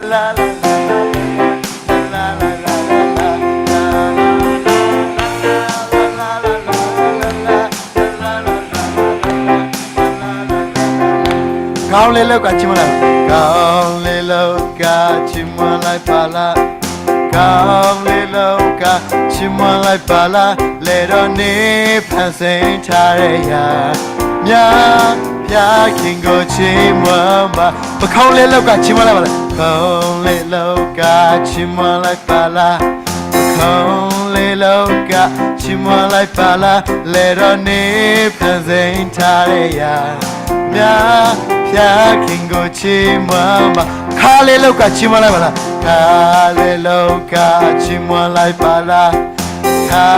ကီၤလ့လိကၤဆံမွၤလၢ်, ကီၤလ့လိကၤဆံမွၤလၢ်ပာ်လၢ်, ကီၤလ့လိကၤ ဆံမွၤလၢ်ပာ်လၢ်, လဲၤဒီးန့ၣ် ဖျၢၣ်စ့ထါရ့ယၤ, မျၢ်ဖၠၣ်ခ့ၣ်ကိၣ်ဆံမွၤဘၣ်, ပကီၤလ့လိကၤဆံမွၤလၢ်ပာ်လၢ်, ကီၤလ့လိကၤဆံမွၤလၢ်ပာ်လၢ်, ကီၤလ့လိကၤဆံမွၤလၢ်ပာ်လၢ်, လဲၤဒီးန့ၣ် ဖျၢၣ်စ့ထါရ့ယၤ, မျၢ်ဖၠၣ်ခ့ၣ်ကိၣ်ဆံမွၤဘၣ်, ခါလ့လိကၤဆံမွၤလၢ်ပာ်လၢ်, ခါလ့လိကၤဆံမွၤလၢ်ပာ်လၢ်, ခါ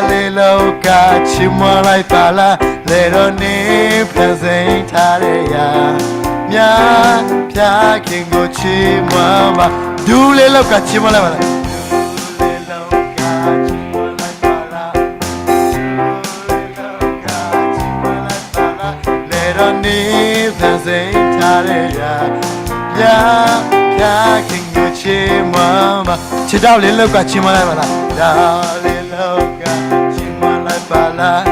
လ့လိကၤဆံမွၤလၢ်ပာ်လၢ်, လဲၤဒီးန့ၣ် ဖျၢၣ်စ့ထါရ့ယၤ, မျၢ်ဖၠၣ်ခ့ၣ်ကိၣ်ဆံမွၤဘၣ်, ဒူလ့လိကၤဆံမွၤလၢ်ပာ်လၢ်, ဒူလ့လိကၤဆံမွၤလၢ်ပာ်လၢ်, ဒူလ့လိကၤဆံမွၤလၢ်ပာ်လၢ်, လဲၤဒီးန့ၣ် ဖျၢၣ်စ့ထါရ့ယၤ, မျၢ်ဖၠၣ်ခ့ၣ်ကိၣ်ဆံမွၤဘၣ်, ဆံးဒၣ်လ့လိကၤဆံမွၤလၢ်ပာ်လၢ်, ဒၣ်လ့လိကၤဆံမွၤလၢ်ပာ်လၢ်,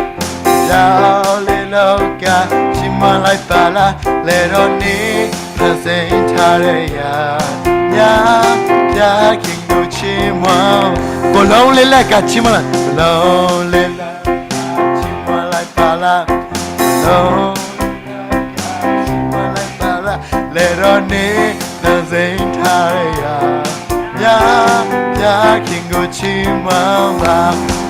ဒၣ်လ့လိကၤဆံမွၤလၢ်ပာ်လၢ်, လဲၤဒီးန့ၣ် ဖျၢၣ်စ့ထါရ့ယၤ, မျၢ်ဖၠၣ်ခ့ၣ်ကိၣ်ဆံမွၤ, ကီၤလ့လိကၤဆံမွၤလၢ်, ကီၤလ့လိကၤဆံမွၤလၢ်ပာ်လၢ်, ကီၤလ့လိကၤဆံမွၤလၢ်ပာ်လၢ်, လဲၤဒီးန့ၣ် ဖျၢၣ်စ့ထါရ့ယၤ, မျၢ်ဖၠၣ်ခ့ၣ်ကိၣ်ဆံမွၤဘၣ်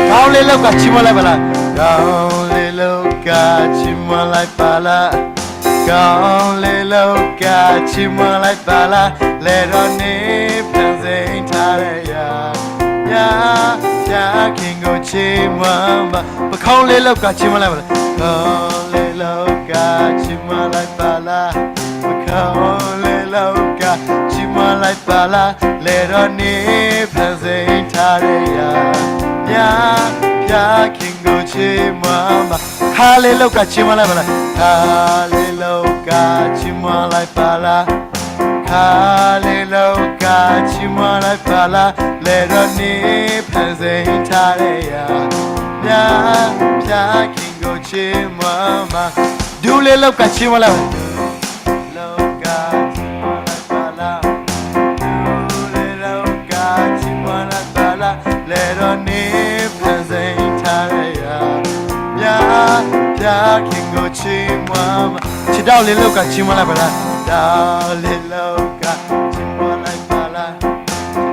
ကီၤလ့လိကၤဆံမွၤလၢ်ပာ်လၢ်, ကီၤလ့လိကၤဆံမွၤလၢ်ပာ်လၢ်, ကီၤလ့လိကၤဆံမွၤလၢ်ပာ်လၢ်, လဲၤဒီးန့ၣ် ဖျၢၣ်စ့ထါရ့ယၤ, မျၢ်ဖၠၣ်ခ့ၣ်ကိၣ်ဆံမွၤဘၣ်, ပကီၤလ့လိကၤဆံမွၤလၢ်ပာ်လၢ်, ကီၤလ့လိကၤဆံမွၤလၢ်ပာ်လၢ်, ပကီၤလ့လိကၤဆံမွၤလၢ်ပာ်လၢ်, လဲၤဒီးန့ၣ် ဖျၢၣ်စ့ထါရ့ယၤ, မျၢ်ဖၠၣ်ခ့ၣ်ကိၣ်ဆံမွၤဘၣ်, ခါလ့လိကၤဆံမွၤလၢ်ပာ်လၢ်, ခါလ့လိကၤဆံမွၤလၢ်ပာ်လၢ်, ခါလ့လိကၤဆံမွၤလၢ်ပာ်လၢ်, လဲၤဒီးန့ၣ် ဖျၢၣ်စ့ထါရ့ယၤ, မျၢ်ဖၠၣ်ခ့ၣ်ကိၣ်ဆံမွၤဘၣ်, ဒူလ့လိကၤဆံမွၤလၢ်, လ့လိကၤဆံမွၤလၢ်ပာ်လၢ်, ဒူလ့လိကၤဆံမွၤလၢ်ပာ်လၢ်, လဲၤဒီးန့ၣ် ဖျၢၣ်စ့ထါရ့ယၤ, မျၢ်ဖၠၣ်ခ့ၣ်ကိၣ်ဆံမွၤဘၣ်, ဆံးဒၣ်လ့လိကၤဆံမွၤလၢ်ပာ်လၢ်, ဒၣ်လ့လိကၤဆံမွၤလၢ်ပာ်လၢ်,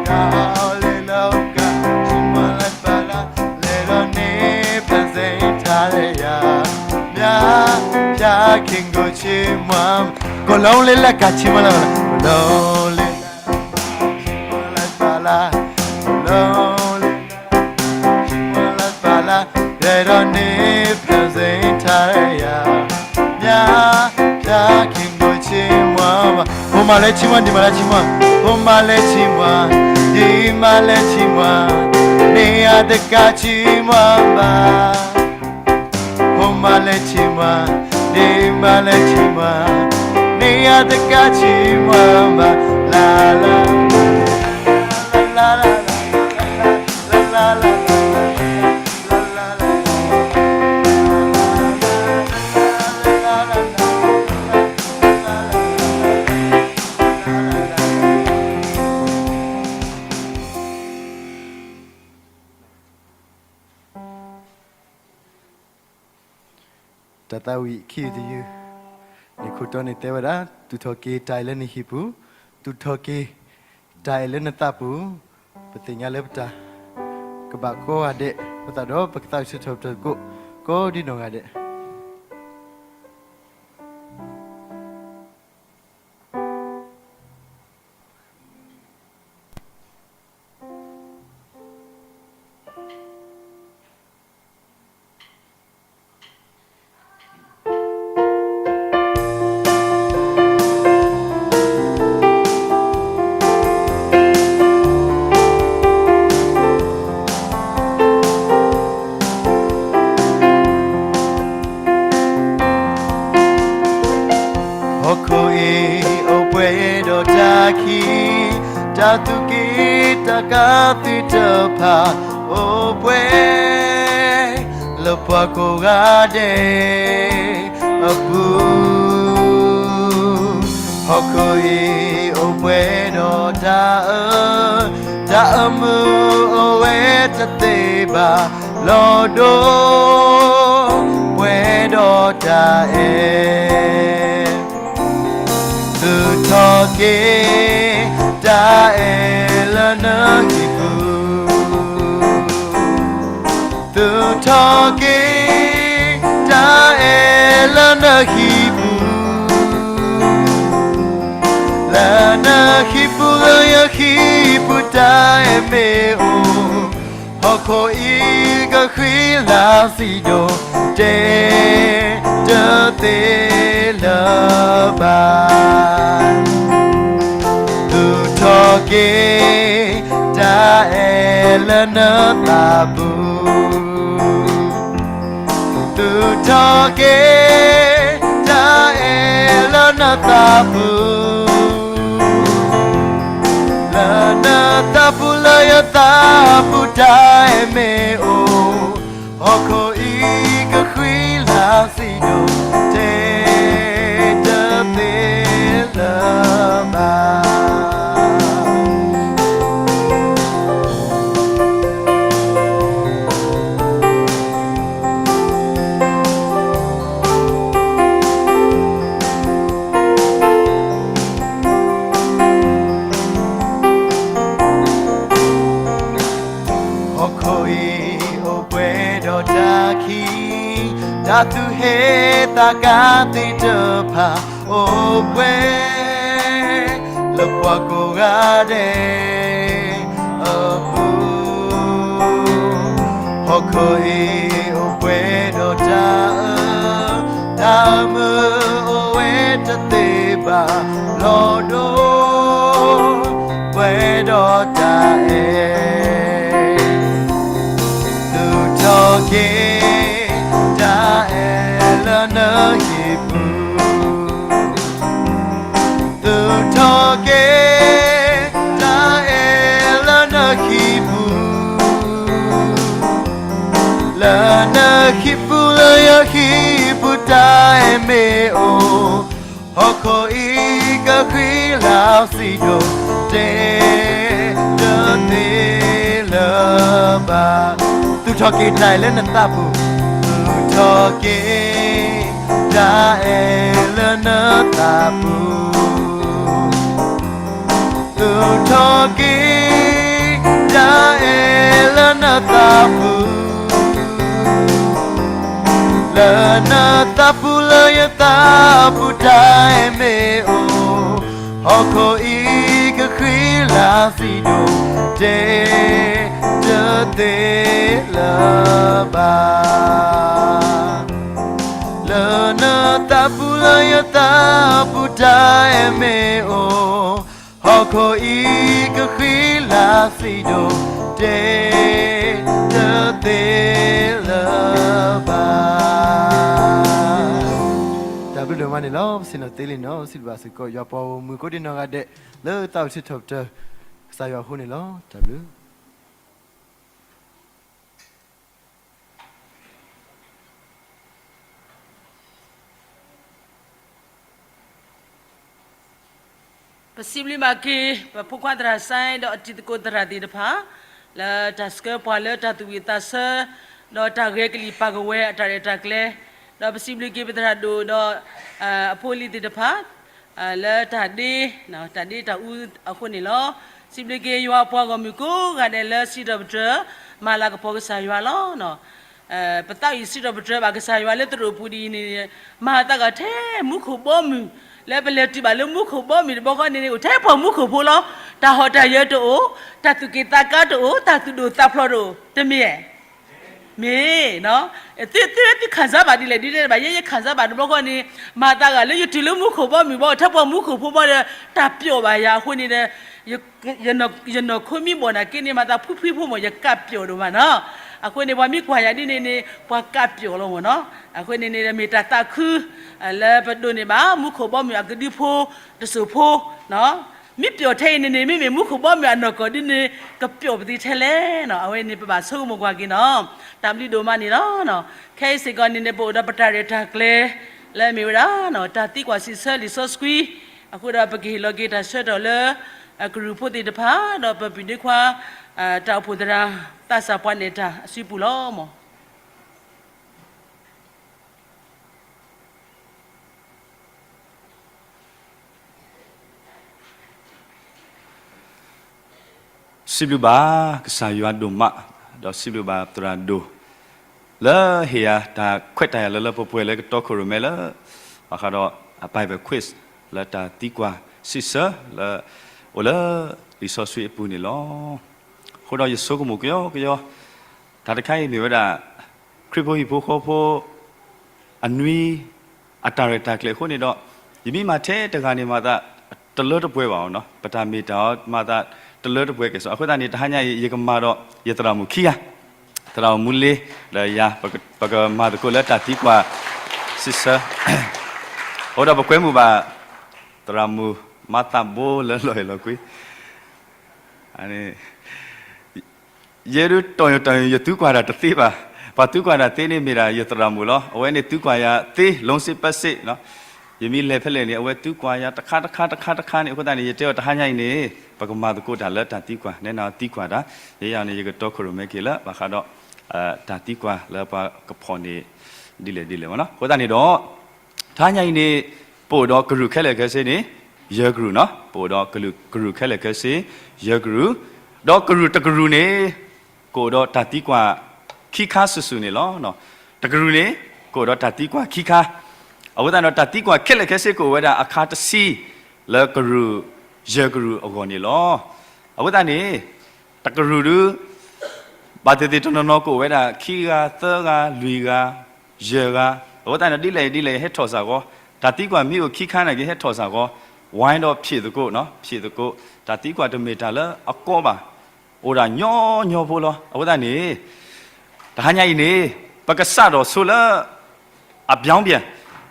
ဒၣ်လ့လိကၤဆံမွၤလၢ်ပာ်လၢ်, လဲၤဒီးန့ၣ် ဖျၢၣ်စ့ထါရ့ယၤ, မျၢ်ဖၠၣ်ခ့ၣ်ကိၣ်ဆံမွၤ, ကီၤလ့လိကၤဆံမွၤလၢ်ပာ်လၢ်, ကီၤလ့လိကၤဆံမွၤလၢ်ပာ်လၢ်, ကီၤလ့လိကၤဆံမွၤလၢ်ပာ်လၢ်, လဲၤဒီးန့ၣ် ဖျၢၣ်စ့ထါရ့ယၤ, မျၢ်ဖၠၣ်ခ့ၣ်ကိၣ်ဆံမွၤဘၣ်, ဖိမါလၢဆံမွၤ ဒံၣ်မါလၢဆံမွၤ, ဖိမါလၢဆံမွၤ, ဒံၣ်မါလၢဆံမွၤ, န့ၢ်ယၤတကးဆံမွၤဘၣ်, ဖိမါလၢဆံမွၤ, ဒံၣ်မါလၢဆံမွၤ, န့ၢ်ယၤတကးဆံမွၤဘၣ်, လၢ်လၢ် တၢ်သးဝံၣ်ခံယုၢ်တယုၢ်, န့ၣ်ခိၣ်တီန့ၣ်တဲဝဲဒၣ်, သူၣ်ထီၣ်က့ၤတၢ်အံၤလၢနဟံၣ်ပူၤ, သူၣ်ထီၣ်က့ၤတၢ်အံၤလၢနသးပူၤ, ပသ့ၣ်ညါလၢပတၢ်ကဘၣ်ကိးဂၤဒဲး, ပသးဒီးပကသးဆၢထၢၣ်ပတၢ်သကိး, ကိးဒံနီၢ်ဂၤဒဲး. တၢ်ကသံၣ်တဖၣ်အိၣ်ပှဲၤ လၢပှၤကိးဂၤဒဲးအပူၤ, ဟီၣ်ခိၣ်အံၤအိၣ်ပှဲၤဒီးတၢ်အၢ, တၢ်အမုာ်အိၣ်ဝဲတသ့ဘၣ်, လီၤဒိၣ်ပှဲၤဒီးတၢ်အဲၣ် သူၣ်ထီၣ်က့ၤ တၢ်အဲၣ်လၢနဟံၣ်ပူၤ, သူၣ်ထီၣ်က့ၤ တၢ်အဲၣ်လၢနဟံၣ်ပူၤ, လၢနဟံၣ်ပူၤလၢယဟံၣ်ပူၤတၢ်အဲၣ်မ့ၢ်အိၣ်, ဟီၣ်ခိၣ်အံၤကဃံလၤစံၣ်ဒိၣ်တဲတသ့လၢၤဘၣ်. သူၣ်ထီၣ်က့ၤ တၢ်အဲၣ်လၢနသးပူၤ, သူၣ်ထီၣ်က့ၤ တၢ်အဲၣ်လၢနသးပူၤ, လၢနသးပူၤလၢယသးပူၤတၢ်အဲၣ်မ့ၢ်အိၣ်, ဟီၣ်ခိၣ်အံၤကဃံလၤစံၣ်ဒိၣ်တဲတသ့လၢၤဘၣ်. ဟီၣ်ခိၣ်အံၤအိၣ်ပှဲၤဒီးတၢ်ခံး, တၢ်သူၣ်ဟ့သးကါသ့ၣ်တဖၣ်အိၣ်ပှဲၤ လၢပှၤကိးဂၤဒဲးအပူၤ, ဟီၣ်ခိၣ်အံၤအိၣ်ပှဲၤဒီးတၢ်အၢ, တၢ်အမုာ်အိၣ်ဝဲတသ့ဘၣ်, လီၤဒိၣ်ပှဲၤဒီးတၢ်အဲၣ် သူၣ်ထီၣ်က့ၤ တၢ်အဲၣ်လၢနဟံၣ်ပူၤ, သူၣ်ထီၣ်က့ၤ တၢ်အဲၣ်လၢနဟံၣ်ပူၤ, လၢနဟံၣ်ပူၤလၢယဟံၣ်ပူၤတၢ်အဲၣ်မ့ၢ်အိၣ်, ဟီၣ်ခိၣ်အံၤကဃံလၤစံၣ်ဒိၣ်တဲတသ့လၢၤဘၣ်. သူၣ်ထီၣ်က့ၤတၢ်အဲၣ်လၢနသးပူၤ, သူၣ်ထီၣ်က့ၤ တၢ်အဲၣ်လၢနသးပူၤ, သူၣ်ထီၣ်က့ၤ တၢ်အဲၣ်လၢနသးပူၤ, လၢနသးပူၤလၢယသးပူၤတၢ်အဲၣ်မ့ၢ်အိၣ်, ဟီၣ်ခိၣ်အံၤကဃံလၤစံၣ်ဒိၣ်တဲတသ့လၢၤဘၣ်. လၢနသးပူၤလၢယသးပူၤတၢ်အဲၣ်မ့ၢ်အိၣ်, ဟီၣ်ခိၣ်အံၤကဃံလၤစံၣ်ဒိၣ်တဲတသ့လၢၤဘၣ်. တၢ်ဘျုးဒိၣ်မးန့ၣ်လီၤ. ပစံးနီၤသ့လံနီၤ, စံးဘျုးဘၣ်စ့ၢ်ကီး ယွၤပှၤဂီၢ်မုၢ်ကိးဒံနီၢ်ဂၤဒဲး လၢသးအိၣ်ဆၢထၢၣ်ပတြၢၤ ကစၢ်ယွၤအဃိန့ၣ်လီၤ. တၢ်ဘျုး ပစံးဘျုးဘၣ်က့ၤ ပဖိခွါသရၣ်စဲ ဒီးအတံၤသကိးသရၣ်သ့ၣ်တဖၣ် လၢတၢ်ဆှၢပှၤလၢတၢ်သူၣ်ဝံၣ်သးဆၢ ဒီးတၢ်ဂဲၤကလံၣ်ပာ်ကဝဲၤအတၢ်ရဲၣ်တၢ်ကျဲၤ, ဒီးပစံးဘျုးက့ၤပသရၣ်ဒိၣ်ဒီး အဖိအလံၤသ့ၣ်တဖၣ် လၢတၢ်ဒ့ တၢ်ဒ့တၢ်အူအဃိန့ၣ်လီၤ. စံးဘျုးက့ၤယွၤအပှၤဂီၢ်မုၢ်ကိးဂၤဒဲးလၢစံးထီၣ်ပတြၢၤ မၤလၤကပီၤကစၢ်ယွၤလီၤ. ပသးအံၤစံးထီၣ်ပတြၢၤဘၣ်ကစၢ်ယွၤလၢသရိာ်ပူၤဒ်အံၤန့ၣ် မၤသးဂၤထဲမူခိၣ်ဘီမုၢ်, လၢပလဲၤတုၤဘၣ်လၢမူခိၣ်ဘီမုၢ်တဘျီဃီန့ၣ် အိၣ်ထဲပှၤမူခိၣ်ဖိလီၤ. တၢ်ဟီၣ်တၢ်ယၢၤတအိၣ်, တၢ်သူၣ်က့ၣ်သးကါတအိၣ်, တၢ်သူၣ်ဒိၣ်သးဖျိးတအိၣ်, တမ့ၢ်ဧါ. မ့ၢ်, သုသုခံစားဘၣ်ဒ်လဲၣ်ဒ်လဲၣ်ဘၣ်, ယဲယခံစားဘၣ်တဘျီဃီန့ၣ် မၤသးဂၤလၢယတုၤလၢမူခိၣ်ဘီမုၢ်ဘီ အိၣ်ထဲပှၤမူခိၣ်ဖိဘီဒီး တၢ်ပျီၣ်ဘၣ်ယၤအဃိန့ၣ်ဒီး ယနီၢ်ခိမ့ၢ်ဘီၣ်နာ်က့န့ၣ် မၤသးဖှံဖှံဖိမ့ၢ် ယကးပျီၣ်ဒိၣ်မးနီၤ. အဃိန့ၣ် ပှၤမ့ၢ်ကွၢ်ယၤဒ်န့ၣ်န့ၣ် ပှၤကးပျီၣ်လီၤမ့ၢ်နီၤ. အဃိန့ၣ်န့ၣ် မ့ၢ်တၢ်သးခု လၢပဒိးန့ၢ်ဘၣ် မူခိၣ်ဘီမုၢ်အကဒုဖိတစိၢ်ဖိနီၤ. မ့ၢ်ပျီၣ်ထဲအံၤန့ၣ်န့ၣ် မ့မ့ၢ်မူခိၣ်ဘီမုၢ်အနီၢ်ကီၢ်ဒ်န့ၣ် ကပျီၣ်ပသံထဲလဲၣ်နီၤ. အဝဲန့ၣ် ပဘၣ်ဆိကမိၣ်ကွၢ်က့ၤနီၤ. တၢ်ဘျုးဒိၣ်မးန့ၣ်လီၤ. ခဲအံၤစ့ၢ်ကီးန့ၣ်န့ၣ် ပအိၣ်ဒီးပတၢ်ရဲၣ်တၢ်ကျဲၤ လၢအမ့ၢ်ဝဲဒၣ် တၢ်သံကွၢ်စံးဆၢလံာ်စီဆှံ အဃိဒီးပကဟ့ၣ်လီၤက့ၤတၢ်ဆၢကတီၢ်လၢ ကရူၢ်ဖိသ့ၣ်တဖၣ် ဒီးပပုၢ်ဒ့ခွါ တၢ်အိၣ်ဖှိၣ်သရၣ် သးစၢ်ပှၤနဲၣ်တၢ်အစုပူၤလီၤမၢ်. စံးဘျုးဘၣ်ကစၢ်ယွၤဒိၣ်မး, ဒီးစံးဘျုးဘၣ်သရၣ်ဒိၣ် လၢဟ့ၣ်ယၤတၢ်ခွဲးတၢ်ယာ်လၢလၢပှဲၤပှဲၤလၢကတီခိၣ်ရိၣ်မဲလၢ ဘၣ်ဃးဒီးအ Bible quiz လၢတၢ်သံကွၢ်စံးဆၢလၢ အိၣ်လၢလံာ်စီဆှံအပူၤန့ၣ်လီၤ. အဃိဒီးယဆိကမိၣ်ကယီကယီ တၢ်တခါအံၤမ့ၢ်ဝဲဒၣ် ခရံာ်ဖိဟံၣ်ဖိဃီဖိ အနွံ အတၢ်ရဲၣ်တၢ်ကျဲၤအဃိန့ၣ်ဒီး ယမ့ၢ်မၤထဲတဂၤန့ၣ်မၤသး တလၢတပှဲၤဘၣ်အီၤနီၤ, ပတၢ်မ့ၢ်တၢ်အီၤမၤသး တလၢတပှဲၤကဲၣ်ဆိး. အဃိသတးန့ၣ် တဟါညါအံၤ ယကမၤဒီးယသရၣ်မုၣ်ခံဂၤ, သရၣ်မုၣ်မူလ့ ဒီးယၤ ပကမၤသကိးလၢတၢ်သံကွၢ်စံးဆၢ အဃိဒီးပကွဲမုာ်ဘၣ် သရၣ်မုၣ်မၤသးဘိလၢလီၢ်ဟ့ၣ်လီၤကွံ ယဲဒုးတီၢ်ယိာ်တီၢ်ယိာ် ယသံကွၢ်တၢ်တသ့ဘၣ်. ပှၤသံကွၢ်တၢ်သ့န့ၣ်မ့ၢ်ဒၣ်ယသရၣ်မုၣ်လီၤ. အဝဲန့ၣ်သံကွၢ်ယၤသ့ လိစ့ပၢစ့, ယမ့ၢ်လဲၤဖဲလဲၣ်န့ၣ် အဝဲသံကွၢ်ယၤတခါတခါတခါတခါန့ၣ် အဃိသတးန့ၣ် ယတဲအီၤတဟါညါအံၤန့ၣ် ပကမၤသကိးတၢ်လၢတၢ်သံကွၢ် နဲနၤသံကွၢ်တၢ် ယဲယၤန့ၣ် ယကတီခိၣ်ရိၣ်မဲက့ၤလၢ ဘၣ်ဃးဒီး တၢ်သံကွၢ်လၢပှၤကဖီၣ်န့ၣ် ဒ်လဲၣ်ဒ်လဲၣ်မၢ်နီၤ. အဃိသတးန့ၣ်ဒီး တဟါညါအံၤန့ၣ် ပအိၣ်ဒီးကရူၢ်ခဲလၢာ်ခဲဆ့န့ၣ် ယဲၢ်ကရူၢ်နီၤ, ပအိၣ်ဒီးကရူၢ်ခဲလၢာ်ခဲဆ့ ယဲၢ်ကရူၢ်, ဒီးကရူၢ်တကရူၢ်န့ၣ် ကအိၣ်ဒီးတၢ်သံကွၢ်ခံခါစုာ်စုာ်န့ၣ်လီၤ. တကရူၢ်န့ၣ် ကအိၣ်ဒီးတၢ်သံကွၢ်ခံခါ, အဃိသတးဒီးတၢ်သံကွၢ်ခဲလၢာ်ခဲဆ့ကအိၣ်ဝဲဒၣ်အခါတဆံ လၢကရူၢ် ယဲၢ်ကရူၢ်အဂီၢ်န့ၣ်လီၤ. အဃိသတးန့ၣ် တကရူၢ်ဒုး ဘၣ်သ့ၣ်သ့ၣ်တနီၤနီၤကအိၣ်ဝဲဒၣ် ခံဂၤ, သၢဂၤ, လွံၢ်ဂၤ, ယဲၢ်ဂၤ, အဃိသတးန့ၣ် ဒ်လဲၣ်ဒ်လဲၣ် ဟဲထီၣ်စ့ၢ်ကီး, တၢ်သံကွၢ်မ့ၢ်အိၣ်ခံခါနာ်က့ ဟဲထီၣ်စ့ၢ်ကီး, ဝိုင်းဒီးဖြေသကိး, ဖြေသကိး, တၢ်သံကွၢ်တမ့ၢ်တၢ်လၢအကီဘၣ်, အိၣ်ဒၣ်ညီညီဖိလီၤ. အဃိသတးန့ၣ် တဟါညါအံၤန့ၣ် ပကစးထီၣ်ဆိလၢ အပြောင်းပြန်,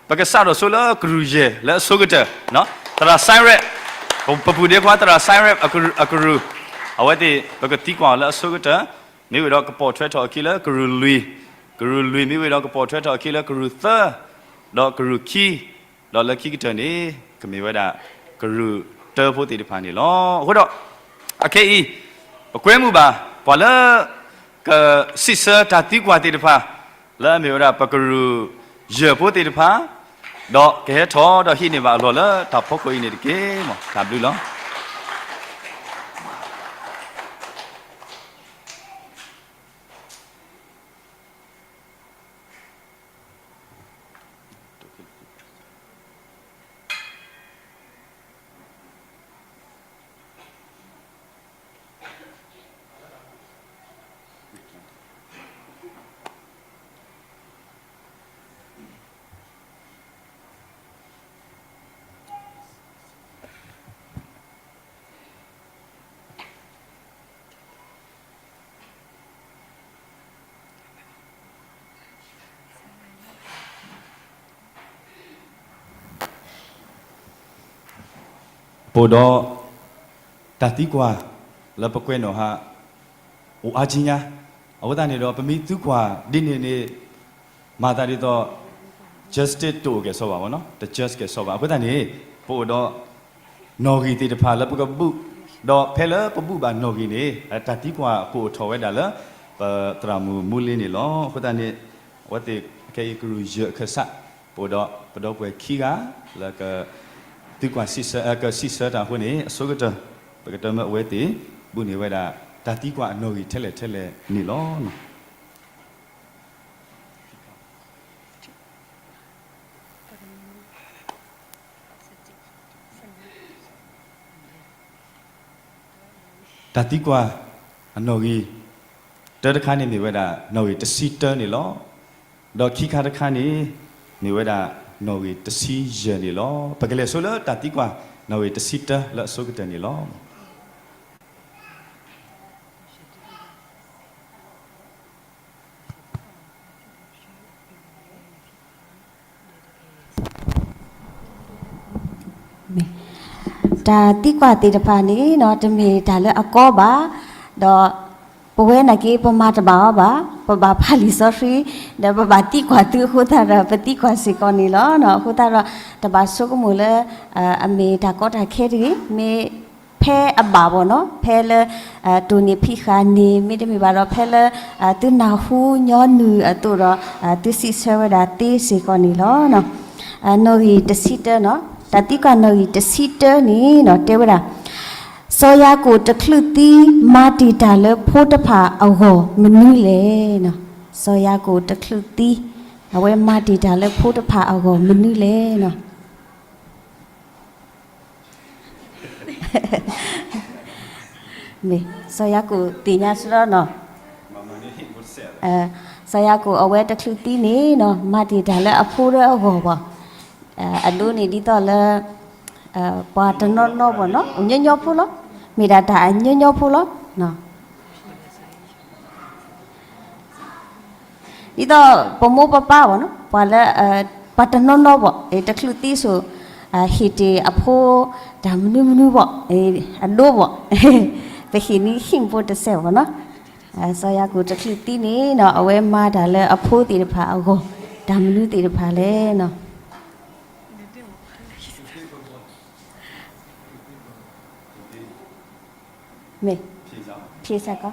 ပကစးထီၣ်ဆိလၢကရူၢ်ယဲၢ်လၢအဆိကတၢၢ်, သရၣ် Cyrus, ပပုၢ်ဒ့ခွါသရၣ် Cyrus အကရူၢ်, အဝဲသ့ၣ် ပကသံကွၢ်အီၤလၢအဆိကတၢၢ်, မ့ၢ်ဝံၤဒီးကပိာ်ထွဲထီၣ်အခံလၢကရူၢ်လွံၢ်, ကရူၢ်လွံၢ်မ့ၢ်ဝံၤဒီးကပိာ်ထွဲထီၣ်အခံလၢကရူၢ်သၢ, ဒီးကရူၢ်ခံ, ဒီးလၢခံကတၢၢ်န့ၣ် ကမ့ၢ်ဝဲဒၣ် ကရူၢ်တၢဖိသ့ၣ်တဖၣ်န့ၣ်လီၤ. အဃိဒီး အခဲအံၤ ပကွဲမုာ်ဘၣ် ပှၤလၢ ကစံးဆၢတၢ်သံကွၢ်သ့ၣ်တဖၣ် လၢအမ့ၢ်ဝဲဒၣ်ပကရူၢ်ယဲၢ်ဖိသ့ၣ်တဖၣ်, ဒီးကဟဲထီၣ်ဒီးဟံးန့ၢ်ဘၣ်အလီၢ်လၢတၢ်ဖီခိၣ်အံၤန့ၣ်တက့ၢ်. တၢ်ဘျုးလီၤ. ပအိၣ်ဒီး တၢ်သံကွၢ် လၢပကွဲးနီၣ်ဟး အိၣ်အါကံညါ, အဃိသတးန့ၣ်ဒီး ပမ့ၢ်သံကွၢ်ဒ်န့ၣ်န့ၣ် မၤသးဒ်သိး justice တအိၣ်ကဲၣ်ဆိးဘၣ်မၢ်နီၤ, တ just ကဲၣ်ဆိးဘၣ်. အဃိသတးန့ၣ် ပအိၣ်ဒီး နီၣ်ဂံၢ်သ့ၣ်တဖၣ်လၢပကဘူး, ဒီးဖဲလၢပဘူးဘၣ်နီၣ်ဂံၢ်န့ၣ် တၢ်သံကွၢ်ကအိၣ်ထီၣ်ဝဲဒၣ်လၢ ပသရၣ်မုၣ်မူလ့န့ၣ်လီၤ. အဃိသတးန့ၣ် အဝဲသ့ၣ်ခဲအံၤကရူၢ်ယဲၢ်အခၢၣ်စး ပအိၣ်ဒီးပဒီပုၢ်ဝဲၢ်ခံဂၤ လၢက သံကွၢ်စံးဆၢ, ကစံးဆၢတၢ်အဃိန့ၣ် အဆိကတၢၢ် ပကတၢၢ်မၢအဝဲသ့ၣ် ဘူးန့ၢ်ဝဲဒၣ် တၢ်သံကွၢ်အနီၣ်ဂံၢ်ထဲလဲၣ်ထဲလဲၣ်န့ၣ်လီၤ. တၢ်သံကွၢ်အနီၣ်ဂံၢ် တၢတခါန့ၣ်မ့ၢ်ဝဲဒၣ် နီၣ်ဂံၢ်တဆံတၢန့ၣ်လီၤ. ဒီးခံခါတခါန့ၣ် မ့ၢ်ဝဲဒၣ် နီၣ်ဂံၢ်တဆံယဲၢ်န့ၣ်လီၤ. ပကလဲၤဆိလၢတၢ်သံကွၢ် နီၣ်ဂံၢ်တဆံတၢလၢအဆိကတၢၢ်န့ၣ်လီၤ. မ့ၢ် တၢ်သံကွၢ်သ့ၣ်တဖၣ်န့ၣ်နီၤ တမ့ၢ်တၢ်လၢအကီဘၣ်, ဒီးပဝဲနာ်က့ ပမၤတဘၣ်အီၤဘၣ်, ပဘၣ်ဖးလံာ်စီဆှံ, ဒီးပဘၣ်သံကွၢ်သုအဃိသတးဒီး ပသံကွၢ်စ့ၢ်ကီးန့ၣ်လီၤ. အဃိသတးဒီး တဘၣ်ဆိကမိၣ်လၢ အမ့ၢ်တၢ်ကီတၢ်ခဲတဂ့ၤ, မ့ၢ်ဖဲအဘၣ်ဘၣ်နီၤ, ဖဲလၢ တိၢ်န့ၢ်ဖံးဃာ်န့ၢ် မ့တမ့ၢ်ဘၣ်ဒီး ဖဲလၢ သုနၢ်ဟူညီနုၢ်အသိးဒီး သုစံးဆၢဝဲဒၣ်သ့စ့ၢ်ကီးန့ၣ်လီၤ. နီၣ်ဂံၢ်တဆံတၢနီၤ, တၢ်သံကွၢ်နီၣ်ဂံၢ်တဆံတၢန့ၣ်နီၤ တဲဝဲဒၣ်, စီၤယၤကိာ်တချုးသံ မၤတ့ၢ်တၢ်လၢဖိတဖၣ်အဂီၢ်မနုၤလဲၣ်နီၤ. စီၤယၤကိာ်တချုးသံ အဝဲမၤတ့ၢ်တၢ်လၢဖိတဖၣ်အဂီၢ်မနုၤလဲၣ်နီၤ. မ့ၢ် စီၤယၤကိာ်သ့ၣ်ညါစ့ၢ်ဒီးနီၤ, စီၤယၤကိာ်အဝဲတချုးသံန့ၣ်နီၤ မၤတ့ၢ်တၢ်လၢအဖိဒၢအဂီၢ်ဘၣ်. အဒိန့ၣ်ဒ်သိးလၢ ပှၤတနီၤနီၤဘၣ်နီၤ အညီညီဖိလီၤ, မ့ၢ်ဒၣ်တၢ်အညီညီဖိလီၤ. ဒ်သိးပမိၢ်ပပၢ်ဘၣ်နီၤ ပှၤလၢ ပှၤတနီၤနီၤဘၣ် တချုးသံဆိ ဟ့ၣ်တ့ၢ်အဖိ တၢ်မနုၤမနုၤဘၣ် အဒိဘၣ် ပဟ့ၣ်န့ၢ်ဟံၣ်ဖိတစဲးဘၣ်နီၤ. စီၤယၤကိာ်တချုးသံန့ၣ်နီၤ အဝဲမၤတၢ်လၢအဖိသ့ၣ်တဖၣ်အဂီၢ် တၢ်မနုၤသ့ၣ်တဖၣ်လဲၣ်နီၤ. မ့ၢ် ဖြေစ့ၢ်ကီး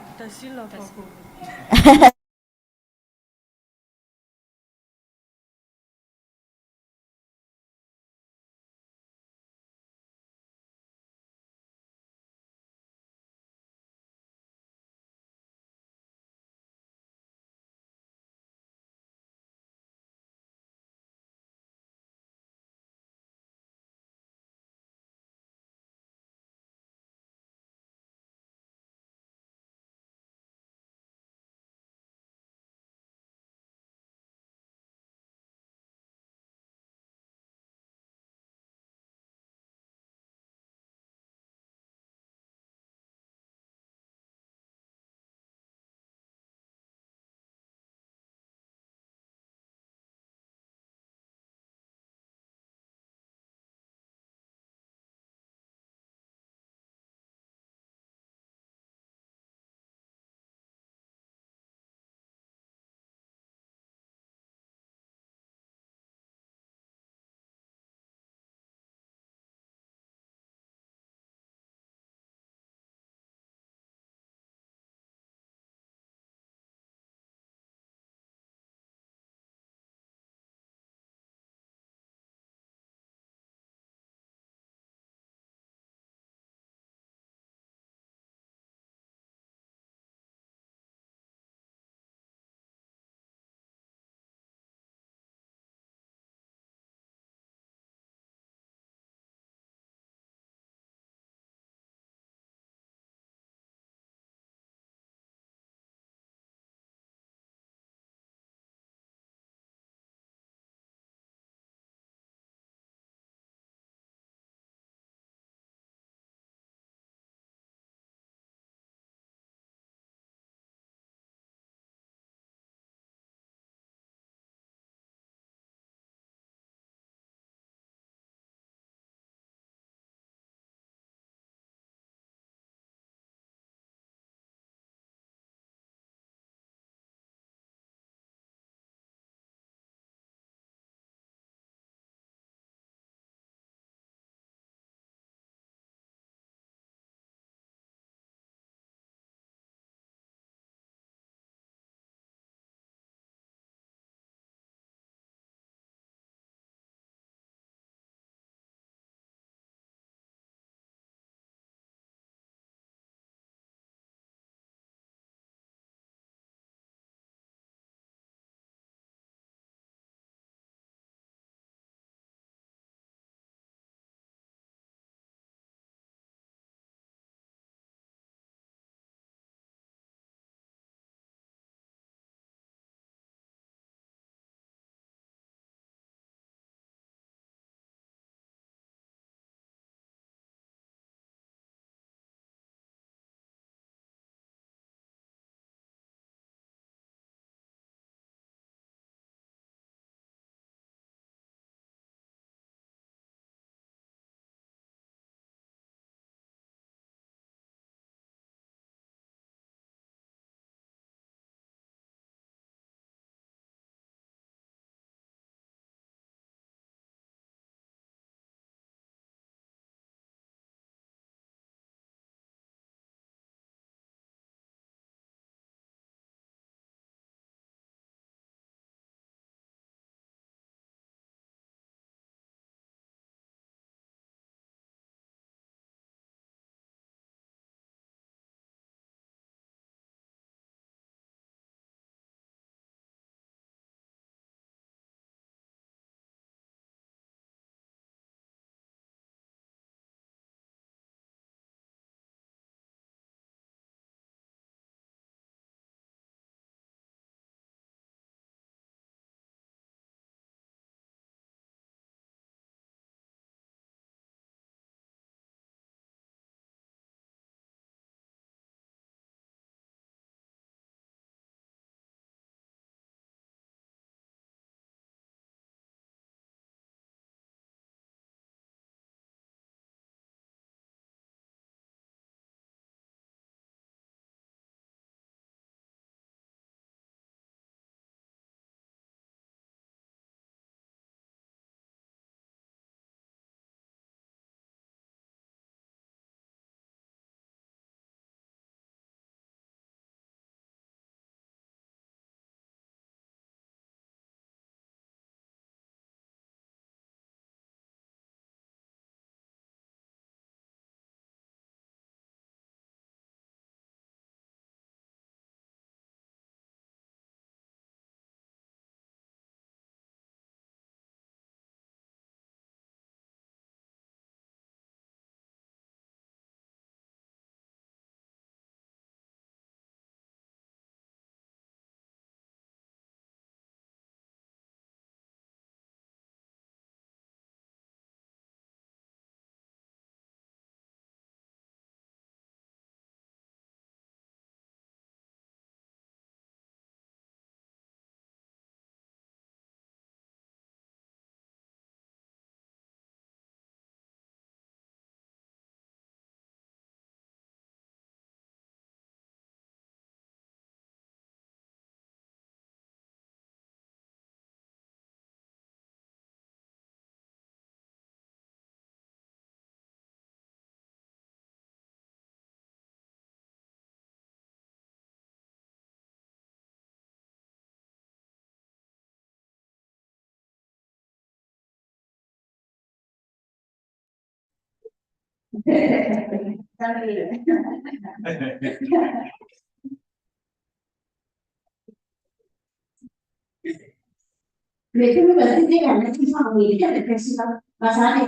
တၢ်ဂ့ၢ် မ့ၢ်ဖဲမ့ၢ်ပသ့ၣ်ညါလၢထံၣ်ထီၣ်အဝံၤ တၢ်တခဲဆ့လီၤ, ဘၣ်ဆၣ်န့ၣ် တထံၣ်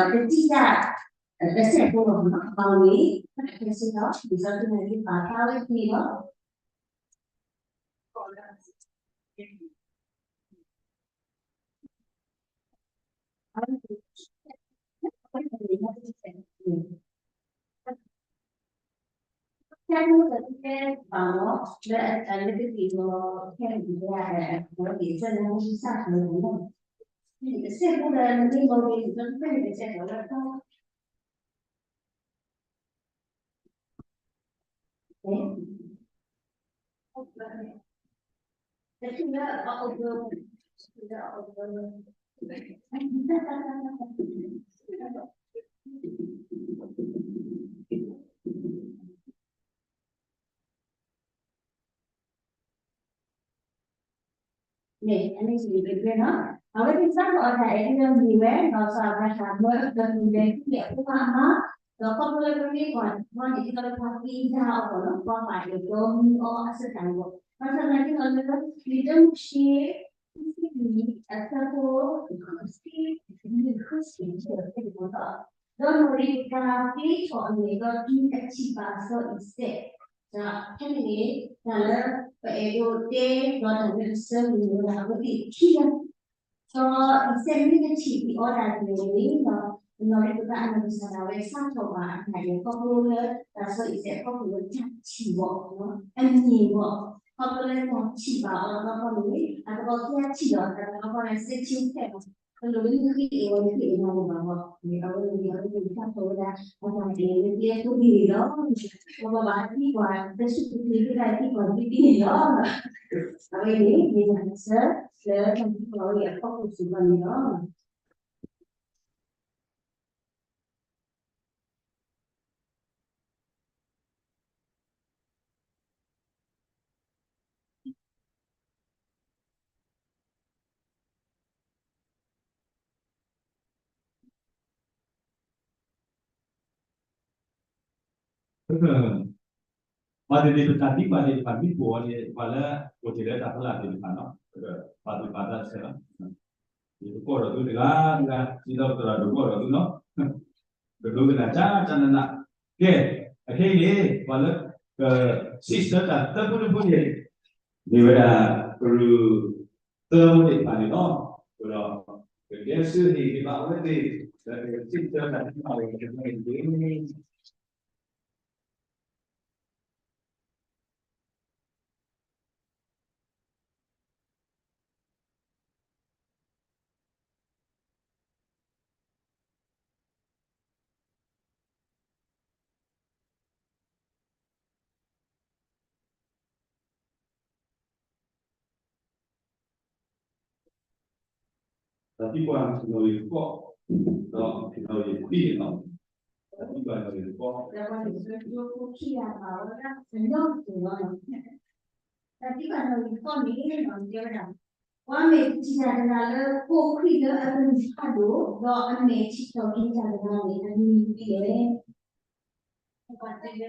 တၢ် တစဲးဖိလီၤမးနီၤ, အဝံၤ တၢ်တခဲဆ့လီၤ, ဒ်သိးသုမ့ၢ်ဂ့ၤပာ်ဖျါဝဲသ့လီၤ. န့ၣ် အဝဲသ့ၣ်စးထီၣ်အတၢ်အဲၣ်လၢမ့ၢ်ဝဲ ဒီးစီၤအၤဘြၤဟၣ်မၢအကလူးလဲၤဃုအဖိမါအမါ, ဒီးခီဖျိလၢပမ့ၢ်ကွၢ်န့ၣ် ဒီးပှၤသံတၢ်အီၤလီၤ, ပှၤပာ်ဒိၣ်ဒိမုၢ်အီအဆၢတၢ်အဂီၢ်, ဘၣ်ဆၣ်သနာ်က့ဒီးလၢ လံာ်တၢမိၤၡ့ ခံဆံလွံၢ် အဆၢဖိ ဃုဆံ ဃုဆံတဆၢ ဒီးနီၢ်ရံးဘကၤသ့ထီၣ်အမဲာ်ဒီးတုၤအထံၣ်ဘၣ်စီၤအံၤစဲး, ဒီးဖဲန့ၣ်န့ၣ် တၢ်လၢပအဲၣ်ဒိးတဲဒီးတၢ်လၢအဆၢမုၢ်န့ၣ်ဝဲဒၣ်အဝဲသ့ၣ်ခံဂၤ, စီၤအံၤစဲးမ့ၢ်တထံၣ်ဒံးအီၤဒၣ်လဲာ်န့ၣ်ဒီး နီၢ်ရံးဘကၤအနီၢ်ကစၢ်ဒၣ်ဝဲစးထီၣ်ဘၣ်အတၢ်အဲၣ်ခီဖျိလၢ တၢ်စီၤအံၤစဲးခီဖျိလၢတၢ်ထံၣ်ဘၣ် အမ့ၢ်ဘၣ် ခီဖျိလၢတၢ်ထံၣ်ဘၣ်အီၤတဘျီဃီန့ၣ် အတဘျီခံထံၣ်ဒီးတဘျီဃီန့ၣ် စ့ဆ့ဖဲလီၤ, တလိၣ်လၢဃ့အံၤဝဲဃ့အံၤမးဘၣ်ဘၣ်, အဝဲန့ၣ်အဝဲသ့ၣ်တၢ်ထီၣ်ဝဲဒၣ် အတၢ်အဲၣ်လၢကျဲဖိဒ်န့ၣ်လီၤ, ပဘၣ်သံကွၢ် တၢ်စူၢ်က့ၤသံကွၢ်သံကွၢ်ဒ်န့ၣ်လီၤ, အဝဲန့ၣ် မ့ၢ်တၢ်ဆၢလၢတၢ်သံကွၢ်ဝဲအံၤအဖီခိၣ်စ့ၢ်ကီးန့ၣ်လီၤ. ပှၤသ့ၣ်တဖၣ်သံကွၢ်သ့ၣ်တဖၣ်မ့ၢ်ပိာ်အီၤန့ၣ် ပှၤလၢအိၣ်တ့ၢ်လၢတၢ်ဖီလာ်သ့ၣ်တဖၣ်နီၤ ပှၤသ့ၣ်တဖၣ်တၢ်ဆဲးလီၤ, ယကကိးဒီးသုတဂၤတဂၤ ဒ်သိးပသရၣ်ဒိၣ်ကိးဒီးသုနီၤ ကဒိကနၣ်ကၠၢ်ကၠၢ်နးနး, ကဲ, အခဲအံၤန့ၣ် ပှၤလၢ ကစံးဆၢတၢ်သၢဖိတဖိန့ၣ် မ့ၢ်ဝဲဒၣ် ကရူၢ်သၢဖိသ့ၣ်တဖၣ်န့ၣ်လီၤ. အဃိဒီး ကကဲဆၢဟ့ၣ်ဂံၢ်ဘါအဝဲသ့ၣ် လၢကစံးဆၢတၢ်သံကွၢ်ဝဲသ့ၣ်တဖၣ်န့ၣ်တက့ၢ်. တၢ်သံကွၢ်နီၣ်ဂံၢ်ဃိး ဒီးနီၣ်ဂံၢ်ခွံန့ၣ်လီၤ. တၢ်သံကွၢ်နီၣ်ဂံၢ်ဃိး တၢ်သံကွၢ်နီၣ်ဂံၢ်ဃိးန့ၣ် တဲဝဲဒၣ် ပှၤမ့ၢ်တထံၣ်တၢ်တဂၤလၢ ပိာ်ခွံၣ်လၢအကလုၢ်ဖးဒိၣ် ဒီးအမဲာ်ထံၣ်ထီၣ်က့ၤတၢ်တဂၤန့ၣ် အမံၤမနုၤလဲၣ်. မ့ၢ်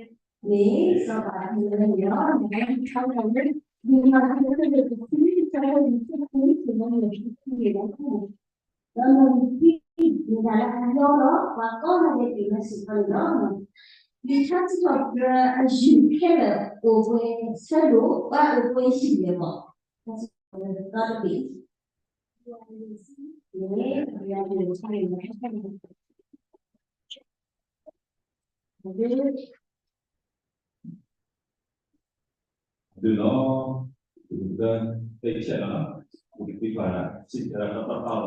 စီၤပၤအမံၤလၢန့ၣ်လီၤ. ဒီးနီၣ်ဂံၢ်ခွံ မ့ၢ်တၢ်လၢအညီလီၤ ပှၤကိးဂၤဒဲးသ့ၣ်ညါစ့ၢ်ကီးန့ၣ်လီၤ. လံာ်ထါစံးထီၣ်ပတြၢၤအယုၢ်ခဲလၢာ်အိၣ်ပှဲၤဆၢဒိၣ် ပှၤအိၣ်ပှဲၤယုၢ်လဲၣ်ဘၣ်. တၢ်စံးထီၣ်ပတြၢၤ ဒုးလီၤ, ဒုးလီၤ, သ့ဆဲးလီၤ, ဒုးသံကွၢ်စံးဆၢတၢ်တဖၣ်လီၤ.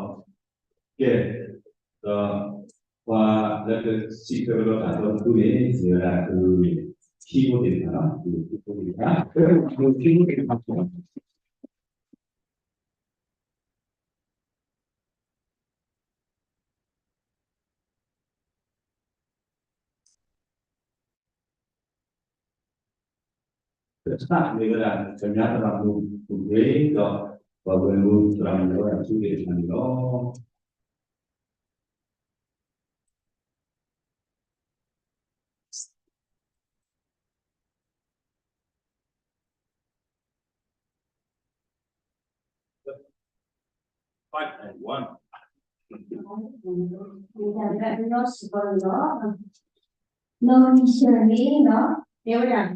ကဲ, ဒီး ပှၤလၢကစံးဆၢကဒီးတၢ်ဒီတဖုန့ၣ် မ့ၢ်ဝဲဒၣ် ခံဖိသ့ၣ်တဖၣ်လီၤ, ခံဖိသ့ၣ်တဖၣ်, ခံဖိသ့ၣ်တဖၣ် ကစၢ်မ့ၢ်ဝဲဒၣ် ကညီသရၣ်မုၣ်အူရ့ဒီး ပှၤဝဲၢ်မုၣ်သရၣ်မုၣ်ဝဲဒၣ်ထူသ့ၣ်တဖၣ်န့ၣ်လီၤ. one. နီၢ်ဂံၢ်ဆၢန့ၣ် တဲဝဲဒၣ်,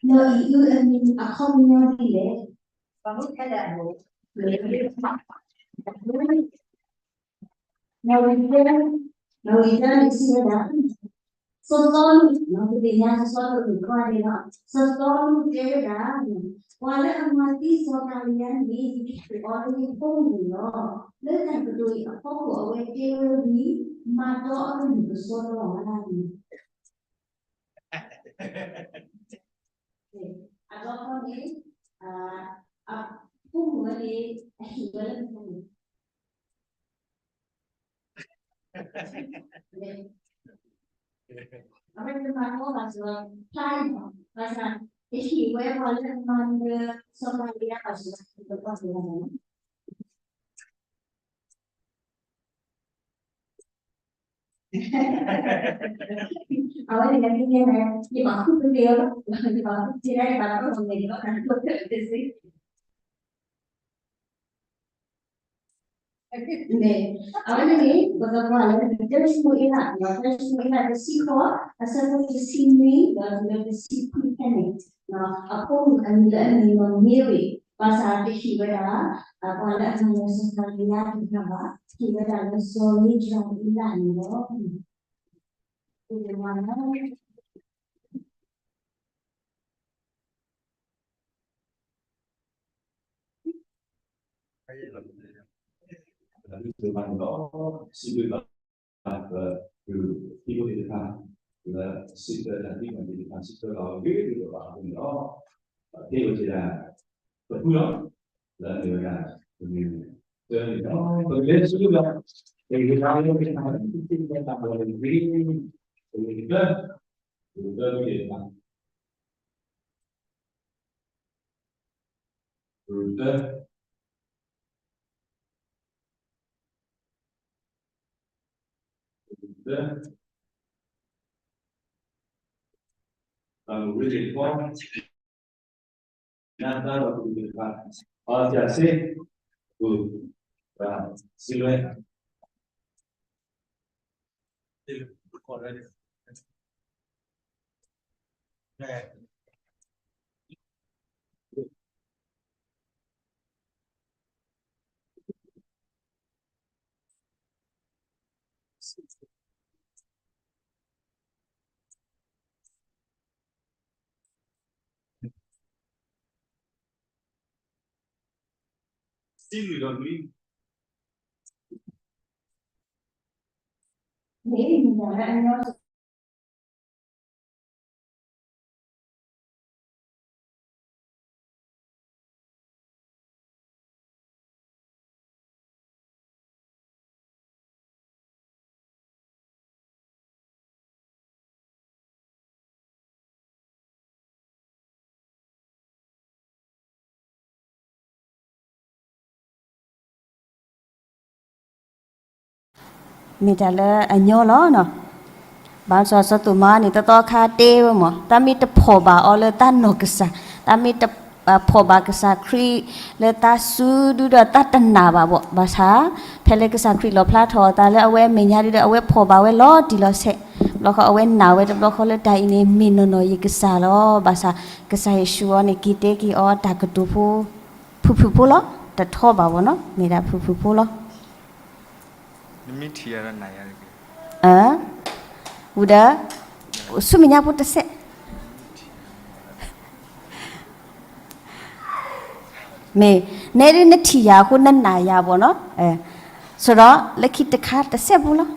နီၢ်အံၣ်အုအမံၤအခီပညီဒ်လဲၣ်. နီၢ်ဂံၢ်တၢ, နီၢ်ဂံၢ်တၢန့ၣ် စံးဝဲဒၣ်, စီၤပီလူး, ပသ့ၣ်ညါစီၤပီလူးန့ၣ် ကွၢ်န့ၣ်လီၤ. စီၤပီလူးတဲဝဲဒၣ်, ပှၤလၢအမၤသံစီၤကၤလံယါန့ၣ် ယကဟ့ၣ်အီၤလၢယဖိမုၣ်န့ၣ်လီၤ. လၢတၢ်ကတိၤအံၤအဖီခိၣ် အဝဲတဲဝဲဝံၤ မၤတီအကလုၢ်ကစီဒီလီၤ. အတီအီန့ၣ်, အဖိမုၣ်ဝဲန့ၣ် အဟ့ၣ်ဝဲလၢမနုၤလဲၣ်. အဝဲတမၤတီဘၣ်စ့ၢ်ကီး, ဖျါအံၤ, ဘၣ်ဆၣ်, တဟ့ၣ်ဝဲပှၤလၢအမၤနၢၤစီၤကၤလံယါဘၣ်စ့ၢ်ကီး, အဝဲန့ၣ် ယဘၣ်ဃုပလ့ၤအီၤလီၤ, ယဘၣ်ဃုပလ့ၤဒၣ် ယဘၣ်ဃုပလ့ၤအီၤလီၤ, အဝဲန့ၣ်န့ၣ် ပကကွၢ်လၢ တၢၡမူၤအ့လး, တၢၡမူၤအ့လးတဆံဃိး, အဆၢဖိတဆံနွံ ဒီးတုၤလၢတဆံခွံဖဲန့ၣ်, အဖိမုၣ်အမံၤလၢအမ့ၢ်နီၢ်မ့ရံ, ဘၣ်ဆၣ်တဟ့ၣ်ဝဲဒၣ် ပှၤလၢအမၤနၢၤစီၤကၤလံယါတဂၤဘၣ်, ဟ့ၣ်ဝဲဒၣ်လၢစီၤမံယၤအ့လးန့ၣ်လီၤ. လၢ ပကလဲၤဆူလၢ ပကလဲၤဆူလၢ ပကလဲၤဆူလၢ ပကလဲၤဆူလၢ မ့ၢ်တၢ်လၢအညီလီၤနီၤ. ဘၣ်ဆၣ်စီၤသိၤမါန့ၣ် တသီခါတဲဝဲမး, တၢ်မ့ၢ်တဖီၣ်ဘၣ်အီၤလၢတၢ်နီၢ်ကစၢ်, တၢ်မ့ၢ်တဖီၣ်ဘၣ်ကစၢ်ခရံာ်လၢတၢ်စုဒုဒီးတၢ်တနာ်ဘၣ်ဘၣ်, ဘၣ်ဆၣ် ဖဲလၢကစၢ်ခရံာ်လီၣ်ဖျါထီၣ်အသးလၢအဝဲအမဲာ်ညါဒုဒီး အဝဲဖီၣ်ဘၣ်ဝဲလီၤတံၢ်လီၤဆဲး, တဘျီဃီအဝဲနာ်ဝဲတဘျီဃီလၢတၢ်အံၤန့ၣ် မ့ၢ်နီၢ်နီၢ်ယကစၢ်လီၤ. ဘၣ်ဆၣ် ကစၢ်ယ့ၣ်ၡူးအီၤန့ၣ် က့ၤတဲက့ၤအီၤတၢ်ကတိၤဖိ ဖုၣ်ဖုၣ်ဖိလီၤ, တထီဘၣ်ဘၣ်နီၤ, မ့ၢ်ဒၣ်ဖုၣ်ဖုၣ်ဖိလီၤ. ဝံၤဒီး ဆူမဲာ်ညါဖိတစဲး မ့ၢ်, နဲဒုးနထံၣ်ယၤအဃိနနာ်ယၤဘၣ်နီၤ, ဆိဒီး လၢခံတခါတစဲးဖိလီၤ.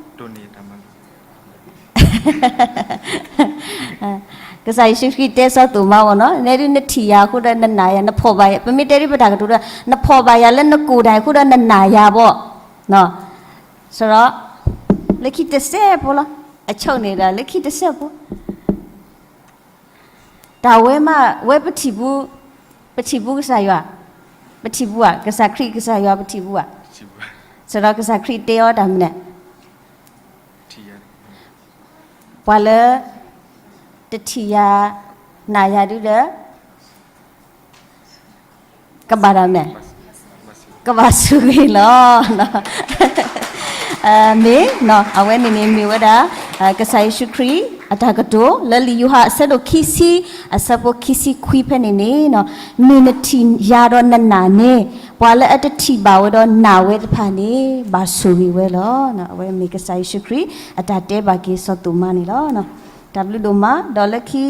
ကစၢ်ယ့ၣ်ၡူးခရံာ်တဲစီၤသိၤမါဘၣ်နီၤ, နဲဒုးနထံၣ်ယၤအဃိဒီးနနာ်ယၤ, နဖီၣ်ဘၣ်ယၤ, ပမ့ၢ်တဲဒ်ပတၢ်ကတိၤဒီး နဖီၣ်ဘၣ်ယၤလၢနကိၢ်ဒၣ်အဃိဒီး နနာ်ယၤဘၣ်, ဆိဒီး လၢခံတစဲးဖိလီၤ. အဆိန့ၣ်ဒီး လၢခံတစဲးဖိ တၢ်ဝဲမး ဝဲပထံၣ်ဘူး, ပထံၣ်ဘူးကစၢ်ယွၤ, ပထံၣ်ဘူးဧါ, ကစၢ်ခရံာ်ကစၢ်ယွၤပထံၣ်ဘူးဧါ, ဆိဒီးကစၢ်ခရံာ်တဲအီၤတၢ်မနုၤလဲၣ်, ပှၤလၢ တထံၣ်ယၤ နာ်ယၤဒုဒီး ကဘၣ်တၢ်မနုၤလဲၣ်, ကဘၣ်ဆိၣ်ဂ့ၤလီၤ. မ့ၢ်, အဝဲန့ၣ်န့ၣ်မ့ၢ်ဝဲဒၣ် ကစၢ်ယ့ၣ်ၡူးခရံာ်အတၢ်ကတိၤ လၢလံာ်ယိၤဟၣ်အဆၢဒိၣ်ခံဆံ အဆၢဖိခံဆံခွံဖဲန့ၣ်န့ၣ်, မ့ၢ်နထံၣ်ယၤဒီးနနာ်န့ၣ်, ပှၤလၢအတထံၣ်ဘၣ်ဝဲဒီးနာ်ဝဲတဖၣ်န့ၣ် ဘၣ်ဆိၣ်ဂ့ၤဝဲလီၤ. အဝဲမ့ၢ်ကစၢ်ယ့ၣ်ၡူးခရံာ်အတၢ်တဲဘၣ်က့ၤစီၤသိၣ်မါန့ၣ်လီၤ. တၢ်ဘျုးဒိၣ်မး. ဒီးလၢခံ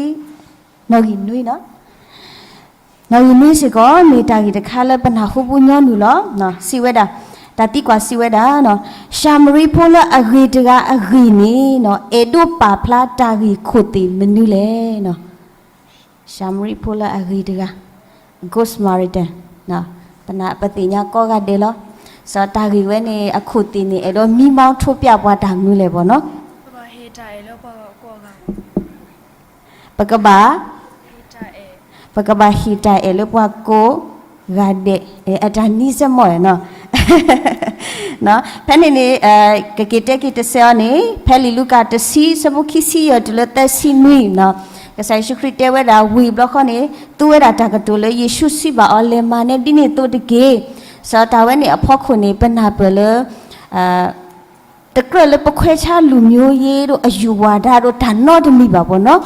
နီၣ်ဂံၢ်နွံ, နီၣ်ဂံၢ်နွံစ့ၢ်ကီး မ့ၢ်တၢ်ဂ့ၢ်တခါလၢပနၢ်ဟူပူၤညီနုၢ်လီၤ. စံးဝဲဒၣ်, တၢ်သံကွၢ်စံးဝဲဒၣ်, ၡၤမရံဖိလၢအဂ့ၤတဂၤအဂ့ၢ်န့ၣ် အဲၣ်ဒိးပာ်ဖျါတၢ်ဂ့ၢ်ခိၣ်သ့ၣ်မနုၤလဲၣ်. ၡၤမရံဖိလၢအဂ့ၤတဂၤ, Good Samaritan, ပသ့ၣ်ညါကိးဂၤဒဲးလီၤ. စီၤတၢ်ဂ့ၢ်ဝဲန့ၣ် အခိၣ်သ့ၣ်န့ၣ် အဲၣ်ဒိးမံမီၢ်ထိးပၠးပှၤတၢ်မနုၤလဲၣ်ဘၣ်နီၤ. ပကဘၣ်, ပကဘၣ်ဟ့ၣ်တၢ်အဲၣ်လၢပှၤကိးဂၤဒဲး, အတၢ်နံၤစဲမီၢ်နီၤ. ဖဲန့ၣ်န့ၣ် ကက့ၤတဲက့ၤတစဲးအီၤန့ၣ် ဖဲလံာ်လူၤကၣ်တဆံ ဆၢဖိခံဆံယဲၢ်တုၤလၢသၢဆံနွံနီၤ, ကစၢ်ယ့ၣ်ၡူးခရံာ်တဲဝဲဒၣ် ဝံၤဘျီဃီန့ၣ် သူဝဲဒၣ်တၢ်ကတိၤလၢယ့ၣ်ၡူးစံးဘၣ်အီၤ လဲၤမၤနၢၤဒ်န့ၣ်အသိးတက့ၢ်. စီၤတၢ်ဝဲန့ၣ်အဖီခိၣ်န့ၣ် ပနၢ်ပၢၢ်လၢ တကြၢးလၢပခွဲးဆါလူၤမျိုးရေး ဒီးအယူၢ်ဝၢ်ဒၣ်ဒီးတၢ်နီတမံၤဘၣ်ဘၣ်နီၤ.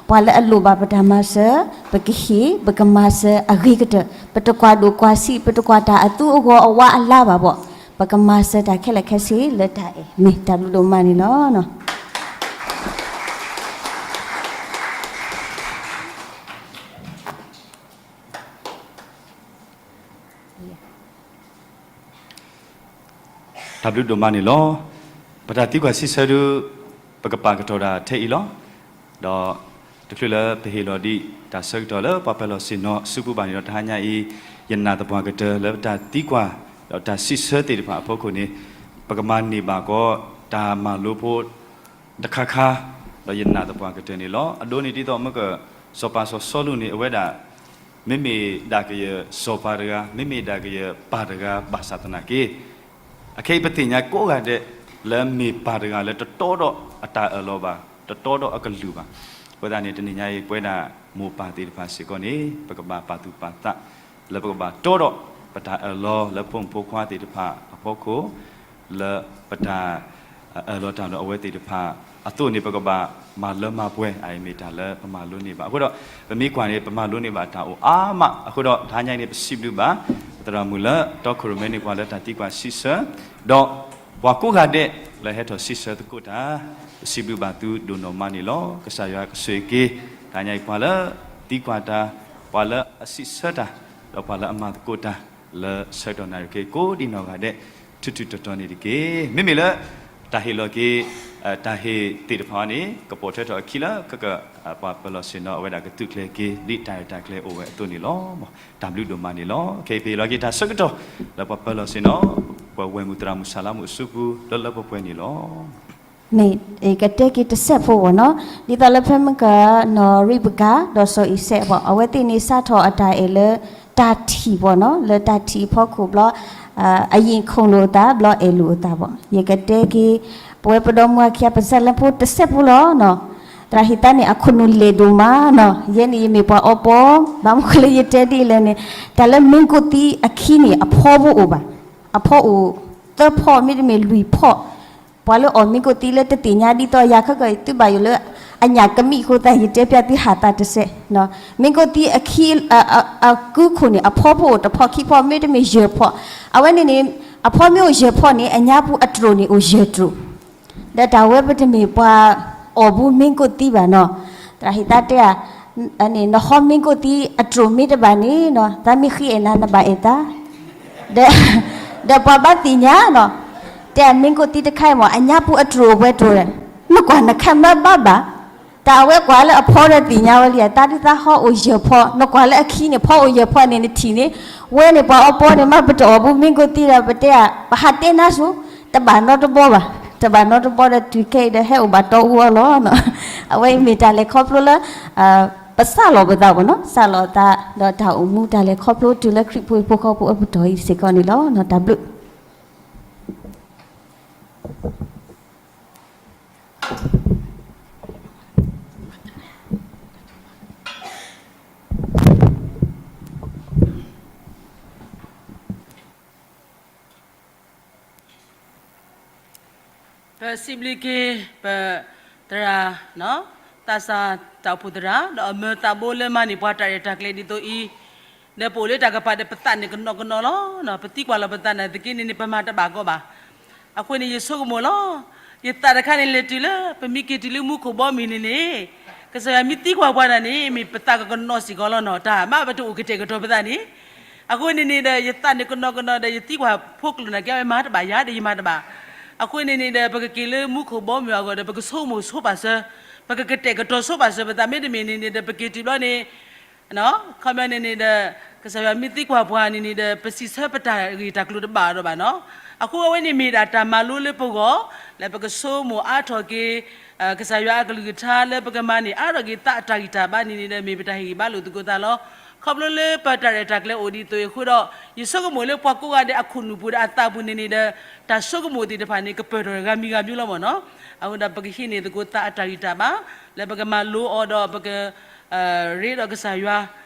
ပှၤလၢအလိၣ်ဘၣ်ပတၢ်မၤစၢၤ ပကဟ့ၣ် ပကမၤစၢၤအဂ့ၤကတၢၢ်, ပတကွၢ်ဒိၣ်ကွၢ်ဆံး ပတကွၢ်တၢ်အသူအဂီၤအဝါအလါဘၣ်ဘၣ်, ပကမၤစၢၤတၢ်ခဲလၢာ်ခဲဆ့လၢတၢ်အဲၣ် မ့ၢ်တၢ်ဘျုးဒိၣ်မးန့ၣ်လီၤ. တၢ်ဘျုးဒိၣ်မးန့ၣ်လီၤ. ပတၢ်သံကွၢ်စံးဆၢဒု ပကပာ်ကတီၢ်ဒၣ်ထဲအံၤလီၤ. ဒီးတချုးလၢပဟ့ၣ်လီၤဒံးတၢ်ဆၢကတီၢ်လၢပှၤပၢၤလီၢ်ဆ့ၣ်နီၤအစုပူၤဘၣ်န့ၣ်ဒီး တဟါညါအံၤ ယနာ်သပှၢ်ကတၢၢ်လၢပတၢ်သံကွၢ် ဒီးတၢ်စံးဆၢသ့ၣ်တဖၣ်အဖီခိၣ်န့ၣ် ပကမၤန့ၢ်ဘၣ်ကီးတၢ်မၤလိဖိ တခါခါ, ဒီးယနာ်သပှၢ်ကတၢၢ်န့ၣ်လီၤ. အဒိန့ၣ်ဒ်သိးမ့ၢ်က စီၤပၤစီၤစီလူးန့ၣ် အဝဲဒၣ် မ့မ့ၢ်ဒၣ်ကယဲၢ်စီၤပၤတဂၤ, မ့မ့ၢ်ဒၣ်ကယဲၢ်ပၢ်တဂၤဘၣ်ဆၣ်သနာ်က့ အခဲအံၤပသ့ၣ်ညါကိးဂၤဒဲး လၢမ့ၢ်ပၢ်တဂၤလၢတတီဒီးအတၢ်အၢၣ်လီၤဘၣ်, တတီဒီးအကလုၢ်ဘၣ်. အဃိသတးန့ၣ် တနံၤညါအံၤ ပဝဲဒၣ်မိၢ်ပၢ်သ့ၣ်တဖၣ်စ့ၢ်ကီးန့ၣ် ပကဘၣ်ပာ်သူၣ်ပာ်သး လၢပကဘၣ်တီဒီးပတၢ်အၢၣ်လီၤလၢဖိမုၣ်ဖိခွါသ့ၣ်တဖၣ်အဖီခိၣ် လၢပတၢ်အၢၣ်လီၤတၢ်ဒီးအဝဲသ့ၣ်တဖၣ်အသိးန့ၣ် ပကဘၣ်မၤလၢမၤပှဲၤ အအံၤမ့ၢ်တၢ်လၢပမၤလိန့ၢ်ဘၣ်. အဃိဒီး ပမ့ၢ်ကွၢ်န့ၣ် ပမၤလိန့ၢ်ဘၣ်တၢ်အိၣ်အါမး. အဃိဒီး တဟါညါအံၤန့ၣ် ပစံးဘျုးဘၣ် ပသရၣ်မုၣ်လၢတီခိၣ်ရိၣ်မဲန့ၣ် ပှၤလၢတၢ်သံကွၢ်စံးဆၢ, ဒီးပှၤကိးဂၤဒဲး လၢဟဲထီၣ်စံးဆၢသကိးတၢ်, ပစံးဘျုးဘၣ်သုဒိၣ်နီၢ်မးန့ၣ်လီၤ. ကစၢ်ယွၤကဆိၣ်ဂ့ၤက့ၤ တဟါညါအံၤ ပှၤလၢသံကွၢ်တၢ်, ပှၤလၢအစံးဆၢတၢ်, ဒီးပှၤလၢအမၤသကိးတၢ် လၢဆၢကတီၢ်နၣ်ရံၣ်ခဲအံၤ ကိးဒံးနီၢ်ဂၤဒဲး ထူးထူးတီၤတီၤန့ၣ်တက့ၢ်. မ့မ့ၢ်လၢ တၢ်ဟ့ၣ်လီၤက့ၤ တၢ်ဟ့ၣ်သ့ၣ်တဖၣ်န့ၣ် ကပိာ်ထွဲထီၣ်အခံလၢ ကက ပှၤပၢၤလီၢ်ဆ့ၣ်နီၤ အဝဲဒၣ်ကသုးကျဲၤက့ၤ ဒ်တၢ်ရဲၣ်တၢ်ကျဲၤအိၣ်ဝဲအသိးန့ၣ်လီၤ. တၢ်ဘျုးဒိၣ်မးန့ၣ်လီၤ. ခဲအံၤပဟ့ၣ်လီၤက့ၤတၢ်ဆၢကတီၢ် လၢပှၤပၢၤလီၢ်ဆ့ၣ်နီၤ ပှၤဝဲၢ်မုၣ်သရၣ်မုၣ်ဆၣ်လါမုၣ်အစုပူၤ လၢလၢပှဲၤပှဲၤန့ၣ်လီၤ. မ့ၢ်ကတဲက့ၤတစဲးဖိဘၣ်နီၤ, ဒ်သိးလၢဖဲမုၢ်ကနီၤရံးဘကၤ ဒီးစီၤအံၤစဲးဘၣ် အဝဲသ့ၣ်န့ၣ်စးထီၣ်အတၢ်အဲၣ်လၢတၢ်ထံၣ်ဘၣ်နီၤ, လၢတၢ်ထံၣ်အဖီခိၣ်ဘျီ အယံာ်ခိၣ်လိာ်အသး ဘျီအဲၣ်လိာ်အသးဘၣ်. ယကတဲက့ၤ ပဝဲပဒီမါဝၤခံဂၤ ပစဲးလၢဖိတစဲးဖိလီၤနီၤ. သရၣ်ဟ့ၣ်သါန့ၣ် အခိၣ်နူာ်လဲၢ်ဒိၣ်မးနီၤ, ယဲန့ၣ်ယမ့ၢ်ပှၤအီပီ, ဘၣ်မနုၤလၢယတဲဒ်လဲၣ်န့ၣ်, တၢ်လၢမ့ၣ်ကိၣ်သံအခံန့ၣ် အဖီဖိအိၣ်ဘၣ်, အဖီအိၣ်သၢဖီ မ့တမ့ၢ်လွံၢ်ဖီ, ပှၤလၢအီၣ်မ့ၣ်ကိၣ်သံလၢတသ့ၣ်ညါဒ်သိးယၤခဲကီၢ် သုဘၣ်ယိၣ်လၢ အညၣ်ကမံၣ်အဃိသတး ယတဲပျးသုဟးသးတစဲး, မ့ၣ်ကိၣ်သံအခံ အကုခိၣ်န့ၣ် အဖီဖိအိၣ်တဖီခံဖီ မ့တမ့ၢ်ယဲၢ်ဖီ, အဝဲန့ၣ်န့ၣ် အဖီမ့ၢ်အိၣ်ယဲၢ်ဖီန့ၣ် အညါပူၤအတြိာ်န့ၣ်အိၣ်ယဲၢ်တြိာ်, ဒီးတၢ်ဝဲပတမ့ၢ်ပှၤအီၣ်ဘူးမ့ၣ်ကိၣ်သံဘၣ်နီၤ, သရၣ်ဟ့ၣ်သါတဲဧါ နဟီမ့ၣ်ကိၣ်သံအတြိာ်မ့ၢ်တဘၣ်န့ၣ်နီၤ သးမ့ၢ်ဃ့အဲၣ်နၤ နဘၣ်အဲၣ်သါ, ဒီး ဒီးပှၤဘၣ်သ့ၣ်ညါနီၤ, တဲမ့ၣ်ကိၣ်သံတခါအံၤမ့ၢ် အညါပူၤအတြိာ်အိၣ်ပှဲၤတြိာ်လဲၣ်, နကွၢ်နခဲမၢဘၣ်ဘၣ်, တၢ်အဝဲကွၢ်လၢအဖီဒီးသ့ၣ်ညါဝဲလံ, တၢ်ဒုးသးဟီအိၣ်ယဲၢ်ဖီ, နကွၢ်လၢအခံန့ၣ် ဖီအိၣ်ယဲၢ်ဖီန့ၣ် နထံၣ်န့ၣ်, ဝဲန့ၣ်ပှၤအီပီန့ၣ် မ့ၢ်ပတအီၣ်ဘူးမ့ၣ်ကိၣ်သံဒီး ပတဲဧါ ပဟးတဲနါစိၤ, တဘၣ်နီတဘီဘၣ်, တဘၣ်နီတဘီဒီးတုၤခဲအံၤဒီးဟဲအိၣ်ဘၣ်တီအူအီလီၤ. အဝဲအံၤမ့ၢ်တၢ်လဲၤခီဖျိလၢ ပစးလီၤပသးဘၣ်နီၤ, စးလီၤသး ဒီးတၢ်အိၣ်မူတၢ်လဲၤခီဖျိတုၤလၢခရံာ်ဖိအံၤဖိဃီဖိအပတီၢ်အံၤစ့ၢ်ကီးန့ၣ်လီၤ. တၢ်ဘျုး ပစံးဘျုးက့ၤ ပသရၣ် သးစၢ်တၢ်အိၣ်ဖှိၣ်သရၣ် ဒီးအမၢသးဘိလၢမၤန့ၢ်ပှၤတၢ်ရဲၣ်တၢ်ကျဲၤဒ်သိးအံၤ, ဒီးပအိၣ်လၢတၢ်ကပၤဒီး ပသးန့ၣ်ကနီၤကနီၤလီၤ. ပသံကွၢ်လီၤပသးနာ်သက့န့ၣ်န့ၣ် ပမၤတဘၣ်ကီဘၣ်. အဃိန့ၣ် ယဆိကမိၣ်လီၤ. ယသးတခါန့ၣ်လဲၤတုၤလၢ ပမ့ၢ်က့ၤတုၤလၢမူခိၣ်ဘီမုၢ်န့ၣ်န့ၣ်, ကစၢ်ယွၤမ့ၢ်သံကွၢ်ပှၤနာ်န့ၣ် မ့ၢ်ပသးကကနီၤစ့ၢ်ကီးလီၤနီၤ, တၢ်မၤပတအိၣ်ကတဲာ်ကတီၤပသးန့ၣ်. အဃိန့ၣ်န့ၣ်ဒီး ယသးန့ၣ်ကနီၤကနီၤဒီး ယသံကွၢ်ဖိကျိာ်နာ်က့ အဝဲမၤတဘၣ်ယၤဒီးယမၤတဘၣ်. အဃိန့ၣ်န့ၣ်ဒီး ပကက့ၤလၢမူခိၣ်ဘီမုၢ်အဂီၢ်ဒီး ပကဆိကမိၣ်ဆိပာ်စၢၤ, ပကကတဲာ်ကတီၤဆိပာ်စၢၤပသး မ့တမ့ၢ်န့ၣ်န့ၣ်ဒီး ပက့ၤတုၤဘျီန့ၣ် ခီပညီန့ၣ်န့ၣ်ဒီး ကစၢ်ယွၤမ့ၢ်သံကွၢ်ပှၤန့ၣ်န့ၣ်ဒီး ပစံးဆၢပတၢ်ဂ့ၢ်တၢ်ကျိၤတဘၣ်ဒီးဘၣ်နီၤ. အဃိအဝဲန့ၣ်မ့ၢ်ဒၣ်တၢ်မၤလိလၢပဂီၢ်, လၢပကဆိကမိၣ်အါထီၣ်က့ၤ ကစၢ်ယွၤအကလုၢ်ကထါလၢပကမၤန့ၢ် အါထီၣ်က့ၤသးအတၢ်ဂံၢ်တၢ်ဘါန့ၣ်န့ၣ်ဒီး မ့ၢ်ပတၢ်ဟ့ၣ်ဂံၢ်ဘါလိာ်သကိးသးလီၤ. ခီဖျိလၢပတၢ်ရဲၣ်တၢ်ကျဲၤအိၣ်ဒ်သိးအံၤအဃိဒီး ယဆိကမိၣ်လၢပှၤကိးဂၤဒဲးအခိၣ်နူာ်ပူၤဒီးအသးပူၤန့ၣ်န့ၣ်ဒီး တၢ်ဆိကမိၣ်သ့ၣ်တဖၣ်န့ၣ် ကပၢၢ်ထီၣ်ဂၤမံၤဂၤမံၤလီၤမ့ၢ်နီၤ. အဃိဒီးပကဟံးန့ၢ်သကိးသးအတၢ်ဂံၢ်တၢ်ဘါ လၢပကမၤလိအီၤဒီးပက ရ့ဒီးကစၢ်ယွၤ,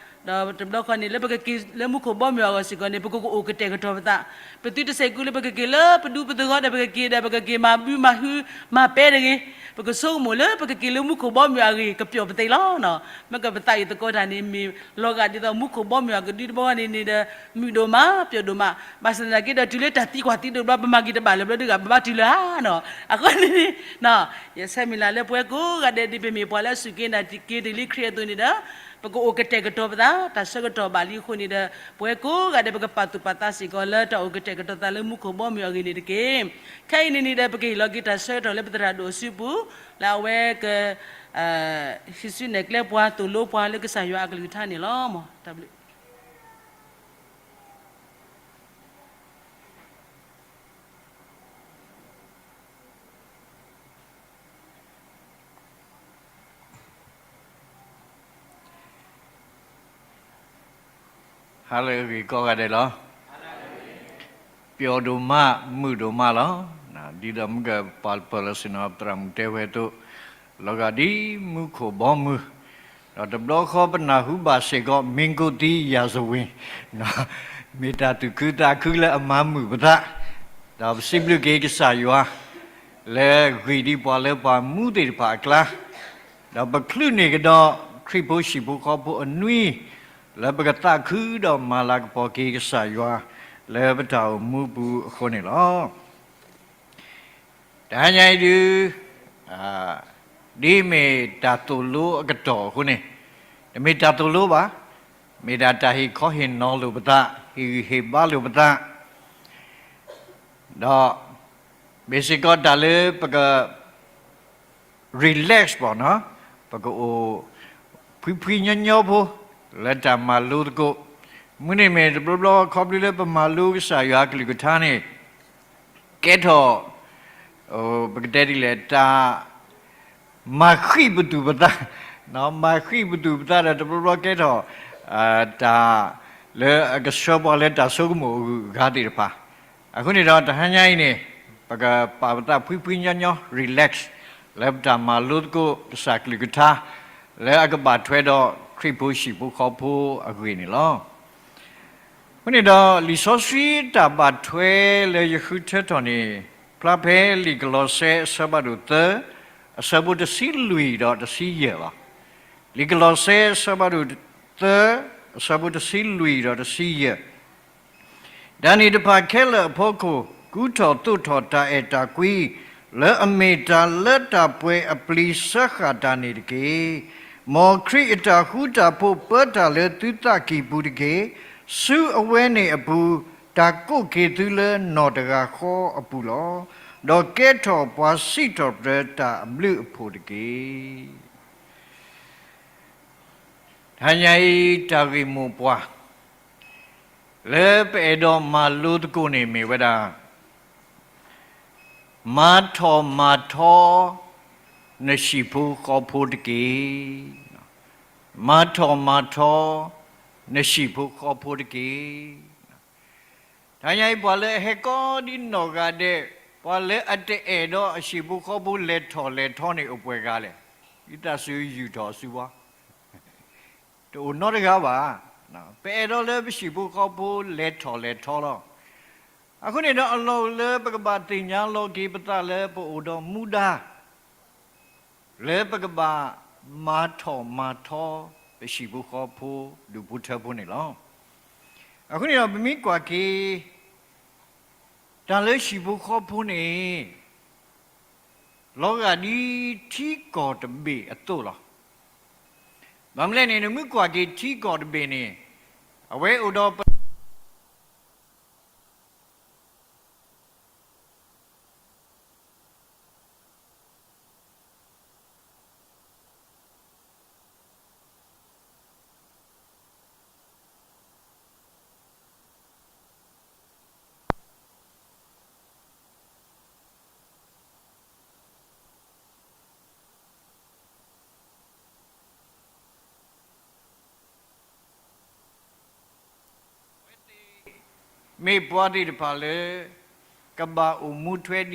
ဒီးတဘျီဃီန့ၣ်လၢပကက့ၤလၢမူခိၣ်ဘီမုၢ်အဂီၢ်စ့ၢ်ကီးန့ၣ် ပကကအိၣ်ကတဲာ်ကတီၤပသး, ပသုတစဲးကုလၢပကက့ၤလၢပဒူပသဂီၤဒီးပကက့ၤဒီး ပကက့ၤမၤဘုမၤဟုမၤပဲတဂ့ၤ, ပကဆိကမိၣ်လၢပကက့ၤလၢမူခိၣ်ဘီမုၢ်အဂ့ၢ် ကပျီၣ်ပသ့လီၤနီၤ. မ့ၢ်ကပသးအံၤသကိးတၢ်န့ၣ် မ့ၢ်လီၤဂာ်ဒ်သိးမူခိၣ်ဘီမုၢ်အကဒုတဘီန့ၣ်န့ၣ်ဒီး မုာ်ဒိၣ်မး ပျီၣ်ဒိၣ်မး, ဘၣ်ဆၣ်သနာ်က့ဒီး တုၤလၢတၢ်သံကွၢ်သံဒိးဘျီ ပမၤက့ၤတဘၣ်လၢၤဘျီဒုးဂၤ ပဘၣ်တုၤလၢဧါနီၤ. အဃိန့ၣ် ယဆၢမုၢ်လၢ်လၢပဝဲကိးဂၤဒဲး ဒ်ပမ့ၢ်ပှၤလၢအစူၢ်က့ၤနာ်က့ၤတ့ၢ်လံခရံာ်အသိးန့ၣ်ဒီး ပကအိၣ်ကတဲာ်ကတီၤပသး တၢ်ဆၢကတီၢ်ဘၣ်လံအဃိန့ၣ်ဒီး ပဝဲကိးဂၤဒဲး ပကပာ်သူၣ်ပာ်သးစ့ၢ်ကီးလၢတၢ်အိၣ်ကတဲာ်ကတီၤသးလၢမူခိၣ်ဘီမုၢ်အဂ့ၢ်န့ၣ်တက့ၢ်. ခဲအံၤန့ၣ်န့ၣ်ဒီး ပကဟ့ၣ်လီၤက့ၤတၢ်ဆၢကတီၢ်လၢပသရၣ်ဒိၣ်အစုပူၤ လၢအဝဲက ဟံးစုနဲၣ်ကျဲပှၤသိၣ်လိပှၤလၢကစၢ်ယွၤအကလုၢ်ကထါန့ၣ်လီၤ. တၢ်ဘျုး ဟါလၢအဂ့ၤကိးဂၤဒဲးလီၤ. ပျီၣ်ဒိၣ်မး မုာ်ဒိၣ်မးလီၤ. ဒ်သိးမ့ၢ်ကပာ်ပၢၢ်လီၤဆ့ၣ်နီၤ သရၣ်မုၣ်တဲဝဲအသိး လီၤဂာ်ဒ်မူခိၣ်ဘီမုၢ်, ဒီးတဘျီဃီပနၢ်ဟူဘၣ်စ့ၢ်ကီး မင်းကိုသီးရာဇဝင်, မ့ၢ်တၢ်သူၣ်ခုသးခုလၢအမၤမုာ်ပသး, ဒီးပစံးဘျုးက့ၤကစၢ်ယွၤ လၢဂ့ၤဒံးပှၤလၢပှၤမူသ့ၣ်တဖၣ်အကျါ, ဒီးပချုးန့ၢ်ကဒီး ခရံာ်ဖိဟံၣ်ဖိဃီဖိအနွံ လၢပကသးခုဒီးမၤလၤကပီၤက့ၤကစၢ်ယွၤ လၢပတၢ်အိၣ်မူပူၤအဃိန့ၣ်လီၤ. တဟါညါအံၤဒုး ဒ်မ့ၢ်တၢ်သိၣ်လိအကတီၢ်အဃိန့ၣ်, တမ့ၢ်တၢ်သိၣ်လိဘၣ်, မ့ၢ်ဒၣ်တၢ်ဟ့ၣ်ခီဟ့ၣ်နီၤလိာ်ပသး, ဟ့ၣ်ဂံၢ်ဟ့ၣ်ဘါလိာ်ပသး, ဒီး မ့ၢ်စ့ၢ်ကီးတၢ်လၢပက relax ဘၣ်နီၤ, ပကအိၣ်ဖှံဖှံညီညီဖိ လၢတၢ်မၤလိသကိး, မုၢ်န့ၣ်မ့ၢ်တဘျီဘျီခီဖျိလၢပမၤလိကစၢ်ယွၤအကလုၢ်ကထါန့ၣ် ကဲထီၣ် ပကတဲဒ်လဲၣ် တၢ် မၤဃံးပသူၣ်ပသး, မၤဃံးပသူၣ်ပသးဒီးတဘျီဘျီကဲထီၣ် တၢ်လၢအကဆှၢပှၤလၢတၢ်ဆိကမိၣ်အဂုၤအဂၤသ့ၣ်တဖၣ်, အဃိန့ၣ်ဒီးတဟါညါအံၤန့ၣ် ပကပာ်ပသးဖှံဖှံညီညီ relax လၢပတၢ်မၤလိသကိးကစၢ်ကလုၢ်ကထါ လၢအကဘၣ်ထွဲဒီးခရံာ်ဖိဟံၣ်ဖိဃီဖိအဂ့ၢ်န့ၣ်လီၤ. အဃိန့ၣ်ဒီး လံာ်စီဆှံတၢ်ဘၣ်ထွဲလၢယဃုထၢထီၣ်န့ၣ် ဖျါဖဲလံာ်ကလီးစဲအဆၢဖးဒိၣ်သၢ အဆၢဖိတဆံလွံၢ်ဒီးတဆံယဲၢ်လီၤ. လံာ်ကလီးစဲအဆၢဖးဒိၣ်သၢ အဆၢဖိတဆံလွံၢ်ဒီးတဆံယဲၢ် တၢ်န့ၣ်တဖၣ်ခဲလၢာ်အဖီခိၣ် ကူထီၣ်သိးထီၣ်တၢ်အဲၣ်တၢ်ကွံ လၢအမ့ၢ်တၢ်လၢတၢ်ပှဲၤအပျံၤစၢဃာ်တၢ်န့ၣ်တက့ၢ်. မ်ခရံာ်အတၢ်ဃူတၢ်ဖိးပၢတၢ်လၢသုသးကံၢ်ပူၤတက့ၢ်. ဆူအဝဲန့ၣ်အပူၤ တၢ်ကိးက့ၤသုလၢနီၢ်တဂၤဃီအပူၤလီၤ. ဒီးကဲထီၣ်ပှၤစံးထီၣ်ပတြၢၤတၢ်အဘျုးအဖှိၣ်တက့ၢ်. တဟါညါအံၤ တၢ်ဂ့ၢ်မိၢ်ပှၢ် လၢပအဲၣ်ဒိးမၤလိသကိးန့ၣ်မ့ၢ်ဝဲဒၣ် မၤထီၣ်မၤထီ နဟံၣ်ဖိဃီဖိတက့ၢ်. မၤထီၣ်မၤထီ နဟံၣ်ဖိဃီဖိတက့ၢ်. တဟါညါအံၤ ပှၤလၢအဟဲကီဒ်နီၢ်ဂၤဒဲး, ပှၤလၢအတအဲၣ်ဒိးအဟံၣ်ဖိဃီဖိလဲၤထီၣ်လဲၤထီန့ၣ်အိၣ်ပှဲၤဂၤလဲၣ်. ဒ်သးစူၤယူာ်ထီၣ်အစုဘီ တအိၣ်နီတဂၤဘၣ်. ပအဲၣ်ဒိးလၢပဟံၣ်ဖိဃီဖိလဲၤထီၣ်လဲၤထီလီၤ. အဃိန့ၣ်ဒီးအလီၢ်အိၣ်လၢပကဘၣ်သ့ၣ်ညါလီၤက့ၤပသးလၢပအိၣ်ဒီးမူဒါ လၢပကဘၣ်မၤထီၣ်မၤထီပဟံၣ်ဖိဃီဖိ ဒူၣ်ဖိထၢဖိန့ၣ်လီၤ. အဃိန့ၣ်ဒီးပမ့ၢ်ကွၢ်က့ၤ တၢ်လၢဟံၣ်ဖိဃီဖိန့ၣ် လီၤဂာ်ဒ်ထံကီၢ်တဘ့ၣ်အသိးလီၤ. ဘၣ်မနုၤလဲၣ်န့ၣ် နမ့ၢ်ကွၢ်က့ၤထံကီၢ်တဘ့ၣ်န့ၣ် အဝဲအိၣ်ဒီးပ မ့ၢ်ပှၤသ့ၣ်တဖၣ်လၢ ကဘၣ်အိၣ်မူထွဲဒ်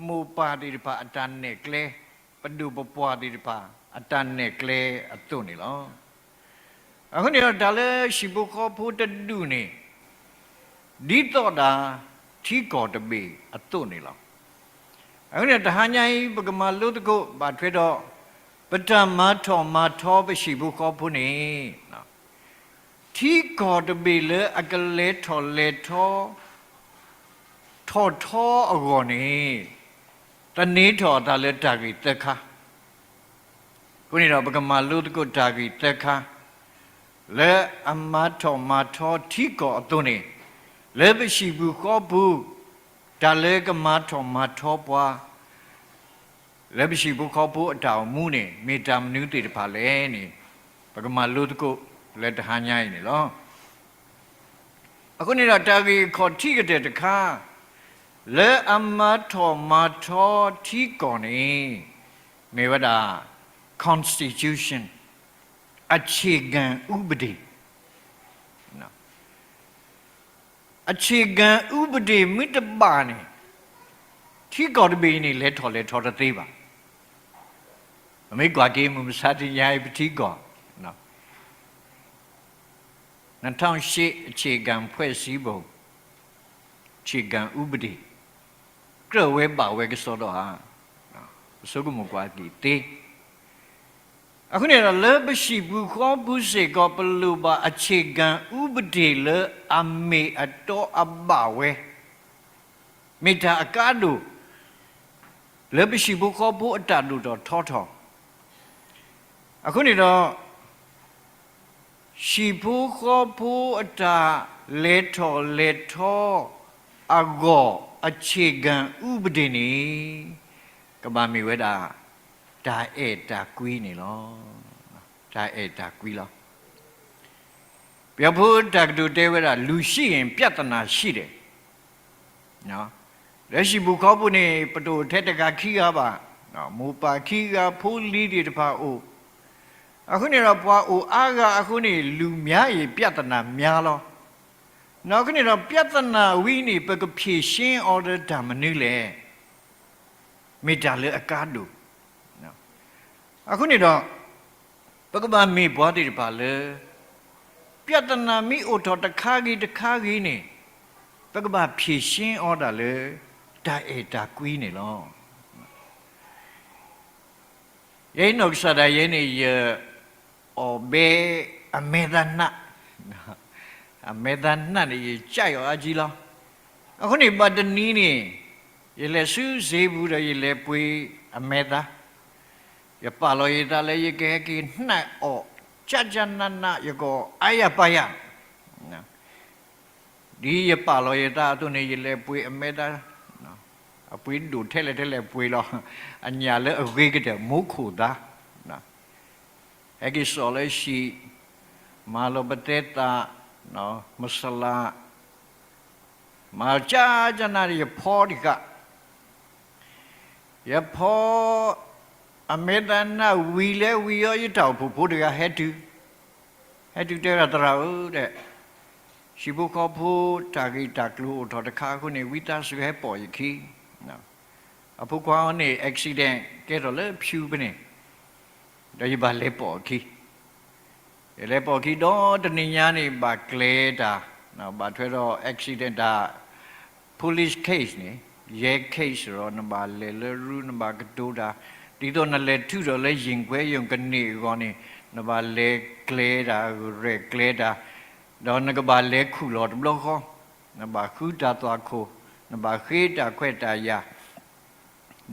မိၢ်ပၢ်သ့ၣ်တဖၣ်အတၢ်နဲၣ်ကျဲ, ပဒိၣ်ပပှၢ်သ့ၣ်တဖၣ်အတၢ်နဲၣ်ကျဲအသိးန့ၣ်လီၤ. အဃိန့ၣ်ဒီးတၢ်လၢဟံၣ်ဖိဃီဖိတဒူၣ်န့ၣ် ဒ်သိးဒၣ်ထံကီၢ်တဘ့ၣ်အသိးန့ၣ်လီၤ. အဃိန့ၣ်တဟါညါအံၤ ပကမၤလိသကိးဘၣ်ထွဲဒီး ပတၢ်မၤထီၣ်မၤထီပဟံၣ်ဖိဃီဖိန့ၣ် ထံကီၢ်တဘ့ၣ်လၢအကလဲၤထီၣ်လဲၤထီ ထီၣ်ထီအဂီၢ်န့ၣ် သန့ၤထီၣ်အသးလၢတၢ်ဂ့ၢ်သၢခါ. အဃိန့ၣ်ဒီးပကမၤလိသကိးတၢ်ဂ့ၢ်သၢခါ လၢအမၤထီၣ်မၤထီထံကီၢ်အသိးန့ၣ် လၢပဟံၣ်ပူၤဃီပူၤ တၢ်လၢကမၤထီၣ်မၤထီပှၤ လၢပဟံၣ်ဖိဃီဖိအတၢ်အိၣ်မူန့ၣ် မ့ၢ်တၢ်မနုၤသ့ၣ်တဖၣ်လဲၣ်န့ၣ် ပကမၤလိသကိးလၢတဟါညါအံၤန့ၣ်လီၤ. အဃိန့ၣ်ဒီးတၢ်ဂ့ၢ်အခီၣ်ထံးကတၢၢ်တခါ လၢအမၤထီၣ်မၤထီထံကီၢ်န့ၣ် မ့ၢ်ဝဲဒၣ် constitution အခြေခံဥပဒေ အခြေခံဥပဒေမ့ၢ်တဘၣ်န့ၣ် ထံကီၢ်တဘ့ၣ်အံၤန့ၣ် လဲၤထီၣ်လဲၤထီတသ့ဘၣ်. ပမ့ၢ်ကွၢ်က့ၤမုၢ်မဆါတနံၤညါအံၤပထံကီၢ် နှစ်ထောင့်ရှစ် အခြေခံဖွဲ့စည်းပုံ အခြေခံဥပဒေ ကြၢးဝဲဘၣ်ဝဲကစီဒီဧါ, ပဆိကမိၣ်ကွၢ်က့ၤသ့. အဃိန့ၣ်ဒီး လၢပဟံၣ်ပူၤဃီပူၤစ့ၢ်ကီး ပလိၣ်ဘၣ် အခြေခံဥပဒေ လၢအမ့ၢ်အတီအဘၣ်ဝဲ မ့ၢ်တၢ်အကါဒိၣ် လၢပဟံၣ်ဖိဃီဖိအတၢ်ဒိၣ်ထီၣ်ထီထီၣ်. အဃိန့ၣ်ဒီး ဟံၣ်ဖိဃီဖိအတၢ်လဲၤထီၣ်လဲၤထီအဂီၢ် အခြေခံဥပဒေ န့ၣ် ကဘၣ်မ့ၢ်ဝဲဒၣ် တၢ်အဲၣ်တၢ်ကွံန့ၣ်လီၤ. တၢ်အဲၣ်တၢ်ကွံလီၤ. ပယီၤဖိတၢ်ကတိၤတဲဝဲဒၣ် လူရှိရင် ပြဿနာရှိတယ် လၢဟံၣ်ပူၤဃီပူၤန့ၣ် ပတအိၣ်ထဲတဂၤခံဂၤဘၣ်, မိၢ်ပၢ်ခံဂၤ ဖိလံၤသ့ၣ်တဖၣ်အိၣ်. အဃိန့ၣ်ဒီး ပှၤအိၣ်အါဂၤအဃိန့ၣ် လူများရင် ပြဿနာများလီၤ. အဃိန့ၣ်ဒီး ပြဿနာဝံၤန့ၣ် ပကဖြေရှင်းအီၤလၢတၢ်မနုၤလဲၣ်. မ့ၢ်တၢ်လၢအကါဒိၣ်. အဃိန့ၣ်ဒီး ပကဘၣ်မ့ၢ်ပှၤသ့ၣ်တဖၣ်လၢ ပြဿနာမ့ၢ်အိၣ်ထီၣ်တခါဂ့ၤတခါဂ့ၤန့ၣ် ပကဘၣ်ဖြေရှင်းအီၤဒၣ်လၢ တၢ်အဲၣ်တၢ်ကွံန့ၣ်လီၤ. ယဲအံၤနီၢ်ကစၢ်ဒၣ်ယဲန့ၣ် ယအီၣ်ဘဲအမဲသးနး, အမဲသးနးန့ၣ် ယကြိုက်အီၤအါကံလီၤ. အဃိန့ၣ် ဘၣ်တနံၤန့ၣ် ယလဲၤဆူစ့ပူၤဒီး ယလဲၤပှ့ၤအမဲသး, ယပာ်လီၤယသးလၢယကဟဲက့ၤနးအီၣ် ကၠၢ်ကၠၢ်နးနး ယကအီၣ်အါယၤပာ်ယၤ ဒ်ယပာ်လီၤယသးအသိးန့ၣ် ယလဲၤပှ့ၤအမဲသး, အပှ့ၤဒိၣ်ထဲလဲၣ်ထဲလဲၣ်ပှ့ၤလီၤ, အညၣ်လၢအဂ့ၤကတၢၢ် မူခိၣ်သး, ဟဲက့ၤစိာ်လၢဟံၣ်, မၤလီၤပသဲသး, မစလး, မၤကၠၢ်ကၠၢ်နး ယဖီတဃာ် ယဖီအမဲသးနးဝံၤလၢဝံၤအီၤ ယတၢ်အိၣ်ဖှိၣ်ဖိတဂၤဟဲတုၤ, ဟဲတုၤတဲဒၣ် သရၣ်ဧၢ ဒီး ဟံၣ်ဖိဃီဖိတၢ်ဂ့ၢ်တၢ်ကျိၤအိၣ်ထီၣ်တခါအဃိန့ၣ် ဝံသးစူၤဟဲပိာ်ယခံ, အဖိခွါအီၤန့ၣ် accident ကဲထီၣ်လၢဖၠူၣ်ဖဲန့ၣ်, ဒီးယဘၣ်လဲၤပိာ်အခံ ယလဲၤပိာ်ခံဒီးတနံၤညါန့ၣ် ဘၣ်ကျဲၤတၢ်, ဘၣ်ထွဲဒီး accident တၢ်, police case န့ၣ် ရဲ case ဒီး နဘၣ်လဲၤလၢရူ နဘၣ်ကတိၤတၢ်, ဒ်သိးနလဲၤထုးထီၣ်လၢ ရင်ခွဲရုံ ကန့ၢ်အဂီၢ်န့ၣ် နဘၣ်လဲၤကျဲၤတၢ် ရဲၣ်ကျဲၤတၢ်, ဒီးနကဘၣ်လဲၤခူၣ်လီၤတဘျီဃီ, နဘၣ်ဃုတၢ်သွၣ်ခိၣ်, နဘၣ်ဃ့တၢ်ခွဲးတၢ်ယာ်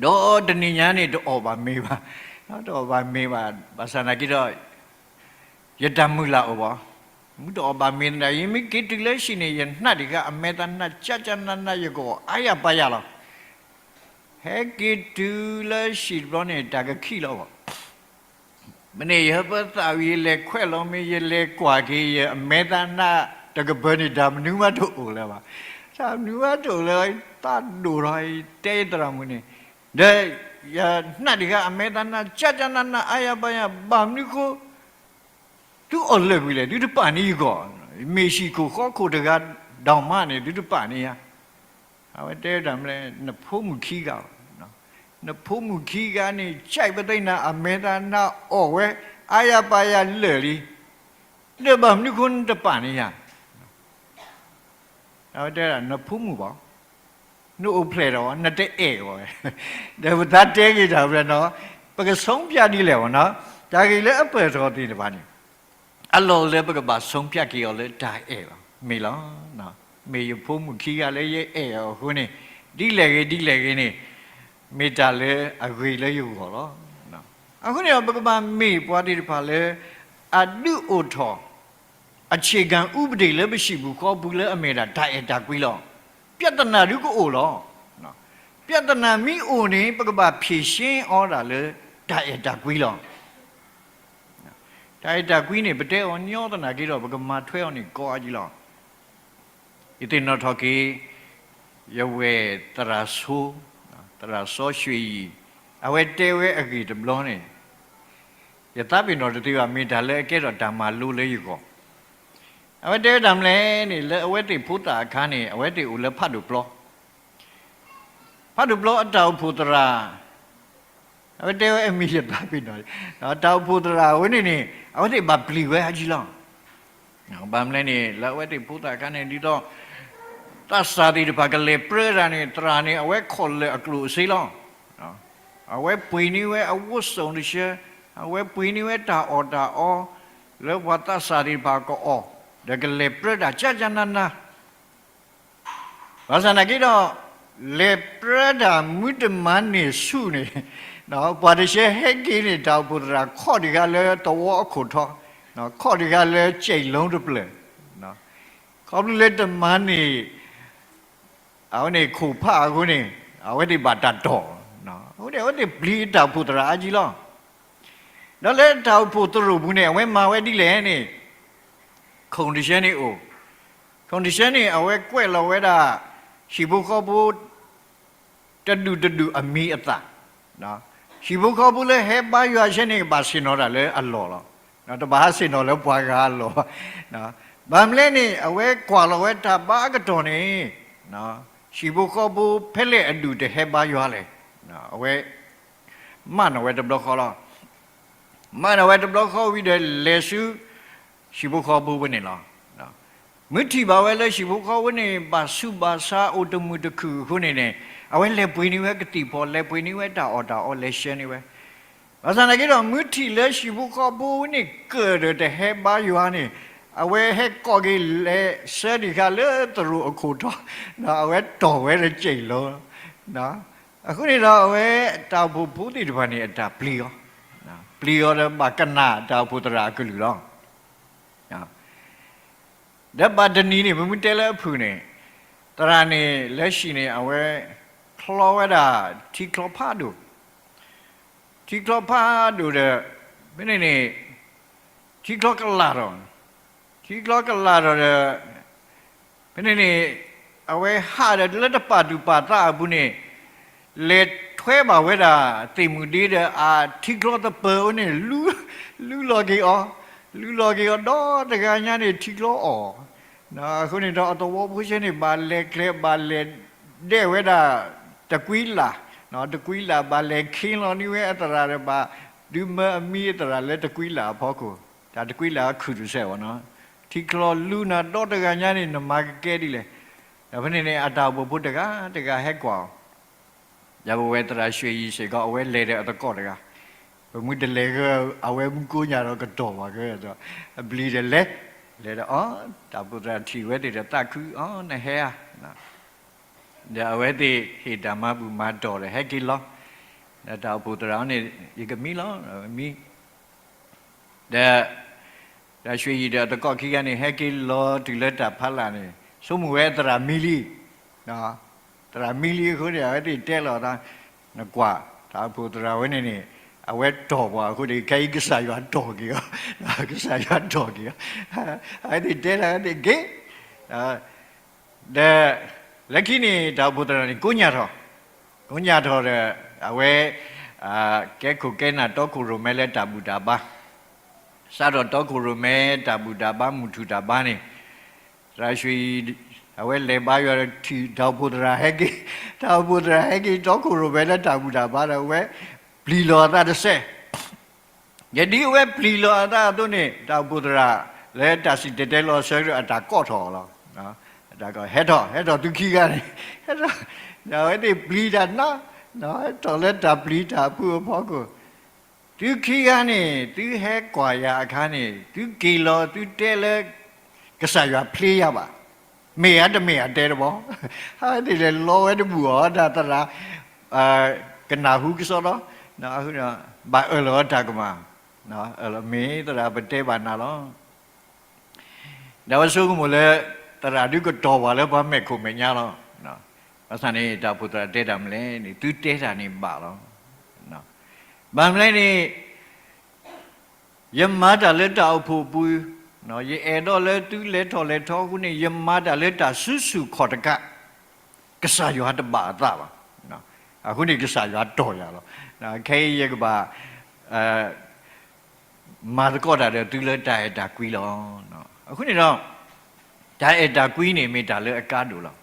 ဒီးတနံၤညါန့ၣ် တအီၣ်ဘၣ်မ့ၤဘၣ်, တအီၣ်ဘၣ်မ့ၤဘၣ်, ဘၣ်ဆၣ်သနာ်က့ဒီး ယတၢ်မုၢ်လၢ်အိၣ်ဘၣ်, မုၢ်တအီၣ်ဘၣ်မ့ၤသနာ်က့ ယမ့ၢ်က့ၤတုၤလၢဟံၣ်န့ၣ် ယနၢ်တခါ အမဲာ်သၣ်နၢ် ကၠၢ်ကၠၢ်နၢ်နၢ် ယကအီၣ်အါယၤပါယၤလီၤ. ဟဲက့ၤတုၤလၢဟံၣ်တဘျီန့ၣ် တၢ်ကခံးလီၤဘၣ် မ့ၢ်န့ၣ် ယဟၢဖၢသးဝံၤ ယလဲၤခွဲးလီၤမ့ၤ ယလဲၤကွၢ်က့ၤ ယအမဲာ်သၣ်နၢ်တကပၤန့ၣ် တၢ်မနုၤမးတအိၣ်လၢၤဘၣ်, တၢ်မနုၤမးတအိၣ်လၢၤ, သးဒိၣ်ထီၣ် တဲယသရၣ်မုၣ်န့ၣ်, ဒီးယနၢ်တခါ အမဲာ်သၣ်နၢ် ကၠၢ်ကၠၢ်နၢ်နၢ် အါယၤပါယၤ ဘၣ်မနုၤဃိ သုအီၣ်လၢာ်ကွံာ်လဲၣ်, သုတပာ်န့ၢ်ယဂီၢ်, မ့ၢ်ဟံၣ်ခိၣ်ဃီခိၣ်တဂၤဒီးမးန့ၣ် သုတပာ်န့ၢ်ယၤ. အဝဲတဲတၢ်မနုၤလဲၣ်, နဖိမုၣ်ခံဂၤ, နဖိမုၣ်ခံဂၤန့ၣ် ကၠဲးပသ့ၣ်နၤ အမဲာ်သၣ်နၢ်အီၣ်ဝဲ အါယၤပါယၤလၢာ်လံ, ဒီးဘၣ်မနုၤဃိနတပာ်န့ၢ်ယၤ. အဝဲတဲဒၣ် နဖိမုၣ်ဘၣ်, နအိၣ်ဖျဲၣ်ထီၣ်ဘၣ်, နတအဲၣ်ဘၣ်ဝဲ, ဒီးပသးတဲက့ၤတၢ်ဖဲနီၤ, ပကဆုံးဖြတ်ဒ်လဲၣ်ဘၣ်နီၤ, တၢ်ဂ့ၢ်လၢအပၢၢ်ထီၣ်သ့ၣ်တဖၣ်န့ၣ် အလီၢ်လၢပကဘၣ်ဆုံးဖြတ်က့ၤအီၤလၢတၢ်အဲၣ်လီၤ, မ့ၢ်လီၤ. မ့ၢ်ယဖိမုၣ်ခံဂၤလၢယအဲၣ်အီၤအဃိန့ၣ်, ဒ်လဲၣ်ဂ့ၤဒ်လဲၣ်ဂ့ၤန့ၣ်, မ့ၢ်တၢ်လၢအဂ့ၤလၢယဂီၢ်လီၤ. အဃိန့ၣ်ဒီး ပကဘၣ်မ့ၢ်ပှၤသ့ၣ်တဖၣ်လၢ အဒုးအိၣ်ထီၣ် အခြေခံဥပဒေ လၢပဟံၣ်ပူၤဃီပူၤလၢအမ့ၢ်ဒၣ်တၢ်အဲၣ်တၢ်ကွံလီၤ. ပြဿနာဒုကအိၣ်လီၤ. ပြဿနာမ့ၢ်အိၣ်န့ၣ် ပကဘၣ်ဖြေရှင်းအီၤဒၣ်လၢတၢ်အဲၣ်တၢ်ကွံလီၤ. တၢ်အဲၣ်တၢ်ကွံန့ၣ် ပတဲအီၤညီသနာ်က့ဒီး ပကမၤထွဲအီၤန့ၣ်ကီအါကံလီၤ. ယသ့ၣ်နီၣ်ထီၣ်က့ၤ ယဝဲၢ်သရၣ်ဆိ, သရၣ်စီဆှံယံၤ, အဝဲတဲဝဲအဂ့ၢ်တဘျီန့ၣ် ယသးပ့ၤနီၣ်တသ့ဘၣ်, မ့ၢ်တၢ်လၢအကဲထီၣ်တၢ်မၤလိလၢယဂီၢ်. အဝဲတဲဝဲတၢ်မနုၤလဲၣ်န့ၣ်, လၢအဝဲသ့ၣ်ဖိသၣ်အခါန့ၣ် အဝဲသ့ၣ်အိၣ်လၢဖးဒိၣ်ပျီ, ဖးဒိၣ်ပျီအတၢ်အိၣ်ဖှိၣ်သရၣ်, အဝဲတဲဝဲအမံၤယသးပ့ၤနီၣ်, တၢ်အိၣ်ဖှိၣ်သရၣ်အဝဲန့ၣ်န့ၣ် အဝဲသ့ၣ်ဘၣ်ပျံၤဝဲအါကံလီၤ. ဘၣ်မနုၤလဲၣ်န့ၣ် လၢအဝဲသ့ၣ်ဖိသၣ်အခါန့ၣ် ဒ်သိး သးစၢ်သ့ၣ်တဖၣ်ကလဲၤပြၢတၢ်န့ၣ် သရၣ်န့ၣ် အဝဲခိးလၢာ်အကျိၣ်အစ့လီၤ. အဝဲပှ့ၤန့ၢ်ဝဲအဝတ်စုံတဆၢ, အဝဲပှ့ၤန့ၢ်ဝဲတၢ်အီၣ်တၢ်အီ လၢပှၤသးစၢ်သ့ၣ်တဖၣ်ကအီၣ်, ဒီးကလဲၤပြၢတၢ်ကၠၢ်ကၠၢ်နၢ်နၢ် ဘၣ်ဆၣ်သနာ်က့ဒီး လဲၤပြၢတၢ်မုၢ်တမၤန့ၢ်ဆူၣ်န့ၣ်, ပှၤတဆၢဟဲက့ၤန့ၣ် တၢ်အိၣ်ဖှိၣ်သရၣ်ခီၣ်တဂၤလၢသဝီအခိၣ်ထီ, ခီၣ်တဂၤလၢစဲးလိတဖျၢၣ်, ခီဖျိလၢတမၤန့ၢ် အဝဲန့ၣ်ခိၣ်ဖးအဃိန့ၣ် အဝဲသ့ၣ်ဘၣ်တၢ်တီၢ်, အဃိန့ၣ် အဝဲသ့ၣ်ပျံၤတၢ်အိၣ်ဖှိၣ်သရၣ်အါကံလီၤ. ဒီးလၢတၢ်အိၣ်ဖှိၣ်သရိာ်ပူၤန့ၣ် အဝဲမၤဝဲဒ်လဲၣ်န့ၣ်, condition န့ၣ်အိၣ်, condition န့ၣ် အဝဲကွဲးလီၤဝဲဒၣ် ဟံၣ်ဖိဃီဖိ တဒူၣ်တဒူၣ်အမံၤအသၣ်, ဟံၣ်ဖိဃီဖိလၢဟဲဘါယွၤဆၢန့ၣ် ကဘၣ်ဆ့ၣ်နီၤတၢ်လၢအလီၢ်လီၤ. တဘၣ်ဟးဆ့ၣ်နီၤလၢပှၤဂၤအလီၢ်ဘၣ်. ဘၣ်မနုၤလဲၣ်န့ၣ် အဝဲကွၢ်လီၤဝဲတၢ်ဘါအကတီၢ်န့ၣ်, ဟံၣ်ဖိဃီဖိဖဲလဲၣ်အဒူၣ်တဟဲဘါယွၤလဲၣ်. အဝဲမၢနီၣ်ဝဲတဘျီဃီလီၤ. မၢနီၣ်ဝဲတဘျီဃီဝံၤဒီး လဲၤဆူ ဟံၣ်ဖိဃီဖိဝဲန့ၣ်လီၤ. မုၢ်ထံၣ်ဘၣ်ဝဲလၢဟံၣ်ဖိဃီဖိန့ၣ် ဘၣ်ဆူးဘၣ်ဆါအိၣ်တမုာ်တခုၣ်အဃိန့ၣ်န့ၣ်, အဝဲလဲၤပှ့ၤန့ၢ်ဝဲကသံၣ်ဖီ, လဲၤပှ့ၤန့ၢ်ဝဲတၢ်အီၣ်တၢ်အီ လဲၤဆှၢန့ၢ်ဝဲ. ဘၣ်ဆၣ်သနာ်က့ဒီး မုၢ်ထံၣ်လၢဟံၣ်ဖိဃီဖိဝဲန့ၣ် ကၢၢ်ဒီးတဟဲဘါယွၤန့ၣ်, အဝဲဟဲကိးက့ၤလဲၤဆှၢတခါလၢသရိာ်အခိၣ်ထီ, အဝဲတီၢ်ဝဲတစဲးလိ, အဃိန့ၣ်ဒီး အဝဲတၢ်အိၣ်ဖှိၣ်ဖိသ့ၣ်တဖၣ်န့ၣ် အတၢ်ပျံၤအီၤ, ပျံၤအီၤဒီးဘၣ်ကနၣ်တၢ်အိၣ်ဖှိၣ်သရၣ်အကလုၢ်လီၤ. ဒီးဘၣ်တနံၤန့ၣ် ပမ့ၢ်တဲလၢအဖုၣ်န့ၣ်, သရၣ်န့ၣ် လၢဟံၣ်န့ၣ် အဝဲချီဝဲဒၣ်ထံချီဖးဒိၣ်, ထံချီဖးဒိၣ်ဒီး ဖဲန့ၣ်န့ၣ် ထံချီကလၢ်ထီၣ်, ထံချီကလၢ်ထီၣ်ဒီး ဖဲန့ၣ်န့ၣ် အဝဲဟးဒီးလၢတပာ်သူၣ်ပာ်သးအပူၤန့ၣ် လဲၤထွဲဘၣ်ဝဲဒၣ်သ့ၣ်မုၣ်ဒ့ဒီး အထံချီသပၢၤဝဲန့ၣ် လူလီၤက့ၤအီၤ, လူလီၤက့ၤအီၤဒီတဂၤညါန့ၣ် ထံချီအီၣ်, အဃိန့ၣ်ဒီးအသဝီဖိဆဲန့ၣ် ဘၣ်လဲၤကျဲ ဘၣ်လဲၤဒဲးဝဲဒၣ်တကွံလၢ်, တကွံလၢ် ဘၣ်လဲၤခ့လီၤန့ၢ်ဝဲအသရၣ်ဒီး ဘၣ်ဒုးမၢအမံအသရၣ်လၢတကွံလၢ်အဖီခိၣ်, တၢ်တကွံလၢ်အခုၣ်တစဲးဘၣ်နီၤ, ထံချီလူနၤဒီတဂၤညါန့ၣ် နမၤကကဲဒ်လဲၣ်. ဒီးဖဲန့ၣ်န့ၣ် အတၢ်အိၣ်ဖှိၣ်ဖိတဂၤတဂၤဟဲကွၢ်အီၤ, ဒီးပဝဲသရၣ်ရွှ့ယံၤစ့ၢ်ကီး အဝဲလဲၤဒီးအသကိးတဂၤ, ပမ့ၢ်တလဲၤဂ့ၤ အဝဲမူကိညၣ်ဒီးကတီၢ်ဘၣ်ကဲဒီး အဘျံၤဒီးလဲၤ, လဲၤဒီးအီၤ, တၢ်အိၣ်ဖှိၣ်သရၣ်ထံၣ်ဝဲသ့ၣ်ဒီးသးခု, အီၤ နဟဲဧါ ဒီးအဝဲသ့ၣ်ဟ့ၣ်တၢ်မၤဘူၣ်မၤတီၢ်ဒီးဟဲက့ၤလီၤ, ဒီးတၢ်အိၣ်ဖှိၣ်သရၣ်န့ၣ် ယကမံလီၤ, မံ, ဒီး သရၣ်ရွှ့ယံၤဒီးအသကိးခံဂၤန့ၣ် ဟဲက့ၤလီၤတုၤလၢတၢ်ဖးလၢ်န့ၣ် ဆိကမိၣ်ဝဲသရၣ်မံလံ, သရၣ်မံလံအဃိန့ၣ် အဝဲသ့ၣ်တဲလီၤသး, နကွၢ် တၢ်အိၣ်ဖှိၣ်သရၣ်ဝဲန့ၣ်န့ၣ် အဝဲတီၢ်ပှၤအဃိန့ၣ် ခဲအံၤကစၢ်ယွၤတီၢ်က့ၤအီၤ, ကစၢ်ယွၤတီၢ်က့ၤအီၤ, အဝဲသ့ၣ်တဲလီၤအဝဲသ့ၣ်က့ၤ ဒီး လၢခံန့ၣ် တၢ်အိၣ်ဖှိၣ်သရၣ်န့ၣ် ကိညၣ်ထီၣ်, ကိညၣ်ထီၣ်ဒီး အဝဲ ကဲခိၣ်ကဲနၢ်တီခိၣ်ရိၣ်မဲလၢတၢ်ဘူၣ်တၢ်ဘါ, စးထီၣ်တီခိၣ်ရိၣ်မဲတၢ်ဘူၣ်တၢ်ဘါ မုၢ်ထူၣ်တၢ်ဘါန့ၣ်, သရၣ်ရွှ့ယံၤ အဝဲလဲၤဘါယွၤထံၣ်တၢ်အိၣ်ဖှိၣ်သရၣ်ဟဲက့ၤ, တၢ်အိၣ်ဖှိၣ်သရၣ်ဟဲက့ၤတီခိၣ်ရိၣ်မဲလၢတၢ်ဘူၣ်တၢ်ဘါဒီး အဝဲပျံၤလီၤအသးတစဲး ယဒ်အဝဲပျံၤလီၤအသးအသိးန့ၣ် တၢ်အိၣ်ဖှိၣ်သရၣ်လၢတၢ်စံၣ်တဲၤတဲလီၤဆၢကတီၢ်အတၢ်ကိးထီၣ်အီၤလီၤ. ဟဲထီၣ် ဟဲထီၣ်သုခံဂၤန့ၣ် ဟဲထီၣ် ဒီးအဝဲသ့ၣ်ပျံၤတၢ်နး, ဟဲထီၣ်လၢတၢ်ပျံၤတၢ်အဖုအဖီခိၣ်, သုခံဂၤန့ၣ် သုဟဲကွၢ်ယၤအခါန့ၣ် သုက့ၤလီၤသုတဲလၢ ကစၢ်ယွၤဖျ့ယၤဘၣ်, မ့ၢ်ဧါတမ့ၢ်ဧါတဲတဘီ, အဝဲသ့ၣ်လဲၤလီဝဲတဘူၣ်အီၤ တၢ်သရၣ် ကနၢ်ဟူကစီဒီ, ဘၣ်အၢၣ်လီၤအီၤတၢ်ကမၣ်, အၢၣ်လီၤမ့ၢ်သရၣ်ပတဲဘၣ်နၤလီၤ. ဒီးအဝဲဆိကမိၣ်လၢ သရၣ်ဒုးကတီၢ်ပှၤလၢပှၤမဲာ်ခိၣ်မဲာ်ညါလီၤ. ဘၣ်ဆၣ်န့ၣ် တၢ်အိၣ်ဖှိၣ်သရၣ်တဲတၢ်မနုၤလဲၣ်န့ၣ် သုတဲတၢ်န့ၣ်ဘၣ်လီၤ. ဘၣ်မနုၤလဲၣ်န့ၣ် ယမၤတၢ်လၢတၢ်အိၣ်ဖှိၣ်အပူၤ, ယအဲၣ်ဒိးလၢသုလဲၤထီၣ်လဲၤထီအဃိန့ၣ် ယမၤတၢ်လၢတၢ်စုဆူၣ်ခီၣ်တကး, ကစၢ်ယွၤတဘၣ်အသးဘၣ်. အဃိန့ၣ်ကစၢ်ယွၤတီၢ်ယၤလီၤ. ခဲအံၤယကဘၣ် မၤသကိးတၢ်ဒီးသုလၢတၢ်အဲၣ်တၢ်ကွံလီၤ. အဃိန့ၣ်ဒီး တၢ်အဲၣ်တၢ်ကွံန့ၣ် မ့ၢ်တၢ်လၢအကါဒိၣ်လီၤ.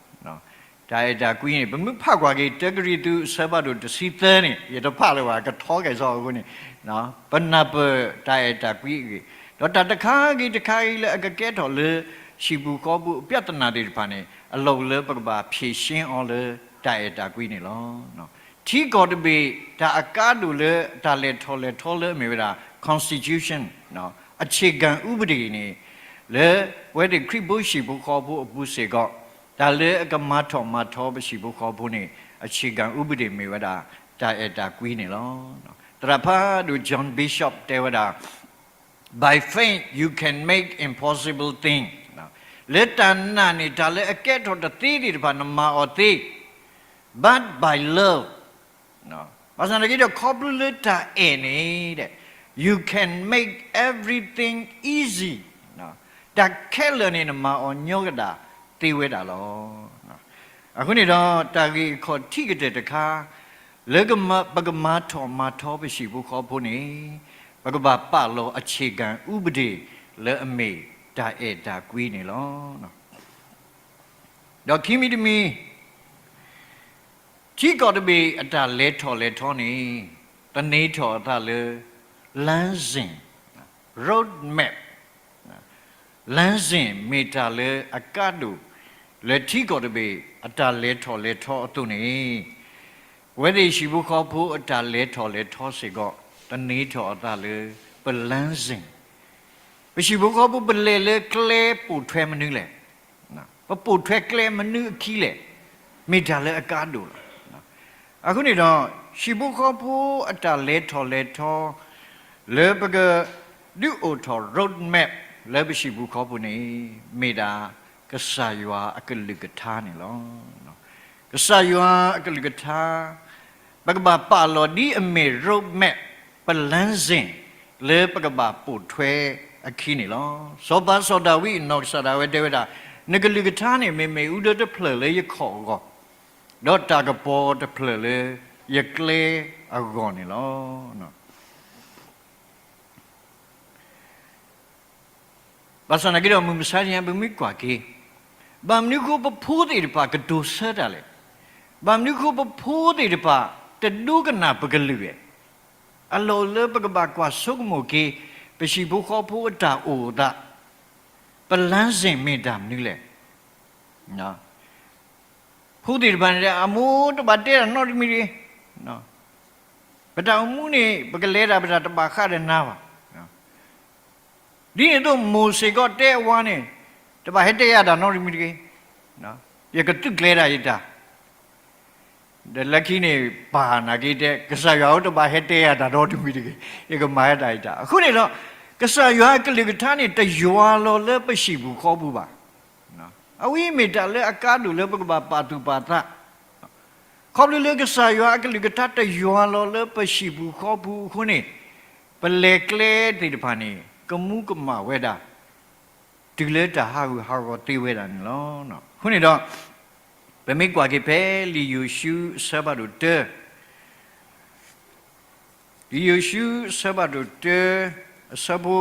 တၢ်အဲၣ်တၢ်ကွံန့ၣ် ပမ့ၢ်ဖးကွၢ်က့ၤ တၢကရံၣ်သူး အဆၢဖးဒိၣ်တဆံသၢန့ၣ် ယတဖးလၢၤဘၣ် ကထီကဲၣ်ဆိးအဃိန့ၣ် ပနၢ်ပၢၢ်တၢ်အဲၣ်တၢ်ကွံအဂ့ၢ်, ဒီးတၢ်တခါဂ့ၤတခါဂ့ၤလၢအကကဲထီၣ်လၢ ဟံၣ်ပူၤဃီပူၤအပြဿနာသ့ၣ်တဖၣ်န့ၣ် အလီၢ်အိၣ်လၢပကဘၣ် ဖြေရှင်း အီၤလၢတၢ်အဲၣ်တၢ်ကွံန့ၣ်လီၤ. ထံကီၢ်တဘ့ၣ် တၢ်အကါဒိၣ်လၢတၢ်လဲၤထီၣ်လဲၤထီလၢအမ့ၢ်ဝဲဒၣ် constitution အခြေခံဥပဒေန့ၣ် လၢပဝဲသ့ၣ်ခရံာ်ဖိဟံၣ်ဖိဃီဖိအပူၤစ့ၢ်ကီး တၢ်လၢအကမၤထီၣ်မၤထီပဟံၣ်ဖိဃီဖိန့ၣ် အခြေခံဥပဒေမ့ၢ်ဝဲဒၣ် တၢ်အဲၣ်တၢ်ကွံန့ၣ်လီၤ. သရၣ်ဖးဒိၣ် John Bishop တဲဝဲဒၣ် By faith you can make impossible thing, လၢတၢ်နာ်န့ၣ် တၢ်လၢအကဲထီၣ်တသ့သ့ၣ်တဖၣ် နမၤအီၤသ့, but by love, ဘၣ်ဆၣ်သနာ်က့ဒီး ခီဖျိလၢတၢ်အဲၣ်န့ၣ် you can make everything easy, တၢ်ခဲလၢာ်န့ၣ် နမၤအီၤညီကဒၣ်သ့ဝဲဒၣ်လီၤ. အဃိန့ၣ်ဒီး တၢ်ဂ့ၢ်အခီၣ်ထံးကတၢၢ်တခါ လၢပကမၤထီၣ်မၤထီပဟံၣ်ဖိဃီဖိန့ၣ် ပကဘၣ်ပာ်လီၤ အခြေခံဥပဒေ လၢအမ့ၢ်တၢ်အဲၣ်တၢ်ကွံန့ၣ်လီၤ. ဒီးခံမံၤတမံၤ ထံကီၢ်တဘ့ၣ်အတၢ်လဲၤထီၣ်လဲၤထီန့ၣ် သန့ၤထီၣ်အသးလၢ လမ်းစဉ်, road map, လမ်းစဉ် မ့ၢ်တၢ်လၢအကါဒိၣ် လၢထံကီၢ်တဘ့ၣ်အတၢ်လဲၤထီၣ်လဲၤထီအသိးန့ၣ် ပဝဲသ့ၣ်ဟံၣ်ဖိဃီဖိအတၢ်လဲၤထီၣ်လဲၤထီစ့ၢ်ကီး သန့ၤထီၣ်အသးလၢ ပ လမ်းစဉ်, ပဟံၣ်ဖိဃီဖိပလဲၤလၢကျဲပိာ်ထွဲမနုၤလဲၣ်. ပပိာ်ထွဲကျဲမနုၤအခံလဲၣ်, မ့ၢ်တၢ်လၢအကါဒိၣ်လီၤ. အဃိန့ၣ်ဒီး ဟံၣ်ဖိဃီဖိအတၢ်လဲၤထီၣ်လဲၤထီ လၢပကဒုးအိၣ်ထီၣ် road map လၢပဟံၣ်ဖိဃီဖိန့ၣ် မ့ၢ်ဒၣ်ကစၢ်ယွၤအကလုၢ်ကထါန့ၣ်လီၤ. ကစၢ်ယွၤအကလုၢ်ကထါ ပကဘၣ်ပာ်လီၤဒ်အမ့ၢ် road map, ပ လမ်းစဉ် လၢပကဘၣ်ပိာ်ထွဲအခံန့ၣ်လီၤ. စီၤပၤစီၤဒၤဝံးအနီၢ်ကစၢ်ဒၣ်ဝဲတဲဝဲဒၣ်, နကလုၢ်ကထါန့ၣ် မ့မ့ၢ်အူဒၢတဖျၢၣ်လၢယခီၣ်အဂီၢ်, ဒီးတၢ်ကပီၤတဖျၢၣ်လၢယကျဲအဂီၢ်န့ၣ်လီၤ. ဘၣ်ဆၣ်သနာ်က့ဒီး မုၢ်မဆါတနံၤ ပမ့ၢ်ကွၢ်က့ၤ, ဘၣ်မနုၤဃိပဖိသ့ၣ်တဖၣ်ကတိၤဆၢတၢ်လဲၣ်. ဘၣ်မနုၤဃိပဖိသ့ၣ်တဖၣ် တဒိကနၣ်ပကလုၢ်လဲၣ်. အလီၢ်အိၣ်လၢပကဘၣ်ကွၢ်ဆိကမိၣ်က့ၤ ပဟံၣ်ဖိဃီဖိအတၢ်အိၣ်အသး, ပ လမ်းစဉ် မ့ၢ်တၢ်မနုၤလဲၣ်. ဖိသ့ၣ်တဖၣ်န့ၣ် အမိၢ်တဘၣ်တဲတၢ်နီတမံၤတဂ့ၤ. ပတၢ်အိၣ်မူန့ၣ် ပကလဲၤတၢ်ပတၢ်တဘၣ်ဃးဒီးနၤဘၣ်. ဒ်န့ၣ်အသိးမိၢ်စ့ၢ်ကီးတဲအဝၤန့ၣ်, တဘၣ်ဟဲတဲယၤတၢ်နီတမံၤတဂ့ၤ. ယကသုးကျဲၤတၢ်ယတၢ် ဒီးလၢခံန့ၣ် ပၢ်နာ်က့တဲ ကစၢ်ယွၤဧၢတဘၣ်ဟဲတဲယၤတၢ်နီတမံၤတဂ့ၤ, ယကမၤဟဲတၢ်ယတၢ်. အဃိန့ၣ်ဒီး ကစၢ်ယွၤအကလုၢ်ကထါန့ၣ် တယွၤလီၤလၢပဟံၣ်ပူၤဃီပူၤဘၣ်. အဝဲမ့ၢ်တၢ်လၢအကါဒိၣ်လၢပကဘၣ်ပာ်သူၣ်ပာ်သး, ခီဖျိလၢကစၢ်ယွၤအကလုၢ်ကထါတယွၤလီၤလၢပဟံၣ်ပူၤဃီပူၤအဃိန့ၣ်, ပလဲၤကျဲသ့ၣ်တဖၣ်န့ၣ် ကမူကမၣ်ဝဲဒၣ် တုၤလၢတၢ်ဟးဂူာ်ဟးဂီၤသ့ဝဲဒၣ်န့ၣ်လီၤ. အဃိန့ၣ်ဒီး ပမ့ၢ်ကွၢ်က့ၤဖဲလံာ်ယိၤၡူအဆၢဖးဒိၣ်တၢ, လံာ်ယိၤၡူအဆၢဖးဒိၣ်တၢ အဆၢဖိ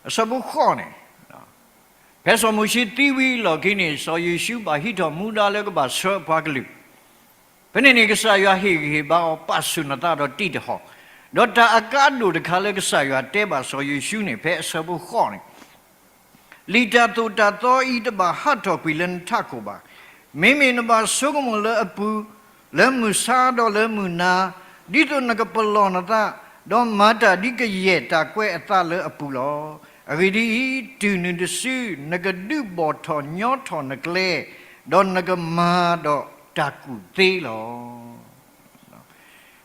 အဆၢဖိဃိးန့ၣ်, ဖဲစီၤမိၤၡ့သံဝံၤအလီၢ်ခံန့ၣ် စီၤယိၤၡူဘၣ်ဟံးထီၣ်မူဒါလၢကဘၣ်ဆှၢအပှၤကလုာ်, ဖဲန့ၣ်န့ၣ် ကစၢ်ယွၤဟ့ၣ်ဂံၢ်ဟ့ၣ်ဘါအီၤ ပာ်ဆူၣ်နသးဒီးတံၢ်တဟီၣ်, ဒီးတၢ်အကါဒိၣ်တခါလၢကစၢ်ယွၤတဲဘၣ်စီၤယိၤၡူန့ၣ် ဖဲအဆၢဖိဃိးန့ၣ် လံာ်တၢ်သိၣ်တၢ်သီအံၤတဘၣ်ဟးထီၣ်ကွံာ်လၢနထးခိၣ်ဘၣ်. မ့မ့ၢ်နဘၣ်ဆိကမိၣ်လၢအပူၤ, လၢမုၢ်ဆါဒီးလၢမုၢ်နၤ, ဒ်သိးနကပလီၢ်နသး, ဒီးမၤတၢ်ဒ်ကယဲၢ်တၢ်ကွဲးအသးလၢအပူၤလီၤ. အဂ့ၢ်ဒ်အံၤ, တုၤနုၤတစု, နကဒုးဘီၣ်ထီၣ်ညီထီၣ်နကျဲ, ဒီးနကမၤဒီးတၢ်ကူၣ်သ့လီၤ.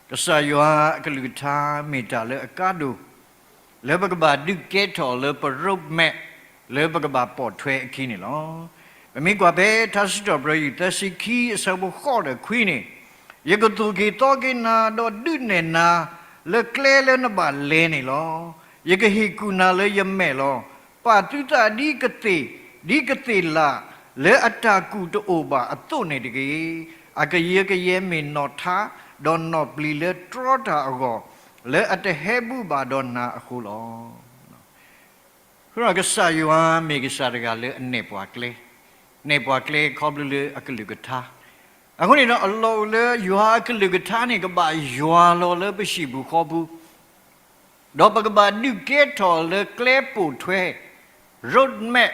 ကစၢ်ယွၤအကလုၢ်ကထါမ့ၢ်တၢ်လၢအကါဒိၣ် လၢပကဘၣ်ဒုးကဲထီၣ်လၢပ roadmap လၢပကဘၣ်ပိာ်ထွဲအခံန့ၣ်လီၤ. ပမ့ၢ်ကွၢ်ဖဲထါစံးထီၣ်ပတြၢၤ ယူၢ်သၢဆံခံအဆၢဖိဃိးဒီးခွံန့ၣ်, ယကသိၣ်က့ၤသီက့ၤနၤ ဒီးဒုးနဲၣ်နၤ လၢကျဲလၢနဘၣ်လဲၤန့ၣ်လီၤ. ယကဟ့ၣ်ကူၣ်နၤလၢယမဲာ်လီၤ. ပာ်သုသးဒ်ကသ့ၣ်, ဒ်ကသ့ၣ်လး လၢအတၢ်ကူၣ်တအိၣ်ဘၣ်အသိးန့ၣ်တဂ့ၤ. အကယၢကယဲမ့ၢ်နီၣ်ထါ, ဒီးနီၣ်ပျံၤလၢတြီတၢ်အဂီၢ်, လၢအတဟဲဘူၣ်ဘၣ်ဒီးနၤအဃိလီၤ. အဃိဒီးကစၢ်ယွၤမ့ၢ်ကစၢ်တဂၤလၢအနဲၣ်ပှၤကျဲ, နဲၣ်ပှၤကျဲခီဖျိလၢအကလုၢ်ကထါ. အဃိန့ၣ်ဒီးအလီၢ်အိၣ်လၢယွၤအကလုၢ်ကထါန့ၣ် ကဘၣ်ယွၤလီၤလၢပဟံၣ်ပူၤဃီပူၤ ဒီးပကဘၣ်ဒုးကဲထီၣ်လၢကျဲပိာ်ထွဲ roadmap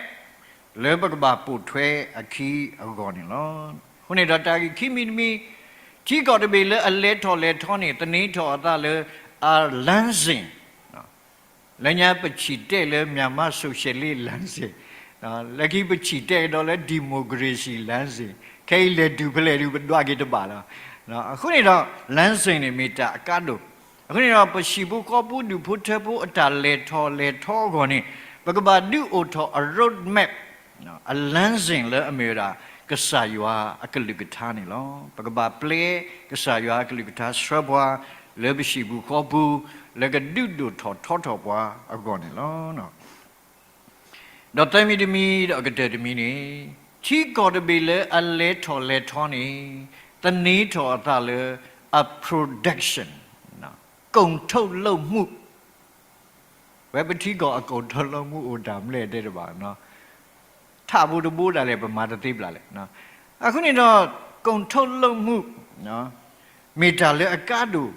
လၢပကဘၣ်ပိာ်ထွဲအခံအဂီၢ်န့ၣ်လီၤ. အဃိန့ၣ်ဒီးတၢ်ဂ့ၢ်ခံမံၤတမံၤ, ထံကီၢ်တဘ့ၣ်လၢအလဲၤထီၣ်လဲၤထီန့ၣ် သန့ၤထီၣ်အသးလၢ အလမ်းစဉ် လၢညါပဆံၣ်တဲာ်လၢ မြန်မာ့ဆိုရှယ်လစ်လမ်းစဉ်, လၢခံပဆံၣ်တဲာ်ကဒီးလၢ democracyလမ်းစဉ်, ခဲအံၤလဲၤတုၤဖဲလဲၣ်ဒုးပဒွးက့ၤတဘၣ်လီၤ. အဃိန့ၣ်ဒီး လမ်းစဉ်န့ၣ်မ့ၢ်တၢ်အကါဒိၣ်, အဃိန့ၣ်ဒီး ပဟံၣ်ဖိဃီဖိဒူၣ်ဖိထၢဖိအတၢ်လဲၤထီၣ်လဲၤထီအဂီၢ်န့ၣ် ပကဘၣ်ဒုးအိၣ်ထီၣ်အ roadmap အလမ်းစဉ်လၢအမ့ၢ်ဝဲဒၣ် ကစၢ်ယွၤအကလုၢ်ကထါန့ၣ်လီၤ. ပကဘၣ်ပျဲကစၢ်ယွၤအကလုၢ်ကထါဆှၢပှၤ လၢပဟံၣ်ပူၤဃီပူၤ လၢကဒုးဒိၣ်ထီၣ်ထီထီၣ်ပှၤအဂီၢ်န့ၣ်လီၤ. ဒီးသၢမံၤတမံၤဒီးအကတၢၢ်တမံၤန့ၣ်, ထံကီၢ်တဘ့ၣ်လၢအလဲၤထီၣ်လဲၤထီန့ၣ် သန့ၤထီၣ်အသးလၢ အ production, ကုန်ထုတ်လုပ်မှု ဝဲပထံကီၢ်အ ကုန်ထုတ်လုပ်မှု အိၣ်တၢ်မနုၤလဲၣ်တဲတဘၣ်, ထးဘိတဘိဒၣ်လဲာ် ပမၤတသ့ဘၣ်လဲၣ်. အဃိန့ၣ်ဒီး ကုန်ထုတ်လုပ်မှု မ့ၢ်တၢ်လၢအကါဒိၣ်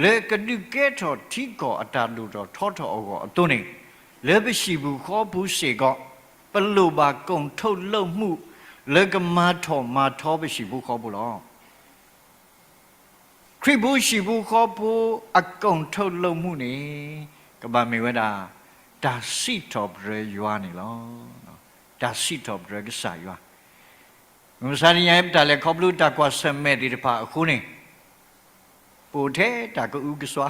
လၢကဒုးကဲထီၣ်ထံကီၢ်အတၢ်ဒိၣ်ထီၣ်ထီထီၣ်အဂီၢ်အသိးန့ၣ်, လၢပဟံၣ်ပူၤဃီပူၤစ့ၢ်ကီး ပလိၣ်ဘၣ် ကုန်ထုတ်လုပ်မှု လၢကမၤထီၣ်မၤထီပဟံၣ်ဖိဃီဖိလီၤ. ခရံာ်ဖိဟံၣ်ဖိဃီဖိအ ကုန်ထုတ်လုပ်မှု န့ၣ် ကဘၣ်မ့ၢ်ဝဲဒၣ် တၢ်စံးထီၣ်ပတြၢၤယွၤန့ၣ်လီၤ. တၢ်စံးထီၣ်ပတြၢၤကစၢ်ယွၤ, မုၢ်မဆါတနံၤအံၤ ပတၢ်လဲၤခီဖျိတၢ်ကွၢ်ဆၢၣ်မဲာ်သ့ၣ်တဖၣ်အဃိန့ၣ် ပအိၣ်ထဲတၢ်ကအုကစွါ,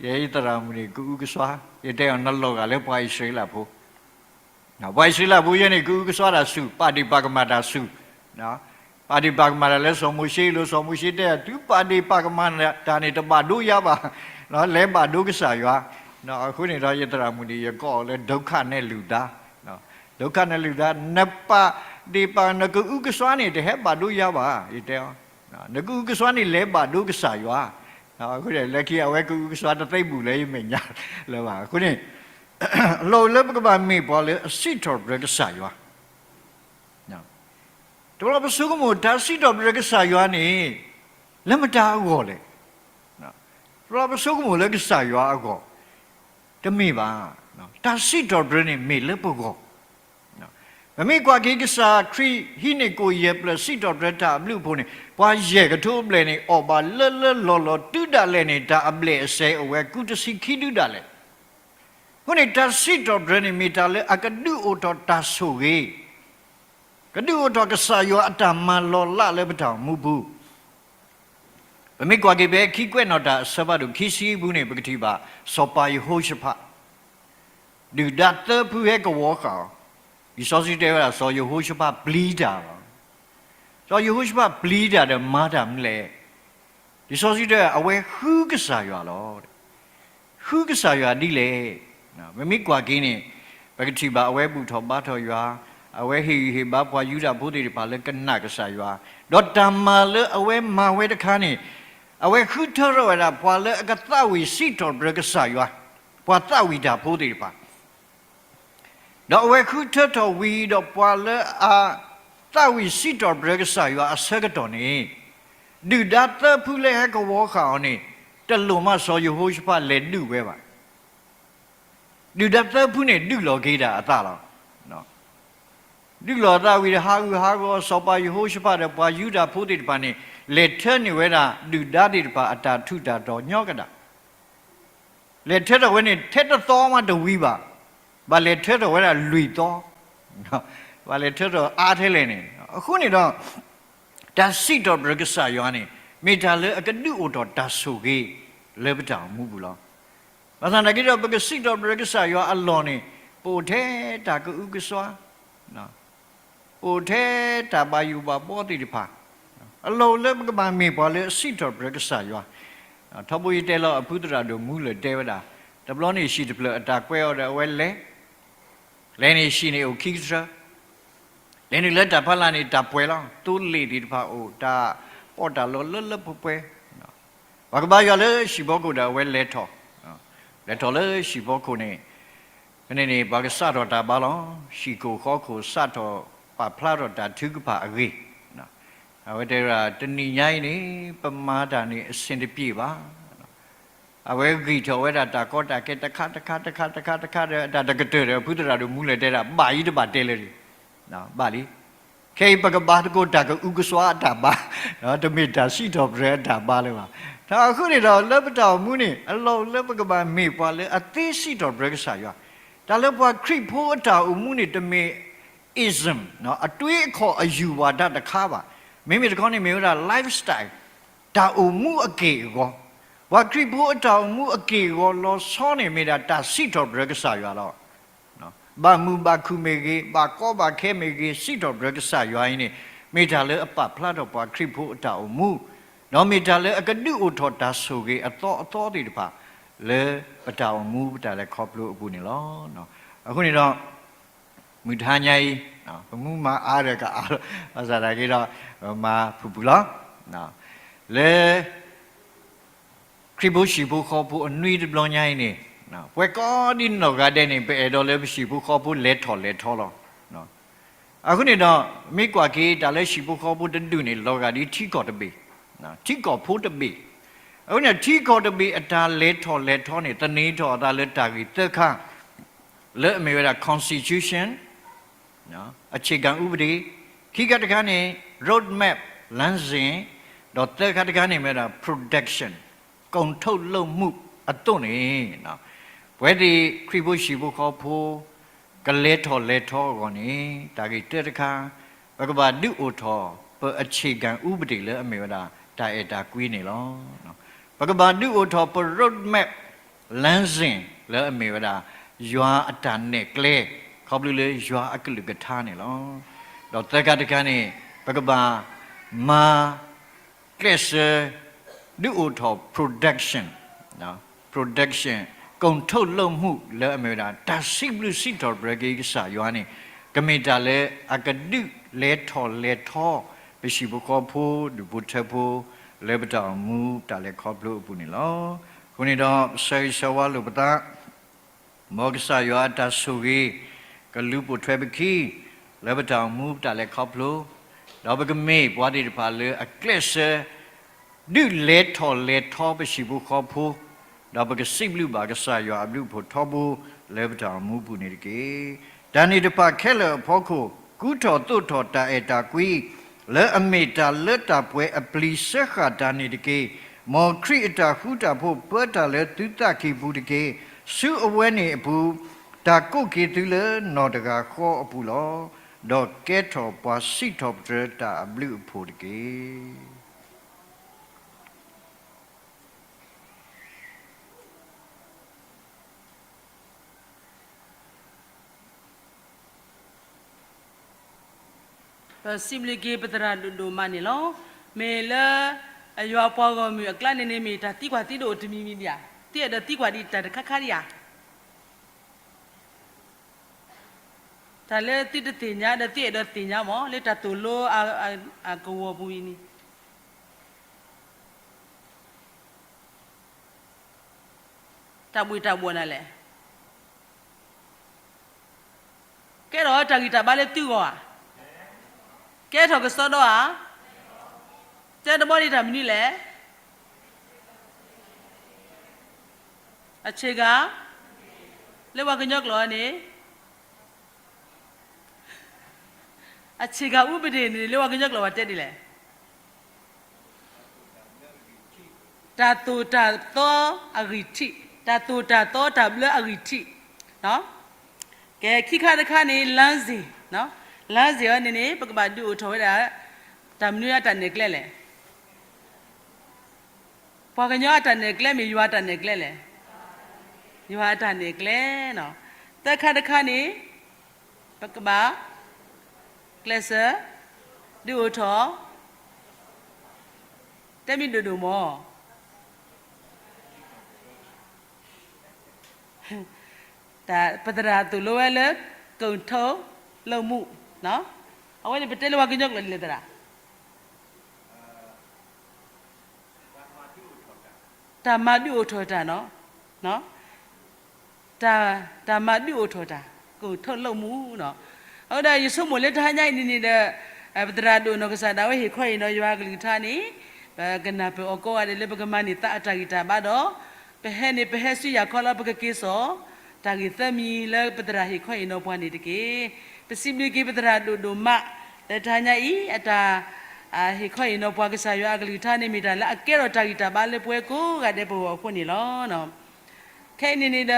ယဲယသရၣ်မုၣ်န့ၣ် ကအုကစွါ, ယတဲအီၤ နလီၤဂာ်လၢပှၤအံၣ်စရ့လးဖိ ပှၤအံၣ်စရ့လးဖိယဲန့ၣ် ကအုကစွါတၢ်ဆူၣ်, ပာ်ဒ့ၣ်ပာ်ကမၣ်တၢ်ဆူၣ်, ပာ်ဒ့ၣ်ပာ်ကမၣ်တၢ်လၢစီၤမိၤၡ့အလိၤ, စီၤမိၤၡ့တဲ သုပာ်ဒ့ၣ်ပာ်ကမၣ်တၢ်န့ၣ် တဘၣ်ဒိယၤဘၣ်, လဲၤဘၣ်ဒိကစၢ်ယွၤ. အဃိန့ၣ်ဒီး ယသရၣ်မုၣ်န့ၣ် ယကိးအီၤလၢ ဒုက္ခနဲ့လူသား, ဒုက္ခနဲ့လူသား, နပာ်ဒ့ၣ်ပာ် နကအုကစွါန့ၣ် တဟဲဘၣ်ဒိယၤဘၣ်, ယတဲအီၤ, နကအုကစွါန့ၣ် လဲၤဘၣ်ဒိကစၢ်ယွၤ. အဃိန့ၣ် လၢခံအဝဲကအုကစွါတသ့ဘူးလၢယမဲာ်ညါလၢၤဘၣ်. အဃိန့ၣ် အလီၢ်အိၣ်လၢပကဘၣ်မ့ၢ်ပှၤလၢအစံးထီၣ်ပတြၢၤကစၢ်ယွၤ, တဘျီပဆိကမိၣ်တၢ်စံးထီၣ်ပတြၢၤကစၢ်ယွၤန့ၣ် လၢမတၤအဂီၢ်လဲၣ်. တဘျီပဆိကမိၣ်လၢကစၢ်ယွၤအဂီၢ်, တမ့ၢ်ဘၣ်. တၢ်စံးထီၣ်ပတြၢၤန့ၣ်မ့ၢ်လၢပဂီၢ်. ပမ့ၢ်ကွၢ်က့ၤကစၢ်ခရံာ်ဟံးန့ၢ်ကိၣ်ယဲၢ်ဖျၢၣ်စံးထီၣ်ပတြၢၤတၢ်အဘျုးအဖှိၣ်န့ၣ် ပှၤယဲၢ်ကထိအဘျဲၣ်န့ၣ် အီၣ်ဘၣ်လၢလၢလီၢ်လီၢ်တုၤဒၣ်လဲာ်န့ၣ် တၢ်အဘျဲၣ်အစဲးအိၣ်ဝဲကူတဆံခံဒုဒၣ်လဲာ်. အဃိန့ၣ် တၢ်စံးထီၣ်ပတြၢၤန့ၣ် မ့ၢ်တၢ်လၢအကဒုးအိၣ်ထီၣ်တၢ်ဆိၣ်ဂ့ၤ, ကဒုးအိၣ်ထီၣ်ကစၢ်ယွၤအတၢ်မၤလီၤလးလၢပတၢ်အိၣ်မူပူၤ. ပမ့ၢ်ကွၢ်က့ၤဖဲခံကွဲးနီၣ်တၢ်အဆၢဖးဒိၣ်ခံဆံအပူၤန့ၣ် ပကထံၣ်ဘၣ် စီၤပၤယဟိၤၡဖး ဒုၣ်ဒါသၢဖုဟဲကဝီၤဃာ်အီၤ, လံာ်စီဆှံတဲဝဲဒၣ် စီၤယဟိၤၡဖးပျံၤတၢ်လီၤ. စီၤယဟိၤၡဖးပျံၤတၢ်ဒီးမၤတၢ်မနုၤလဲၣ်. လံာ်စီဆှံတဲ အဝဲဃုကစၢ်ယွၤလီၤ. ဃုကစၢ်ယွၤဒ်လဲၣ်. ပမ့ၢ်ကွၢ်က့ၤန့ၣ် ပကထံၣ်ဘၣ်အဝဲဘူၣ်ထီၣ်ဘါထီၣ်ယွၤ, အဝဲဟ့ၣ်ဂံၢ်ဟ့ၣ်ဘါပှၤယူဒၤဖိသ့ၣ်တဖၣ်လၢကနၣ်ကစၢ်ယွၤ, ဒီးတၢ်မၤလၢအဝဲမၤဝဲတခါန့ၣ် အဝဲဃုထၢထီၣ်ဝဲဒၣ်ပှၤလၢအကသးဝံၣ်စံးထီၣ်ပတြၢၤကစၢ်ယွၤ, ပှၤသးဝံၣ်တၢ်ဖိသ့ၣ်တဖၣ် ဒီးအဝဲဃုထၢထီၣ်ဝံၤဒီးပှၤလၢအသးဝံၣ်စံးထီၣ်ပတြၢၤကစၢ်ယွၤအဆၢကတီၢ်န့ၣ် ဒုၣ်ဒါသၢဖုလၢဟဲကဝီၤဃာ်အီၤန့ၣ် တလိၣ်မးစီၤယဟိၤၡဖးလဲၤဒုးဝဲဘၣ်. ဒုၣ်ဒါသၢဖုန့ၣ်ဒုးလီၤက့ၤဒၣ်အသးလီၤ. ဒုးလီၤအသးဝံၤဒီး ဟးဂူာ်ဟးဂီၤ စီၤပၤယဟိၤၡဖးဒီးပှၤယူဒၤဖိသ့ၣ်တဖၣ်န့ၣ် လဲၤထၢန့ၢ်ဝဲဒၣ်ဒုၣ်ဒါသ့ၣ်တဖၣ်အတၢ်ထူးတၢ်တီၤညီကဒၣ် လဲၤထၢထီၣ်ဝဲန့ၣ် ထဲတသီမးတဝံၤဘၣ်, ဘၣ်လဲၤထၢထီၣ်ဝဲဒၣ်လွံၢ်သီ, ဘၣ်လဲၤထၢထီၣ်အါထဲလဲၣ်န့ၣ်. အဃိန့ၣ်ဒီး တၢ်စံးထီၣ်ပတြၢၤကစၢ်ယွၤန့ၣ် မ့ၢ်တၢ်လၢအကဒုးအိၣ်ထီၣ်တၢ်ဆိၣ်ဂ့ၤလၢပတၢ်အိၣ်မူပူၤလီၤ. ဘၣ်ဆၣ်သနာ်က့ဒီး ပကစံးထီၣ်ပတြၢၤကစၢ်ယွၤအလီၢ်န့ၣ် ပအိၣ်ထဲတၢ်ကအုကစွါ ပအိၣ်ထဲတၢ်ဘၣ်ယိၣ်ဘၣ်ဘှီသ့ၣ်တဖၣ်, အလီၢ်အိၣ်လၢပကဘၣ်မ့ၢ်ပှၤလၢအစံးထီၣ်ပတြၢၤကစၢ်ယွၤ. ထီဘိယတဲလီၤအဖုသရၣ်ဒိၣ်မူလၢာ်တဲဝဲဒၣ်, တဘျီန့ၣ်ဟံၣ်တဖျၢၣ်အတၢ်ကွဲးအီၤဒီးအဝဲလဲၤ, လဲၤန့ၣ်ဟံၣ်န့ၣ်အိၣ်ခံကထၢ လဲၤနုာ်လၢတၢ်ဖးလၢ်န့ၣ် တၢ်ပှဲၤလီၤ, သိလ့ၣ်သ့ၣ်တဖၣ်အိၣ်, တၢ်ပီးတၢ်လီလၢလၢပှဲၤပှဲၤ, ပှၤကဘါယွၤလၢဟံၣ်ဖီခိၣ်ဒီးအဝဲလဲၤထီၣ်, လဲၤထီၣ်လၢဟံၣ်ဖီခိၣ်န့ၣ်, ဖဲန့ၣ်န့ၣ် ပှၤကစးထီၣ်တၢ်ဘါလီၤ. ဟံၣ်ခိၣ်ဃီခိၣ်စးထီၣ်ပာ်ဖျါထီၣ်တၢ်ထုကဖၣ်အဂ့ၢ်, အဝဲတဲဝဲဒၣ် တနံၤညါအံၤန့ၣ် ပမၤတၢ်န့ၣ် အဆင်တပြေပါ အဝဲဂံၢ်ထီၣ်ဝဲဒၣ်တၢ်ကီတၢ်ခဲတခါတခါတခါတခါတခါဒီး အတၢ်တကတၢၢ်ဒီး ဖုသရၣ်ဒိၣ်မူလၢာ်တဲဒၣ် ဘၣ်အံၤတဘၣ်တဲလၢၤ, ဘၣ်လံ. ခဲအံၤပကဘါသကိးတၢ်ကအုကစွါအတၢ်ဘါ, တမ့ၢ်တၢ်စံးထီၣ်ပတြၢၤအတၢ်ဘါလၢၤဘၣ်. အဃိန့ၣ်ဒီး လၢပတၢ်အိၣ်မူန့ၣ် အလီၢ်အိၣ်လၢပကဘၣ်မ့ၢ်ပှၤလၢအသ့စံးထီၣ်ပတြၢၤကစၢ်ယွၤ, တၢ်လၢပှၤခရံာ်ဖိအတၢ်အိၣ်မူန့ၣ် တမ့ၢ် ism အတွေးအခေါ်အယူဝါဒတခါဘၣ်. မ့မ့ၢ်တခီန့ၣ်မ့ၢ်ဝဲဒၣ် lifestyle တၢ်အိၣ်မူအက့ၢ်အဂီၤ, ပှၤခရံာ်ဖိအတၢ်အိၣ်မူအက့ၢ်အဂီၤလီၤဆီန့ၣ် မ့ၢ်ဒၣ်တၢ်စံးထီၣ်ပတြၢၤကစၢ်ယွၤလီၤ. ဘၣ်မုာ်ဘၣ်ခုၣ်မ့ၢ်ဂ့ၤ, ဘၣ်ကီဘၣ်ခဲမ့ၢ်ဂ့ၤ, စံးထီၣ်ပတြၢၤကစၢ်ယွၤအံၤန့ၣ် မ့ၢ်တၢ်လၢအပာ်ဖျါထီၣ်ပှၤခရံာ်ဖိအတၢ်အိၣ်မူ, ဒီးမ့ၢ်တၢ်လၢအကဒုးအိၣ်ထီၣ်တၢ်ဆိၣ်ဂ့ၤအသီအသီသ့ၣ်တဖၣ် လၢပတၢ်အိၣ်မူပတၢ်လဲၤခီဖျိအပူၤန့ၣ်လီၤ. အဃိန့ၣ်ဒီး မုၢ်တဟါညါအံၤ ပမူမၤအါဒီးကအါလီၤ, ဘၣ်ဆၣ်သနာ်က့ဒီး မၤဖုၣ်ဖုၣ်လီၤ. လၢ ခရံာ်ဖိဟံၣ်ဖိဃီဖိအနွံတဘျီညါအံၤန့ၣ်, ပှၤကိးဒ်နီၢ်ဂၤဒဲးန့ၣ် ပအဲၣ်ဒိးလၢပဟံၣ်ဖိဃီဖိလဲၤထီၣ်လဲၤထီလီၤ. အဃိန့ၣ်ဒီး မ့ၢ်ကွၢ်က့ၤတၢ်လၢဟံၣ်ဖိဃီဖိတဒူၣ်န့ၣ် လီၤဂာ်ဒ်ထံကီၢ်တဘ့ၣ်, ထံကီၢ်ဖိတဘ့ၣ်. အဃိန့ၣ် ထံကီၢ်တဘ့ၣ်အတၢ်လဲၤထီၣ်လဲၤထီန့ၣ် သန့ၤထီၣ်အသးလၢတၢ်ဂ့ၢ်သၢခါ လၢအမ့ၢ်ဝဲဒၣ် constitution, အခြေခံဥပဒေ, ခံခါတခါန့ၣ် road map လမ်းစဉ်, ဒီးသၢခါတခါန့ၣ်မ့ၢ်ဝဲဒၣ် production ကုန်ထုတ်လုပ်မှု အသိးန့ၣ်, ပဝဲသ့ၣ်ခရံာ်ဖိဟံၣ်ဖိဃီဖိ ကလဲၤထီၣ်လဲၤထီအဂီၢ်န့ၣ် တၢ်ဂ့ၢ်တၢတခါ, ပကဘၣ်ဒုးအိၣ်ထီၣ် ပ အခြေခံဥပဒေ လၢအမ့ၢ်ဝဲဒၣ် တၢ်အဲၣ်တၢ်ကွံန့ၣ်လီၤ. ပကဘၣ်ဒုးအိၣ်ထီၣ်ပ road map လမ်းစဉ် လၢအမ့ၢ်ဝဲဒၣ် ယွၤအတၢ်နဲၣ်ကျဲ ခီဖျိလၢယွၤအကလုၢ်ကထါန့ၣ်လီၤ. ဒီးသၢခါတခါန့ၣ် ပကဘၣ်မၤ ကျဲးစၢး ဒုးအိၣ်ထီၣ် production, production ကုန်ထုတ်လုပ်မှု လၢအမ့ၢ်ဝဲဒၣ် တၢ်စံးဘျုးစံးထီၣ်ပတြၢၤက့ၤကစၢ်ယွၤန့ၣ် ကမ့ၢ်တၢ်လၢအကဒုးလဲၤထီၣ်လဲၤထီ ပဟံၣ်ဖိဃီဖိ ဒူၣ်ဖိထၢဖိ လၢပတၢ်အိၣ်မူတၢ်လဲၤခီဖျိအပူၤန့ၣ်လီၤ. အဃိန့ၣ်ဒီး ပဆၢဂ့ၤဆၢဝါလိာ်ပသး မ်ကစၢ်ယွၤအတၢ်ဆိၣ်ဂ့ၤ ကလူၤပိာ်ထွဲပခံ လၢပတၢ်အိၣ်မူပတၢ်လဲၤခီဖျိ, ဒီးပကမ့ၢ်ပှၤသ့ၣ်တဖၣ်လၢအကျဲးစၢး ဒုးလဲၤထီၣ်လဲၤထီပဟံၣ်ဖိဃီဖိ, ဒီးပကစံးဘျုးဘၣ်ကစၢ်ယွၤအဘျုးအဖှိၣ်ထီဘိလၢပတၢ်အိၣ်မူပူၤန့ၣ်တက့ၢ်. တၢ်န့ၣ်တဖၣ်ခဲလၢာ်အဖီခိၣ် ကူထီၣ်သိးထီၣ်တၢ်အဲၣ်တၢ်ကွံ လၢအမ့ၢ်တၢ်လၢတၢ်ပှဲၤအပျံၤစၢဃာ်တၢ်န့ၣ်တက့ၢ်. မ်ခရံာ်အတၢ်ဃူတၢ်ဖိးပၢတၢ်လၢသုသးကံၢ်ပူၤတက့ၢ်. ဆူအဝဲန့ၣ်အပူၤ တၢ်ကိးက့ၤသုလၢနီၢ်တဂၤဃီအပူၤလီၤ. ဒီးကဲထီၣ်ပှၤစံးထီၣ်ပတြၢၤတၢ်အဘျုးအဖှိၣ်တက့ၢ်. ပစံးဘျုးက့ၤပသရၣ်ဒိၣ်ဒိၣ်မးန့ၣ်လီၤ. မ့ၢ်လၢ အယွၤပှၤဂီၢ်မုၢ်အကျါန့ၣ်န့ၣ် မ့ၢ်တၢ်သံကွၢ်သံဒိၣ်တမံၤမံၤဒံးဧါ, သုအဲၣ်ဒိးသံကွၢ်ဒံးတၢ်တခါခါဒံးဧါ. တၢ်လၢသုတသ့ၣ်ညါဒီးသုအဲၣ်ဒိးသ့ၣ်ညါမး လၢတၢ်သိၣ်လိအကဝီၤပူၤအံၤန့ၣ် တၢ်ဘှ့ၣ်တၢ်ဘှီၣ်နၤလဲၣ်. ကဲထီၣ်တၢ်ဂံၢ်တၢ်ဘါလၢသုဂီၢ်ဧါ. ကဲထီၣ်ကစီဒီဧါ. တဲတဘီဒံးတၢ်မနုၤလဲၣ်. အဆ့ကၤ လၢပှၤကညီကျိာ်န့ၣ် အဆ့ကၤအူပဒ့ၣ်န့ၣ် လၢပှၤကညီကျိာ်ပှၤတဲဒ်လဲၣ်. တၢ်သိၣ်တၢ်သီအဂံၢ်ထံး, တၢ်သိၣ်တၢ်သီတၢ်ဘျၢအဂံၢ်ထံး. ကဲ ခံခါတခါန့ၣ် လမ်းစဉ်, လမ်းစဉ်အံၤန့ၣ်န့ၣ် ပကဘၣ်ဒုးအိၣ်ထီၣ်ဝဲဒၣ် တၢ်မနုၤအတၢ်နဲၣ်ကျဲလဲၣ်. ပှၤကညီအတၢ်နဲၣ်ကျဲမ့ၢ်ယွၤအတၢ်နဲၣ်ကျဲလဲၣ်. ယွၤအတၢ်နဲၣ်ကျဲနီၤ. သၢခါတခါန့ၣ် ပကဘၣ် ကျဲးစၢး ဒုးအိၣ်ထီၣ် တဲမ့ၢ်ဒိၣ်ဒိၣ်မး ပသရၣ်သိၣ်လိဝဲလၢ ကၢၣ်ထိၣ်လိာ်မူ, အဝဲန့ၣ်ပတဲလၢပှၤကညီကျိာ်ဒ်လဲၣ်သရၣ်. တၢ်မၤဒုးအိၣ်ထီၣ်တၢ်, တၢ်, တၢ်မၤဒုးအိၣ်ထီၣ်တၢ်, ကၢၣ်ထိၣ်လိာ်မူနီၤ. အဃိဒီးယဆိကမိၣ်လၢတဟါညါအံၤန့ၣ်န့ၣ်ဒီး ပသရၣ်ဒိၣ်နီၢ်ကစၢ်ဒၣ်ဝဲဟ့ၣ်ခီဟ့ၣ်နီၤယွၤအကလုၢ်ကထါန့ၣ် ပကနၢ်ပၢၢ်အီၤကိးဂၤဒဲးလၢပကမၤန့ၢ်သးအတၢ်ဂံၢ်တၢ်ဘါဒီး ပဟဲန့ၣ်ပဟဲဆူယၤခီလၢပကက့ၤစိာ် တၢ်ဂ့ၢ်သၢမံၤလၢပသရၣ်ဟ့ၣ်ခီဟ့ၣ်နီၤပှၤန့ၣ်တက့ၢ်. ပစံးဘျုးက့ၤပသရၣ်ဒိၣ်ဒိၣ်မး လၢတဟါညါအံၤ အတၢ် ဟ့ၣ်ခီဟ့ၣ်နီၤပှၤကစၢ်ယွၤအကလုၢ်ကထါန့ၣ် မ့ၢ်တၢ်လၢအကဲထီၣ်တၢ်ဂံၢ်တၢ်ဘါလၢပဝဲကိးဂၤဒဲးပဂီၢ်အဃိန့ၣ်လီၤ. ခဲအံၤန့ၣ်န့ၣ်ဒီး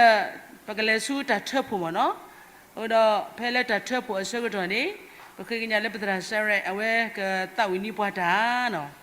ပကလဲၤဆူတၢ်ထၢဖှိၣ်မ့ၢ်နီၤ. အဃိဒီးဖဲလၢတၢ်ထၢဖှိၣ်အဆၢကတီၢ်န့ၣ် ပဃ့ကညးလၢပသရၣ်စရဲၣ် အဝဲကသးဝံၣ်န့ၢ်ပှၤတၢ်နီၤ.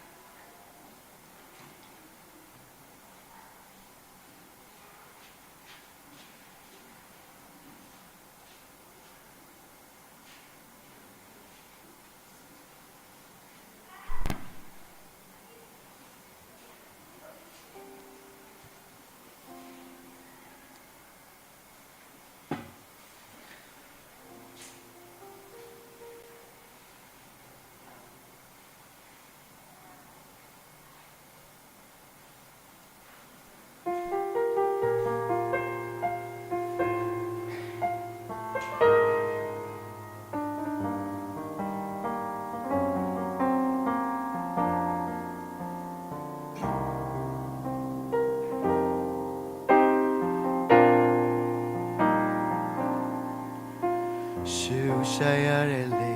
ရှုရှရတဲ့လေ,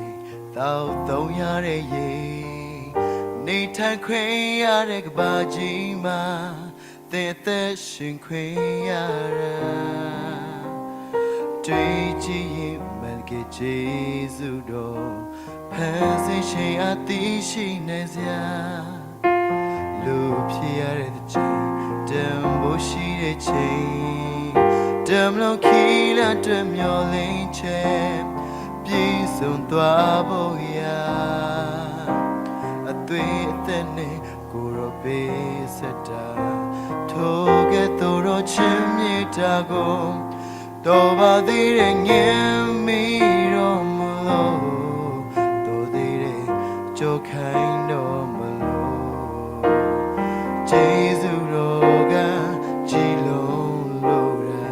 သောက်သုံးရတဲ့ရေ, နေထိုင်ခွင့်ရတဲ့ကမ္ဘာကြီးမှာ သင့်အသက်ရှင်ခွင့်ရတာ တွေ့ကြည့်ရင် မှန်တကယ်ကျေးဇူးတော်, ဖန်ဆင်းခြင်းအသီးရှိနေစရာ လူဖြစ်ရတဲ့တစ်ချိန်, တန်ဖိုးရှိတဲ့ချိန်, တမလို့ခီလာအတွက်မျောလင်းချက်, ပြည့်စုံသွားဖို့ရာ အသွေးအသက်နဲ့ကိုယ်တော်ပေးဆက်တာ, ထိုကဲ့သို့သောချစ်မြတ်တာကို တော်ပါသေးတယ်ငြင်းမိတော့မလို့, တော်သေးတယ်ကြောက်ခိုင်းတော့မလို့, ကျေးဇူးတော်ကကြီးလုံးလို့တာ,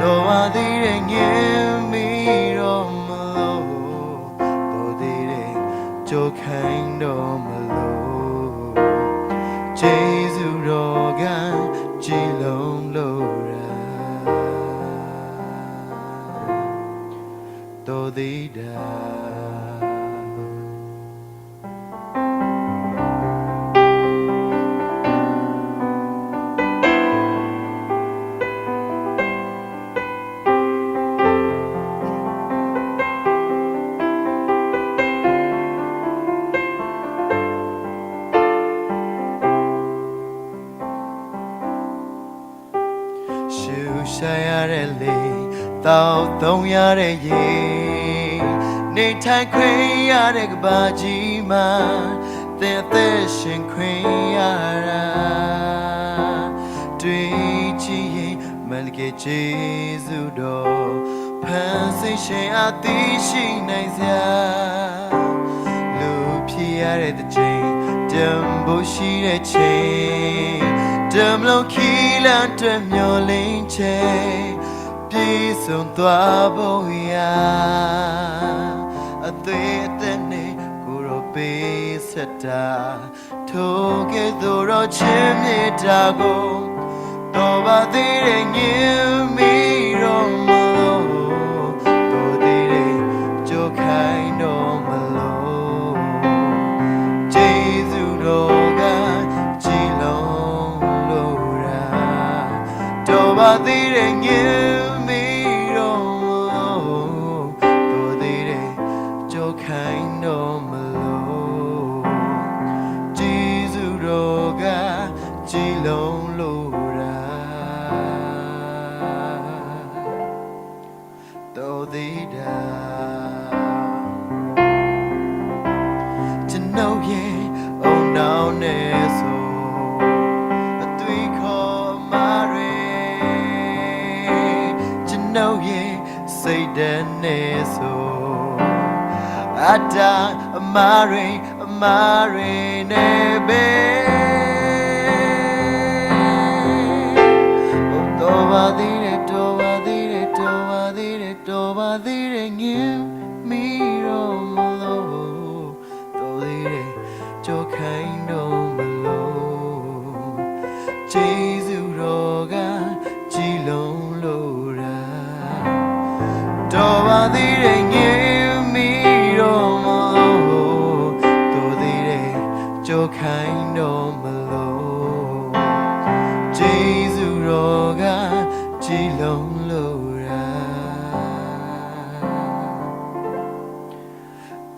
တော်ပါသေးတယ်ငြင်းမိတော့မလို့, တော်သေးတယ်ကြောက်ခိုင်းတော့မလို့, ကျေးဇူးတော်က သ့ဒၣ် ရှုရှရတဲ့လေ သောက်သုံးရတဲ့ရေ နေထိုင်ခွင့်ရတဲ့ကမ္ဘာကြီးမှာ သင်အသက်ရှင်ခွင့်ရတာ တွေ့ကြည့်ရင် မန်တကယ်ကျေးဇူးတော် ဖန်ဆင်းရှင်အသီးရှိနိုင်စရာ လူဖြစ်ရတဲ့တစ်ကြိမ် တန်ဖိုးရှိတဲ့ချိန် တမလို့ခီလန့်အတွက်မျောလင်းချိန် ပြည့်စုံသွားဖို့ရာ အသွေးအသက်နဲ့ကိုယ်တော်ပေးဆက်တာ ထိုကဲ့သို့သောချစ်မြတ်တာကို တော်ပါသေးတယ် ငြင်းမိတော့မလို့ တော်သေးတယ် ကြောက်ခိုင်းတော့မလို့ ကျေးဇူးတော်က ကြည်လုံလို့တာ တော်ပါသေးတယ် ငြင်းမိတော့မလို့ တော်သေးတယ် ကြောက်ခိုင်းတော့မလို့ ကျေးဇူးတော်က ကြည်လုံလို့တာ တော်သေးတာ ကျွန်ုပ်ရဲ့ အုံနောက်နဲ့ဆို အသွေးခေါ်အမါတွေ ကျွန်ုပ်ရဲ့ စိတ်ဓာတ်နဲ့ဆို အတၢ်အမါတွေ အမါတွေနဲ့ပဲ တော်ပါသေးတယ် တော်ပါသေးတယ် တော်ပါသေးတယ် တော်ပါသေးတယ် ငြင်းမိတော့မလို့ တော်သေးတယ် ကြောက်ခိုင်းတော့မလို့ ကျေးဇူးတော်က ကြည်လုံလို့တာ တော်ပါသေးတယ် ငြင်းမိတော့မလို့ တော်သေးတယ် ကြောက်ခိုင်းတော့မလို့ ကျေးဇူးတော်က ကြည်လုံလို့တာ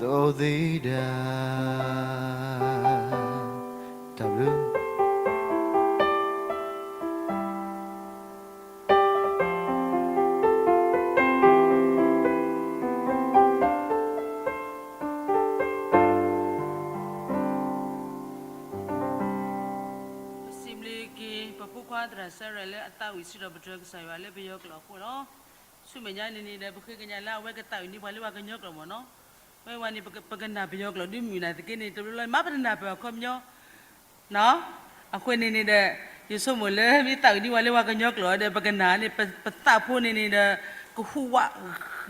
တော်သေးတာ တၢ်ဘျုး ပစံးဘျုးက့ၤ ပဖိခွါသရၣ်စၢ်ရဲၣ် လၢအသးဝံၣ်စံးထီၣ်ပတြၢၤကစၢ်ယွၤလၢပယီၤကျိာ်အဃိလီၤ. ဆူမဲာ်ညါန့ၣ်န့ၣ်ဒီး ပဃ့ကညးလၢအဝဲကသးဝံၣ်န့ၢ်ပှၤလၢပှၤကညီကျိာ်မ့ၢ်နီၤ. မ့ၢ်ဝဲန့ၣ် ပကနၢ်ပယီၤကျိာ်ဒုးမုာ်နၤသက့န့ၣ် တဘျီဘျီ မ့ၢ်ပတနၢ်ပၢၢ်အခီပညီ အဃိန့ၣ်န့ၣ်ဒီး ယဆိကမိၣ်လၢမ့ၢ်သးဝံၣ်န့ၢ်ပှၤလၢပှၤကညီကျိာ်ဒီး ပကနၢ်န့ၣ် ပသးဖိန့ၣ်န့ၣ်ဒီး ကဟူးဝး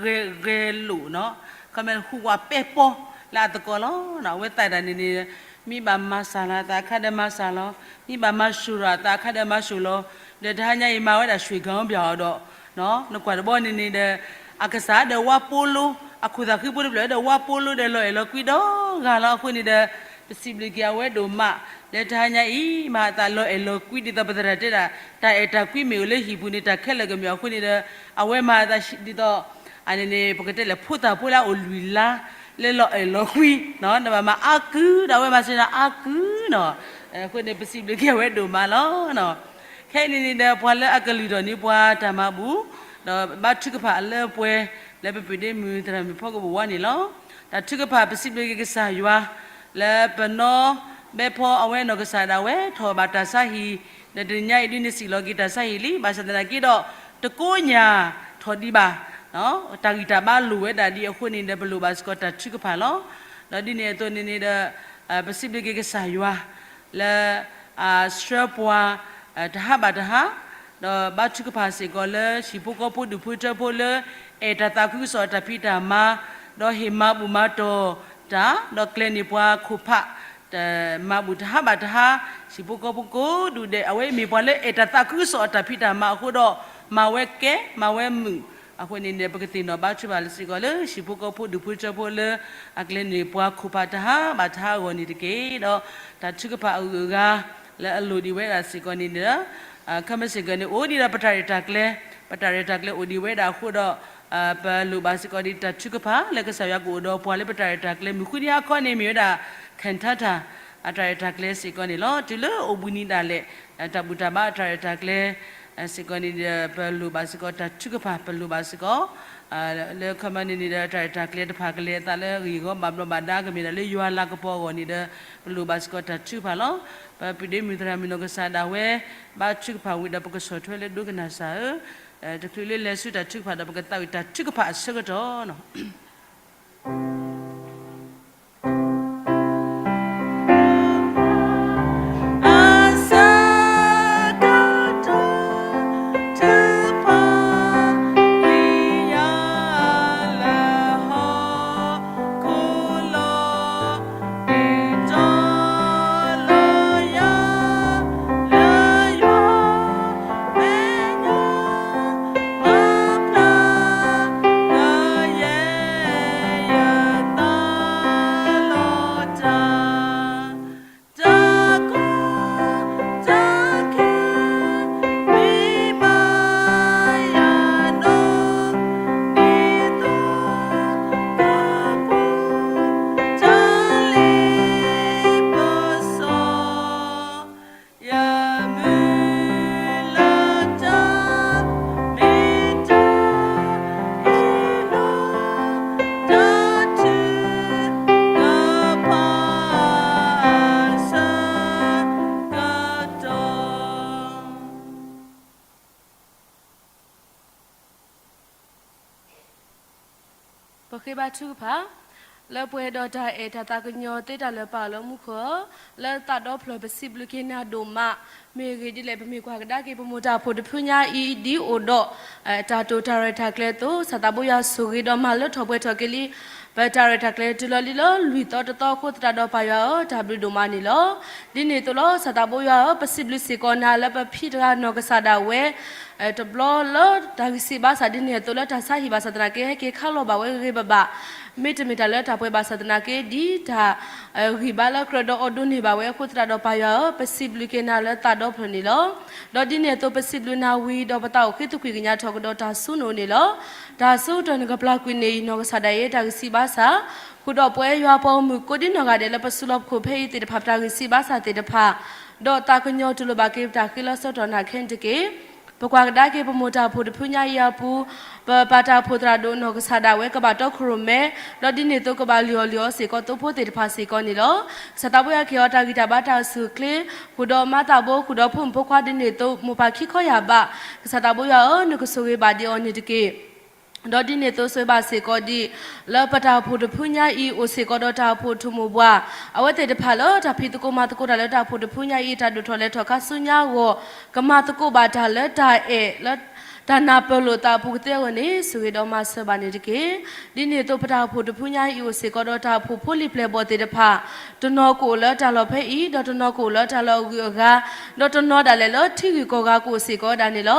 ဂဲၤဂဲၤလိာ်နီၤ, ခီမ့ၢ်ဟူးဝးပဲၢ်ပီၢ်လၢအသကိးလီၤ. အဝဲသးဒၣ်န့ၣ်န့ၣ် မ့ၢ်ဘၣ်မၤစၢ်လီၤအသးအခါဒီးမၤစၢ်လီၤ, မ့ၢ်ဘၣ်မၤၡိၣ်လီၤအသးအခါဒီးမၤၡိၣ်လီၤ. ဒီးတဟါညါအံၤမၤဝဲဒၣ် ရွှေဂေါင်းပျော် ဒီး နကွၢ်တဘျီန့ၣ်န့ၣ်ဒီး အကစၢ်ဒီးဝါပိလိ, အခိၣ်သးဃံဖိတဖျၢၣ်ဒီးဝါပိလိဒီးလီၤအဲၣ်လီၤကွံဒီဂၤလီၤ. အဃိန့ၣ်ဒီး ပစံးဘျုးက့ၤအဝဲဒိၣ်မး လၢတဟါညါအံၤ မၤအသးလီၤအဲၣ်လီၤကွံဒ်သိးပသရၣ်တဲဒၣ် တၢ်အဲၣ်တၢ်ကွံမ့ၢ်အိၣ်လၢဟံၣ်ပူၤန့ၣ် တၢ်ခဲလၢာ်ကမ့ၢ်အဃိန့ၣ်ဒီး အဝဲမၤအသးဒ်သိး အန့ၣ်န့ၣ် ပကတဲလဲၣ် ဖိသၣ်ဖိလၢအအိၣ်လွံၢ်လါ လၢလီၤအဲၣ်လီၤကွံ နဘၣ်မၤအါကုၢ်ဒီး အဝဲမၤစၢၤနၤအါကုၢ်နီၤ. အဃိန့ၣ် ပစံးဘျုးက့ၤအဝဲဒိၣ်မးလီၤ. ခဲအံၤန့ၣ်န့ၣ်ဒီး ပှၤလၢအကလုၢ်ထီၣ်န့ၢ်ပှၤတၢ်မၤဘူၣ် ဒီးဘါထုကဖၣ်အလၢပှဲၤ လၢပပုၢ်ဒ့မုၣ်သရၣ်မုၣ်ဖီကပူၤဝဲန့ၣ်လီၤ. တၢ်ထုကဖၣ် ပစံးဘျုးက့ၤကစၢ်ယွၤ လၢပနီၢ်ဘဲဖီအဝဲနီၢ်ကစၢ်ဒၣ်ဝဲထီၣ်ဘၣ်တၢ်ဆါဟံၣ်, ဒီးတနံၤညါအံၤဒ်န့ၣ်စံးလီၤက့ၤတၢ်ဆါဟံၣ်လံ, ဘၣ်ဆၣ်သနာ်က့ဒီး တကိးညါထီၣ်ဒံးဘၣ် တၢ်ဂံၢ်တၢ်ဘါလိၣ်ဝဲဒၣ်ဒ်အဃိန့ၣ်ဒီး ပလိၣ်ဘၣ်စ့ၢ်ကီးတၢ်ထုကဖၣ်လီၤ. ဒီးဒ်န့ၣ်အသိးန့ၣ်န့ၣ်ဒီး ပစံးဘျုးက့ၤကစၢ်ယွၤ လၢ အဆှၢပှၤ တဟါဘၣ်တဟါ, ဒီးဘါထုကဖၣ်စ့ၢ်ကီးလၢ ဟံၣ်ဖိဃီဖိဒူၣ်ဖိထၢဖိလၢ အဲၣ်တၢ်သးခုကစီၣ်အတၢ်ဖံးတၢ်မၤ, ဒီးဟ့ၣ်မၤဘူၣ်မၤတီၢ်တၢ်, ဒီးကျဲၤန့ၢ်ပှၤခိၣ်ဖး တၢ်မၤဘူၣ်တဟါဘၣ်တဟါ, ဟံၣ်ဖိဃီဖိကိးဒူၣ်ဒဲး အဝဲမ့ၢ်ပှၤလၢအဲၣ်တၢ်သးခုကစီၣ်အတၢ်ဖံးတၢ်မၤအဃိဒီး မၤဝဲကဲ မၤဝဲမုာ် အဃိန့ၣ်န့ၣ် ပကသ့ၣ်နီၣ်ဘါထုကဖၣ်စ့ၢ်ကီးလၢ ဟံၣ်ဖိဃီဖိဒူၣ်ဖိထၢဖိလၢ အကျဲန့ၣ် ပှၤခိၣ်ဖးတဟါဘၣ်တဟါအဂီၢ်န့ၣ်တက့ၢ်. ဒီးတၢ်ထုကဖၣ်အဂုၤအဂၤ လၢအလိၣ်ဒံးဝဲဒၣ်စ့ၢ်ကီးန့ၣ်ဒီး ခီမ့ၢ်စ့ၢ်ကီးန့ၣ် အိၣ်ဒံးဒီးပတၢ်ရဲၣ်တၢ်ကျဲၤ, ပတၢ်ရဲၣ်တၢ်ကျဲၤအိၣ်ဒံးဝဲဒၣ်အဃိဒီး ပလိၣ်ဘၣ်စ့ၢ်ကီးဒံးတၢ်ထုကဖၣ် လၢကစၢ်ယွၤကအိၣ်ဒီးပှၤလၢပတၢ်ရဲၣ်တၢ်ကျဲၤ မုၢ်ဃုနံၤဟါခီန့ၣ် မ့ၢ်ဝဲဒၣ် ခၣ်ထါတၢ် အတၢ်ရဲၣ်တၢ်ကျဲၤစ့ၢ်ကီးန့ၣ်လီၤ. တုၤလၢအိၣ်ဘှံးနံၤဒၣ်လဲာ် တၢ်ဘူၣ်တၢ်ဘါအတၢ်ရဲၣ်တၢ်ကျဲၤ စ့ၢ်ကီးန့ၣ်ဒီး ပလိၣ်ဘၣ်စ့ၢ်ကီးတၢ်ထုကဖၣ် ပလိၣ်ဘၣ်စ့ၢ်ကီး လၢခီမ့ၢ်န့ၣ်န့ၣ်ဒီး တၢ်ရဲၣ်တၢ်ကျဲၤတဖၣ်ကလဲၤအသးလၢအဂ့ၢ်အဂီၢ် ဘၣ်ဘျီးဘၣ်ဒါ ကမ့ၢ်ဒၣ်လၢယွၤလၤကပီၤအဂီၢ်န့ၣ်ဒီး ပလိၣ်ဘၣ်စ့ၢ်ကီးတၢ်ထုကဖၣ်လီၤ. ပပုၢ်ဒ့မုၣ်သရၣ်မုၣ်နီၢ်ကစၢ်ဒၣ်ဝဲ ဘါထုကဖၣ်ဝံၤဒီး ပကဆီၣ်ထွဲလၢဒိကနၣ်စၢ်ဧၢ, တချုးလၢလဲၤဆူတၢ်ထုကဖၣ်ဒီး ပကသးဝံၣ်တၢ်ထုကဖၣ်အဆၢကတီၢ်န့ၣ် ပဃ့ဘါထုကဖၣ်, လၢပှဲၤဒီးတၢ်အဲၣ်တၢ်သးကညီၤသ့တၢ်လၢာ်ပာ်အီၤလၢမူခိၣ်ဧၢ, လၢသးဒီဖျၢၣ်ပစံးဘျုးက့ၤနၤဒိၣ်မး, မ့ၢ်ဂ့ၢ်ဒ်လဲၣ် ပမ့ၢ်ကွၢ်ကဒါက့ၤ ပမိၢ်တၢ်အိၣ်ဖှိၣ်တဖုညါအံၤ ဒ်အိၣ်ဒီး တၢ်တိာ်တၢ်ရဲၣ်တၢ်ကျဲၤအသိး ကစၢ်သးဘိယွၤဆိၣ်ဂ့ၤဒီးမၤလၢထီၣ်ပှဲၤထီၣ်က့ၤလံ ပတၢ်ရဲၣ်တၢ်ကျဲၤတုၤလီၤလံလၢလွံၢ်သီတသီအဃိသတးဒီး ပၢ်ယွၤဧၢ တၢ်ဘျုးဒိၣ်မးန့ၣ်လီၤ. ဒ်န့ၣ်အသိးလီၤ ကစၢ်သးဘိယွၤဧၢ ပစံးဘျုးစ့ၢ်ကီးနၤလၢပဖံတဂၤနီၢ်ကစၢ်ဒၣ်ဝဲ တဘျီလၢတၢ်ဂံၢ်စၢ်ဘါစၢ်ဒ်န့ၣ်အသိးလၢတၢ်ဆါဟံၣ်ဘၣ်ဆၣ်သနာ်က့ ဟဲက့ၤခါလီၤဘၣ်ဝဲဂ့ၤဂ့ၤဘၣ်ဘၣ်, မ့တမ့ၢ်တၢ်လၢတၢ်ပှဲၤဘၣ်ဆၣ်သနာ်က့ ဒ်တၢ်ဂံၢ်ဘါလၢကြၢးဒီးအီၤဒိးန့ၢ်ဘၣ်ဝဲအဃိသတးဒီး ပၢ်ယွၤဧၢ ပစံးဘျုးက့ၤနၤလၢသးဒီဖျၢၣ်န့ၣ်လီၤ. ဒီးဒ်န့ၣ်အသိး ပစံးဘျုးနၤဝံၤဒီး ပသးအိၣ်ဃ့သကွံာ်ကညးထီၣ်ကဒီးတၢ်ဆူနအိၣ်န့ၣ်လီၤ. တၢ်ဆူတၢ်နကပျၢ်ကွံာ်န့ၣ် နီၢ်ကစၢ်ဒၣ်ယဲ တၢ်ဂံၢ်စၢ်ဘါစၢ် ဃုာ်ဒီးပဝဲယွၤပှၤဂီၢ်မုၢ်ကိးဒ်နီၢ်ဂၤဒဲးလၢပစုလီၢ်ပခိၣ်ဖဲအံၤသ့ၣ်တဖၣ် ပတၢ်ဂံၢ်စၢ်ဘါစၢ်သ့ၣ်တဖၣ် ဒီးသးကညီၤတူၢ်လိာ်ဘၣ်က့ၤပတၢ်ဃ့လၢဆၢကတီၢ်နၤခဲအံၤတက့ၢ်. ပကွၢ်ကဒါက့ၤပမိၢ်တၢ်အိၣ်ဖှိၣ်တဖုညါအံၤအပူၤ, ပပၢ်တၢ်အိၣ်ဖှိၣ်သရၣ်ဒိၣ်နီၢ်ကစၢ်ဒၣ်ဝဲကဘၣ်တီခိၣ်ရိၣ်မဲ, ဒီးဒ်န့ၣ်အသိးကဘၣ်လုၢ်အီၣ်လုၢ်အီစ့ၢ်ကီးသိဖိသ့ၣ်တဖၣ်စ့ၢ်ကီးန့ၣ်လီၤ. ကစၢ်သးဘိယွၤကဟ့ၣ်အီၤတၢ်ဂံၢ်တၢ်ဘါတၢ်အိၣ်ဆူၣ်အိၣ်ချ့, ဃုာ်ဒီးမါသးဘိ ဃုာ်ဒီးဖိမုၣ်ဖိခွါဒ်န့ၣ်အသိး မိၢ်ပၢ်ခံခီယၢ်ဘး, ကစၢ်သးဘိယွၤဧၢ နကဆိၣ်ဂ့ၤဘၣ်ဒံးအီၤန့ၣ်တက့ၢ်. ဒီးဒ်န့ၣ်အသိးဆိၣ်ဂ့ၤဘၣ်စ့ၢ်ကီးဒံး လၢပတၢ်အိၣ်ဖှိၣ်တဖုညါအံၤအိၣ်စ့ၢ်ကီးဒီးတၢ်အိၣ်ဖှိၣ်ထူၣ်မိၢ်ပှၢ်, အဝဲသ့ၣ်တဖၣ်လၢတၢ်ဖံးသကိးမၤသကိးတၢ်လၢတၢ်အိၣ်ဖှိၣ်တဖုညါအံၤ တၢ်ဒိၣ်ထီၣ်လဲၤထီၣ်ခါဆူညါအဂီၢ်, ကမၤသကိးဘၣ်တၢ်လၢတၢ်အဲၣ်လၢ တၢ်နၢ်ပၢၢ်လိာ်သးအပူၤကသ့အဂီၢ်န့ၣ် ဆိၣ်ဂ့ၤဒီးမၤစၢၤဘၣ်န့ၣ်တက့ၢ်. ဒ်န့ၣ်အသိးပတၢ်အိၣ်ဖှိၣ်တဖုညါအံၤအိၣ်စ့ၢ်ကီးဒီးတၢ်အိၣ်ဖှိၣ်ဖိလံၤပျဲၢ်ဘီၣ်သ့ၣ်တဖၣ်, တနီၤကအိၣ်လၢတၢ်လီၢ်ဖဲအံၤ, ဒီးတနီၤကအိၣ်လၢတၢ်လီၢ်အဂုၤအဂၤ, ဒီးတနီၤဒၣ်လဲာ်လၢထံဂုၤကီၢ်ဂၤကအိၣ်စ့ၢ်ကီးဝဲဒၣ်န့ၣ်လီၤ.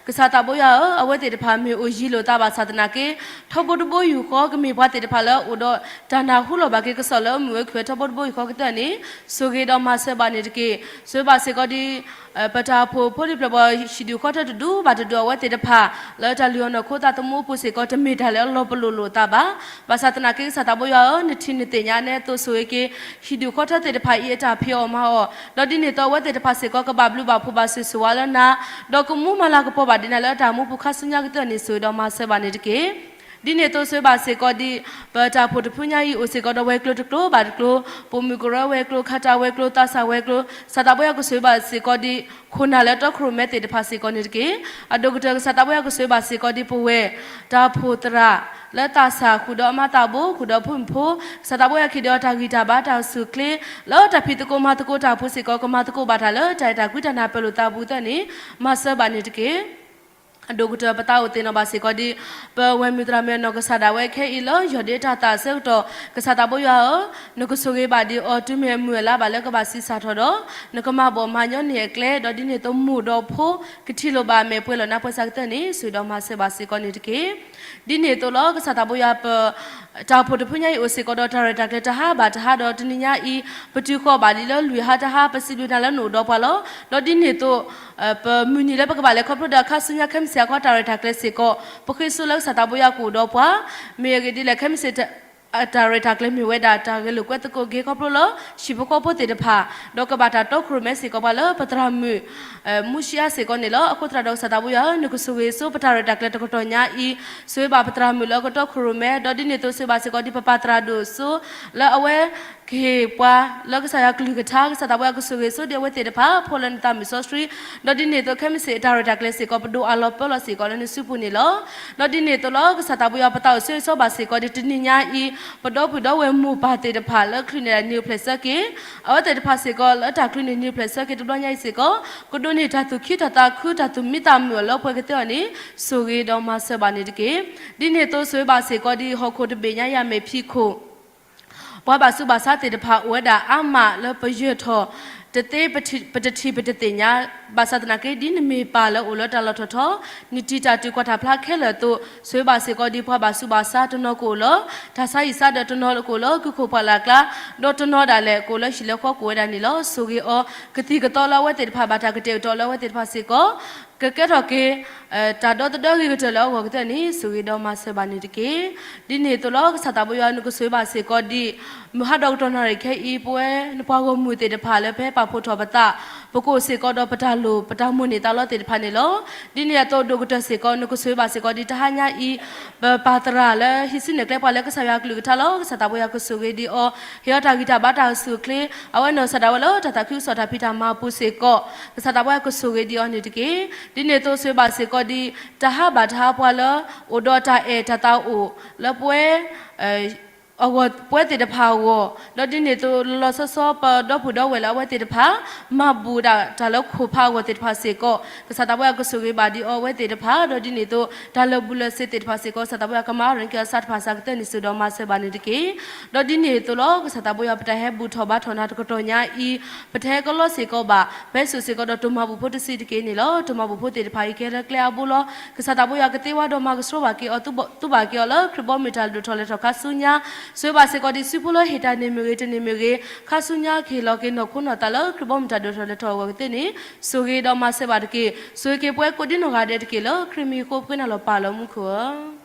ကစၢ်သးဘိယွၤဧၢ, အဝဲသ့ၣ်တဖၣ်မ့ၢ်အိၣ်ယံၤလိာ်သးဘၣ်ဆၣ်သနာ်က့, ထီဘိတဘိယူၢ်ဃီ ကမ့ၢ်ပှၤသ့ၣ်တဖၣ်လၢအိၣ်ဒီးတၢ်နၢ်ဟူလီၤဘၣ်က့ၤကစီၣ်လၢမုၢ်အုၣ်ခုၣ်ထီဘိတဘိယူၢ်ဃီကတၢၢ်န့ၣ် ဆိၣ်ဂ့ၤဒီးမၤစၢၤဘၣ်န့ၣ်တက့ၢ်. ဆိၣ်ဂ့ၤဘၣ်စ့ၢ်ကီးဒ် ပတၢ်အိၣ်ဖှိၣ်ဖိလံၤပျဲၢ်ဘီၣ် ဟံၣ်ဒူၣ်ဃီထၢတဒူဘၣ်တဒူ အဝဲသ့ၣ်တဖၣ် လၢတၢ်လုၢ်အီၣ်နီၢ်ခိသးသမူအပူၤစ့ၢ်ကီး တမ့ၢ်တၢ်လၢအလီၤပလိာ်လိာ်သးဘၣ်. ဘၣ်ဆၣ်သနာ်က့ ကစၢ်သးဘိယွၤဧၢ, နထံၣ်နသ့ၣ်ညါန့ၣ်အသိးဆိၣ်ဂ့ၤက့ၤ ဟံၣ်ဒူၣ်ဃီထၢသ့ၣ်တဖၣ်အံၤအတၢ်ဖံးအီၣ်မၤအီၣ်, ဒီးဒ်န့ၣ်အသိးအဝဲသ့ၣ်တဖၣ်စ့ၢ်ကီး ကဘၣ်ဘျုးဘၣ်ဖှိၣ်ဘၣ်ဆိၣ်ဂ့ၤဆိၣ်ဝါလၢနၤ, ဒီးကမူမၤလၤကပီၤဘၣ်ဒံးနၤလၢတၢ်မူပူၤခါဆူညါကတၢၢ်န့ၣ် ဆိၣ်ဂ့ၤဒီးမၤစၢၤဘၣ်န့ၣ်တက့ၢ်. ဒ်န့ၣ်အသိးဆိၣ်ဂ့ၤဘၣ်စ့ၢ်ကီးဒ် ပတၢ်အိၣ်ဖှိၣ်တဖုညါအံၤအိၣ်စ့ၢ်ကီးဒီးဝဲၤကျိၤတကျိၤဘၣ်တကျိၤ, ပိာ်မုၣ်ကရၢဝဲၤကျိၤ ခးတၢ်ဝဲၤကျိၤ သးစၢ်ဝဲၤကျိၤ, ကစၢ်သးဘိယွၤကဆိၣ်ဂ့ၤဘၣ်စ့ၢ်ကီးဒ် ခိၣ်နၢ်လၢတီခိၣ်ရိၣ်မဲသ့ၣ်တဖၣ်စ့ၢ်ကီးန့ၣ်တက့ၢ်. အဒိၣ်ကတၢၢ်ကစၢ်သးဘိယွၤကဆိၣ်ဂ့ၤဘၣ်စ့ၢ်ကီးဒ်ပဝဲ တၢ်အိၣ်ဖှိၣ်သရၣ် လၢသးစၢ်ဃုာ်ဒီးအမါသးဘိ ဃုာ်ဒီးဖိမုၣ်ဖိ, ကစၢ်သးဘိယွၤကဟ့ၣ်ဒီးတၢ်ဂံၢ်တၢ်ဘါတၢ်အိၣ်ဆူၣ်အိၣ်ချ့ လၢတၢ်ဖံးသကိးမၤသကိးတၢ်အပူၤစ့ၢ်ကီး ကမၤသကိးဘၣ်တၢ်လၢတၢ်အဲၣ်တၢ်ကွံတၢ်နၢ်ပၢၢ်လိာ်သးအပူၤကတၢၢ်န့ၣ် မၤစၢၤဘၣ်န့ၣ်တက့ၢ်. အဒိၣ်ကတၢၢ် ပသးအိၣ်သ့ၣ်နီၣ်ဘၣ်စ့ၢ်ကီးဒ် ပဝဲၢ်မုၢ်သရၣ်မုၣ်အနီၢ်ကစၢ်ဒၣ်ဝဲခဲအံၤလၢ ယီၢ်ဒ့တၢ်သၣ်အဆၢကတီၢ် ကစၢ်သးဘိယွၤဧၢ, နကဆိၣ်ဂ့ၤဘၣ်ဒံးအီၤ တုၤမ့ၢ်အမုၢ်အလါဘၣ်လၢကဘၣ်ဆံးစၢ်ထီၣ်ဒီး နကမၤဘီၣ်မၤညီနုၢ်အကျဲ ဒီးဒ်န့ၣ်အသိးမိၢ်ဒီးဖိ ကထံၣ်လိာ်ဘၣ်အမဲာ်ပှဲၤလီၤနါပှဲၤစးကတၢၢ်န့ၣ် ဆိၣ်ဂ့ၤဒီးမၤစၢၤဘၣ်စ့ၢ်ကီးန့ၣ်တက့ၢ်. ဒ်န့ၣ်အသိးလီၤ ကစၢ်သးဘိယွၤ ပ တၢ်အိၣ်ဖှိၣ်တဖုညါအံၤအိၣ်စ့ၢ်ကီးဒီးတၢ်ရဲၣ်တၢ်ကျဲၤတဟါဘၣ်တဟါဒီးတနံၤညါအံၤ ပတုၤဃီၤဘၣ်လံလၢလွံၢ်ဟါတဟါ ပစံးဘျုးနၤလၢနအိၣ်ဒီးပှၤလီၤ. ဒီးဒ်န့ၣ်အသိး ပမုၢ်နံၤလၢပကဘၣ်လဲၤခီဖျိဒီးခါဆူညါခဲမုၢ်ဆ့ၣ်အဃိတၢ်ရဲၣ်တၢ်ကျဲၤစ့ၢ်ကီး ပဃ့ဆိလၢကစၢ်သးဘိယွၤကအိၣ်ဒီးပှၤ မ့ၢ်အဂ့ၢ်ဒ်လဲၣ် ခဲမုၢ်ဆ့ၣ် တၢ်ရဲၣ်တၢ်ကျဲၤမ့ၢ်ဝဲဒၣ်တၢ်ဂဲၤလိာ်ကွဲသကိးက့ၤခီဖျိလၢ ဟံၣ်ဖိဃီဖိသ့ၣ်တဖၣ် ဒီးကဘၣ်တၢ်တီခိၣ်ရိၣ်မဲစ့ၢ်ကီးပှၤလၢပသရၣ်မုၣ် မူရှံအါစ့ၢ်ကီးန့ၣ်လီၤ. အဃိသတးဒီးကစၢ်သးဘိယွၤဧၢ နကဆိၣ်ဂ့ၤဆိပတၢ်ရဲၣ်တၢ်ကျဲၤတကတီၢ်ညါအံၤ ဆိၣ်ဂ့ၤဘၣ်ပသရၣ်မုၣ်လၢအကတီခိၣ်ရိၣ်မဲ ဒီးဒ်န့ၣ်အသိးဆိၣ်ဂ့ၤဘၣ်စ့ၢ်ကီးဒ်ပပၢ်သရၣ်ဒိၣ်စိ လၢအဝဲ ကဟ့ၣ်ပှၤလၢကစၢ်ယွၤကလုၢ်ကထါ ကစၢ်သးဘိယွၤကဆိၣ်ဂ့ၤဆိဒ်အဝဲသ့ၣ်တဖၣ် ဖိလၢနသးမုာ်စီဆှံ ဒီးဒ်န့ၣ်အသိးခဲမုၢ်ဆ့ၣ်အတၢ်ရဲၣ်တၢ်ကျဲၤစ့ၢ်ကီး ပဒိးအးလီၤပၢလီၤစ့ၢ်ကီးလၢနစုပူၤန့ၣ်လီၤ. ဒီးဒ်န့ၣ်အသိးလီၤ ကစၢ်သးဘိယွၤပသးအိၣ်ဆိၣ်ဂ့ၤဆိဘၣ်စ့ၢ်ကီးဒ်တနံၤညါအံၤ ပဒီပုၢ်ဒီဝဲၢ်မိၢ်ပၢ်သ့ၣ်တဖၣ်လၢချုးန့ၢ်ဒၣ်နံၤအိၣ်ဖျဲၣ်ဆၢက့ၤ အဝဲသ့ၣ်တဖၣ်စ့ၢ်ကီးလၢတၢ်ချုးန့ၢ်နံၤအိၣ်ဖျဲၣ်ဆၢက့ၤတဘျီညါအံၤစ့ၢ်ကီး ကဒိးန့ၢ်တၢ်သူၣ်ခုတၢ်သးခု တၢ်သူၣ်မံသးမုာ်အီၤလၢပှဲၤကသ့အီၤန့ၣ် ဆိၣ်ဂ့ၤဒီးမၤစၢၤဘၣ်န့ၣ်တက့ၢ်. ဒ်န့ၣ်အသိးဆိၣ်ဂ့ၤဘၣ်စ့ၢ်ကီးဒ်ဟီၣ်ခိၣ်တဘ့ၣ်ညါယၤမဲာ်ဖံးခိၣ် ပှၤဘၣ်ဆူးဘၣ်ဆါသ့ၣ်တဖၣ်အိၣ်ဝဲဒၣ်အါမးလၢပယၢၢ်ထီၣ် တသ့ ပတထံၣ်ပတသ့ၣ်ညါ ဘၣ်ဆၣ်သနာ်က့ ဒ်နမ့ၢ်ပၢ်လၢအိၣ်လၢတၢ်လီၢ်ထီၣ်ထီ နတံာ်တာ်တုၤကွၢ်တၢ်ဖျါခဲလၢာ်အသိး ဆိၣ်ဂ့ၤဘၣ်စ့ၢ်ကီးဒ်ပှၤဘၣ်ဆူးဘၣ်ဆါတနီၤကအိၣ်လၢ တၢ်ဆါဟံၣ်ဆါဒၢး တနီၤကအိၣ်လၢကုၢ်ခိၣ်ပှၢ်လၢ်ကျါ ဒီးတနီၤဒၣ်လဲာ်ကအိၣ်လၢဟံၣ်လၢဃီကအိၣ်ဝဲဒၣ်န့ၣ်လီၤ. ဆိၣ်ဂ့ၤအီၤ ကသံၣ်ကသီလၢအဝဲသ့ၣ်တဖၣ် ဘၣ်တၢ်ကတဲာ်ကတီၤလၢအဝဲသ့ၣ်တဖၣ်စ့ၢ်ကီး ကကဲထီၣ်က့ၤ တၢ်ဒီသဒၢဂ့ၤကတၢၢ်လၢအဂီၢ်ကတၢၢ်န့ၣ် ဆိၣ်ဂ့ၤဒီးမၤစၢၤဘၣ်န့ၣ်တက့ၢ်. ဒ်န့ၣ်အသိးလီၤ ကစၢ်သးဘိယွၤ နကဆိၣ်ဂ့ၤဘၣ်စ့ၢ်ကီးဒ် မုၢ်ဟါဒီးကတီၢ်နၣ်ရံၣ်ခဲအံၤ ပဝဲနပှၤဂီၢ်မုၢ်သ့ၣ်တဖၣ်လၢပဟဲပာ်ဖှိၣ်ထီၣ်ပသး ပကအိၣ်စ့ၢ်ကီးဒီးပတၢ်လိၣ်ပတၢ်မိၣ်န့ၢ်သးလီသ့ၣ်တဖၣ်န့ၣ်လီၤ. ဒ်န့ၣ်အသိးဒိၣ်ကတၢၢ်စ့ၢ်ကီး နကဆိၣ်ဂ့ၤဘၣ်စ့ၢ်ကီးဒ်တဟါညါအံၤ ပပၢ်သရၣ်လၢဟံးစုနဲၣ်ကျဲပှၤလၢကစၢ်ယွၤကလုၢ်ကထါလီၤ. ကစၢ်သးဘိယွၤကဆိၣ်ဂ့ၤဒံးအီၤ ဟ့ၣ်အီၤတၢ်ဂံၢ်တၢ်ဘါတၢ်အိၣ်ဆူၣ်အိၣ်ချ့ အဝဲနီၢ်ကစၢ်ဒၣ်ဝဲလၢတၢ်သးခုကစီၣ်တၢ်ဖံးတၢ်မၤပူၤစ့ၢ်ကီး ကစၢ်သးဘိယွၤကဆိၣ်ဂ့ၤဒံးအီၤန့ၣ်တက့ၢ်. ဒ်န့ၣ်အသိးဆိၣ်ဂ့ၤဘၣ်စ့ၢ်ကီးဒ် တဟါဘၣ်တဟါပှၤလၢ အိၣ်ဒီးတၢ်အဲၣ်တၢ်သးအိၣ်လၢပဝဲ အဂီၢ် ပဝဲသ့ၣ်တဖၣ်အဂီၢ် ဒီးဒ်န့ၣ်အသိးလီၤလီၤဆီဆီ ပဒီပုၢ်ဒီဝဲၢ်လၢအဝဲသ့ၣ်တဖၣ် မၤဘူၣ်ဒၣ်တၢ်လၢခိၣ်ဖးအဂီၢ်သ့ၣ်တဖၣ်စ့ၢ်ကီး ကစၢ်သးဘိယွၤကဆိၣ်ဂ့ၤဘၣ်ဒံးအီၤအဝဲသ့ၣ်တဖၣ် ဒီးဒ်န့ၣ်အသိး တၢ်လၢာ်ဘူၣ်လၢာ်စ့ၤသ့ၣ်တဖၣ်စ့ၢ်ကီး ကစၢ်သးဘိယွၤကမၤအီၤန့ၣ်က့ၤအီၤစးတဖၣ်စးကတၢၢ်န့ၣ် ဆိၣ်ဒီးမၤစၢၤဘၣ်န့ၣ်တက့ၢ်. ဒီးဒ်န့ၣ်အသိးလီၤ ကစၢ်သးဘိယွၤ ပတၢ်ဟဲဘူၣ်ထီၣ်ဘါထီၣ်နၤတကတီၢ်ညါအံၤ ပတဟဲကလီစ့ၢ်ကီးဘၣ် ပဟဲစိာ်စ့ၢ်ကီးဒီးတိၢ်မၤဘူၣ်ဖိတဆံးတက့ၢ်န့ၣ်လီၤ. တိၢ်မၤဘူၣ်ဖိသ့ၣ်တဖၣ်အံၤကဟဲလၢကျဲအါဘိလီၤ. ကစၢ်သးဘိယွၤကသ့ဝါဒီးမၤကဆှီဘၣ်က့ၤအီၤ သူဘၣ်က့ၤအီၤလၢခရံာ်ဘီမုၢ်တၢ်ဒိၣ်ထီၣ်လဲၤထီၣ်ခါဆူညါ ဆိၣ်ဂ့ၤဘၣ်စ့ၢ်ကီးဒ်စုဖိလၢဟ့ၣ်တၢ်န့ၣ်မ့ၢ်ဂ့ၤ တန့ၢ်မ့ၢ်ဂ့ၤ ခါဆူညါကဟ့ၣ်လီၤက့ၤနီၢ်ခိနီၢ်သးလၢခရံာ်ဘီမုၢ်တၢ်ဒိၣ်ထီၣ်လဲၤထီၣ်အဂီၢ်ကသ့ၣ်န့ၣ် ဆိၣ်ဂ့ၤဒီးမၤစၢၤဘၣ်တက့ၢ်. ဆိၣ်ဂ့ၤက့ၤပဝဲကိးဒံနီၢ်ဂၤဒဲးတက့ၢ်လၢခရံာ်မံၤအဃိ ပဃ့နၤလီၤပၢ်လၢမူခိၣ်ဧၢ,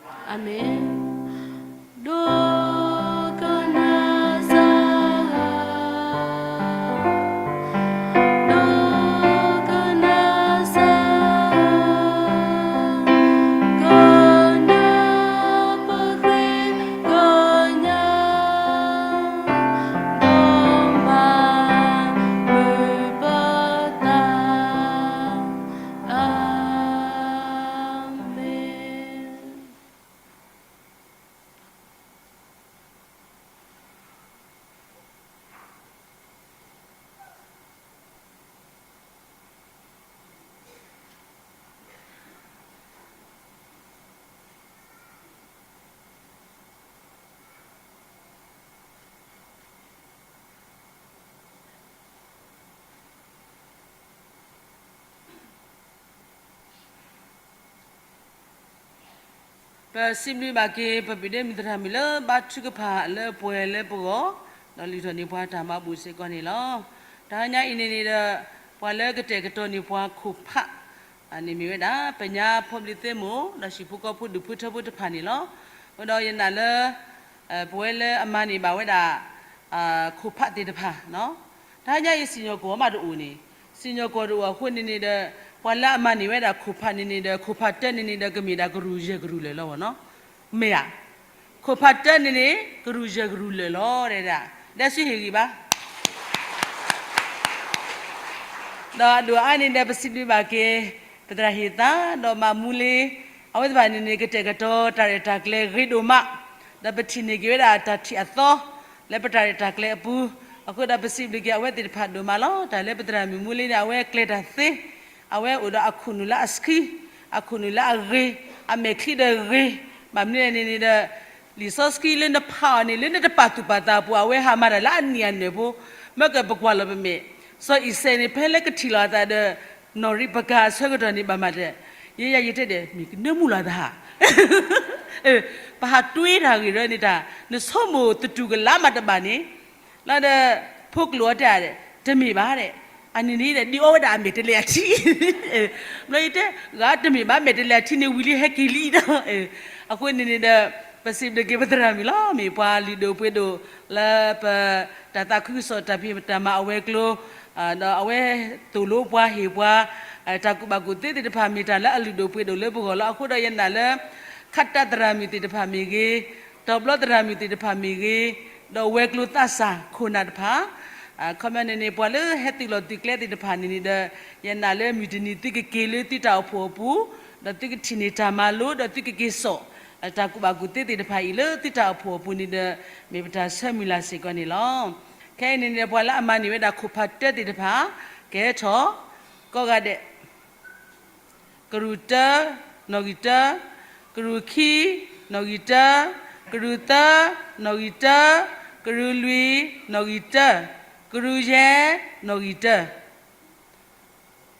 အၤမ့ၣ်. ဒိကနၣ်စၢ်ဧၢ, ဒိကနၣ်စၢ်ဧၢ, ကနၢ်ပဃ့ကိးညါ ဒီးမၤမုာ်ပသး, အၤမ့ၣ်. ပစံးဘျုးဘၣ်က့ၤ ပပုၢ်ဒ့မုၣ်သရၣ်မုၣ်လၢဘါထုကဖၣ်လၢပှဲၤလၢပဂီၢ်, ဒီးလုၢ်ထီၣ်န့ၢ်ပှၤတၢ်မၤဘူၣ်စ့ၢ်ကီးန့ၣ်လီၤ. တဟါညါအံၤန့ၣ်န့ၣ်ဒီး ပှၤလၢကတဲာ်ကတီၤန့ၢ်ပှၤခိၣ်ဖး န့ၣ်မ့ၢ်ဝဲဒၣ် ပညါဖိဘျံးသ့မိၢ် ဒီးဟံၣ်ဖိဃီဖိဒူၣ်ဖိထၢဖိတဖၣ်န့ၣ်လီၤ. အဃိဒီးယနာ်လၢ ပဝဲလၢအမၤန့ၢ်ဘၣ်ဝဲဒၣ် ခိၣ်ဖးသ့ၣ်တဖၣ် တဟါညါအံၤစံၣ်ညီၣ်ကွီၢ်မးတအိၣ်န့ၣ်, စံၣ်ညီၣ်ကွီၢ်တအိၣ်အဃိန့ၣ်န့ၣ်ဒီး ပှၤလၢအမၤန့ၢ်ဝဲဒၣ်ခိၣ်ဖးန့ၣ်န့ၣ်ဒီး ခိၣ်ဖးတၢန့ၣ်န့ၣ်ဒီး ကမ့ၢ်ဒၣ်ကရူၢ်ယဲၢ်ကရူၢ်လၢာ်လီၤနီၤ, မ့ၢ်ဧါ. ခိၣ်ဖးတၢန့ၣ်န့ၣ် ကရူၢ်ယဲၢ်ကရူၢ်လၢာ်လီၤ, ဒဲဒၣ်ဆူဟ့ၣ်ဂံၢ်ဘါ ဒီးအဒိၣ်အါန့ၣ်ဒီး ပစံးဘျုးဘၣ်က့ၤ ပသရၣ်ဟ့ၣ်သါ ဒီးမးမူလ့ အဝဲသ့ၣ်တဖၣ်န့ၣ်န့ၣ် ကတဲာ်ကတီၤတၢ်ရဲၣ်တၢ်ကျဲၤဂ့ၤဒိၣ်မး, ဒီးပထံၣ်န့ၢ်က့ၤဝဲဒၣ်တၢ်ထံၣ်အသီ လၢပတၢ်ရဲၣ်တၢ်ကျဲၤအပူၤ, အဃိဒီးပစံးဘျုးက့ၤအဝဲသ့ၣ်တဖၣ်ဒိၣ်မးလီၤ. တၢ်လၢပသရၣ်မုၣ်မူလ့န့ၣ် အဝဲကျဲၤတၢ်သ့, အဝဲအိၣ်ဒီးအခိၣ်နူာ်လၢအဆှံ, အခိၣ်နူာ်လၢအဂ့ၤ, အမဲာ်ချံဒီးဂ့ၤ, ဘၣ်မနုၤလဲၣ်န့ၣ်န့ၣ်ဒီး လံာ်စီဆှံလၢနဖးအီၤန့ၣ် လၢနတပာ်သူၣ်ပာ်သးအပူၤ အဝဲဟးမၤတၢ်လၢအနံၣ်အနၢၣ်ဖိ, မ့ၢ်ကပကွၢ်လီၤပမဲာ်, စီၤအံၤစဲးန့ၣ် ဖဲလၢကထံၣ်လီၤအသးဒီး နီၢ်ရံးပကၤအဆၢကတီၢ်န့ၣ် ဘၣ်မၤတၢ်, ယဲယၤယတဲဒီး မ့ၢ်ကနၢမူလီၤသးဧါ, ပဟးတွ့တၢ်ဂ့ၢ်ဒီးန့ၣ်တၢ်, နဆိကမိၣ်သတူၢ်ကလာ်မးတဘၣ်န့ၣ်, လီၤဒီး ဖိကျိာ်အီၤတဲဒီး တမ့ၢ်ဘၣ်ဒီး, အန့ၣ်န့ၣ်ဒီး ဒ်အီဝဲဒၣ်အမဲာ်တလဲၤအထံ, ဘျီယတဲ, ဂၤတမ့ၢ်ဘၣ် မဲာ်တလဲၤအထံန့ၣ်ဝံၤလံဟဲက့ၤလံဒီး, အဃိန့ၣ်န့ၣ်ဒီး ပစံးဘျုးက့ၤပသရၣ်မုၣ်လီၤ. မ့ၢ်ပှၤလုၢ်ဒိၣ်ပှ့ၤဒိၣ်လၢပ တၢ်သးခုကစီၣ်တၢ်ဖံးတၢ်မၤအဝဲၤကျိၤ, ဒီးအဝဲသိၣ်လိပှၤဟ့ၣ်ပှၤ, တၢ်ကူၣ်ဘၣ်ကူၣ်သ့သ့ၣ်တဖၣ် မ့ၢ်တၢ်လၢအလုၢ်ဒိၣ်ပှ့ၤဒိၣ်လၢပဂီၢ်လီၤ. အဃိဒီးယနာ်လၢ ခးတၢ်သရၣ်မုၣ်သ့ၣ်တဖၣ်မ့ၢ်ဂ့ၤ, တီၤဘျီသရၣ်မုၣ်သ့ၣ်တဖၣ်မ့ၢ်ဂ့ၤ, ဒီးဝဲၤကျိၤသးစၢ်ခိၣ်နၢ်တဖၣ်, အခီပညီန့ၣ်န့ၣ် ပှၤလၢဟဲသုးလီၢ်သုးကျဲသ့ၣ်တဖၣ်န့ၣ်န့ၣ်ဒီး ယနာ်လၢမုၢ်တနံၤသုကက့ၤလၢသုတၢ်အိၣ်ဖှိၣ်အပူၤ, ဒီးသုကထံၣ်န့ၢ်တၢ်မၤလိ ဒီးသုကက့ၤစိာ် တၢ်ကူၣ်ဘၣ်ကူၣ်သ့သ့ၣ်တဖၣ်အံၤလၢသုတၢ်အိၣ်ဖှိၣ်အပူၤန့ၣ်ဒီး မ့ၢ်ပတၢ်ဆၢမုၢ်လၢ်စ့ၢ်ကီးန့ၣ်လီၤ. ခဲအံၤန့ၣ်န့ၣ် ပှၤလၢအမၤန့ၢ်ဝဲဒၣ်ခိၣ်ဖးတၢသ့ၣ်တဖၣ် ကဟဲထီၣ် ကိးဂၤဒဲး, ကရူၢ်တၢ, နီၣ်ဂံၢ်တၢ, ကရူၢ်ခံ, နီၣ်ဂံၢ်တၢ, ကရူၢ်သၢ, နီၣ်ဂံၢ်တၢ, ကရူၢ်လွံၢ်, နီၣ်ဂံၢ်တၢ, ကရူၢ်ယဲၢ်, နီၣ်ဂံၢ်တၢ.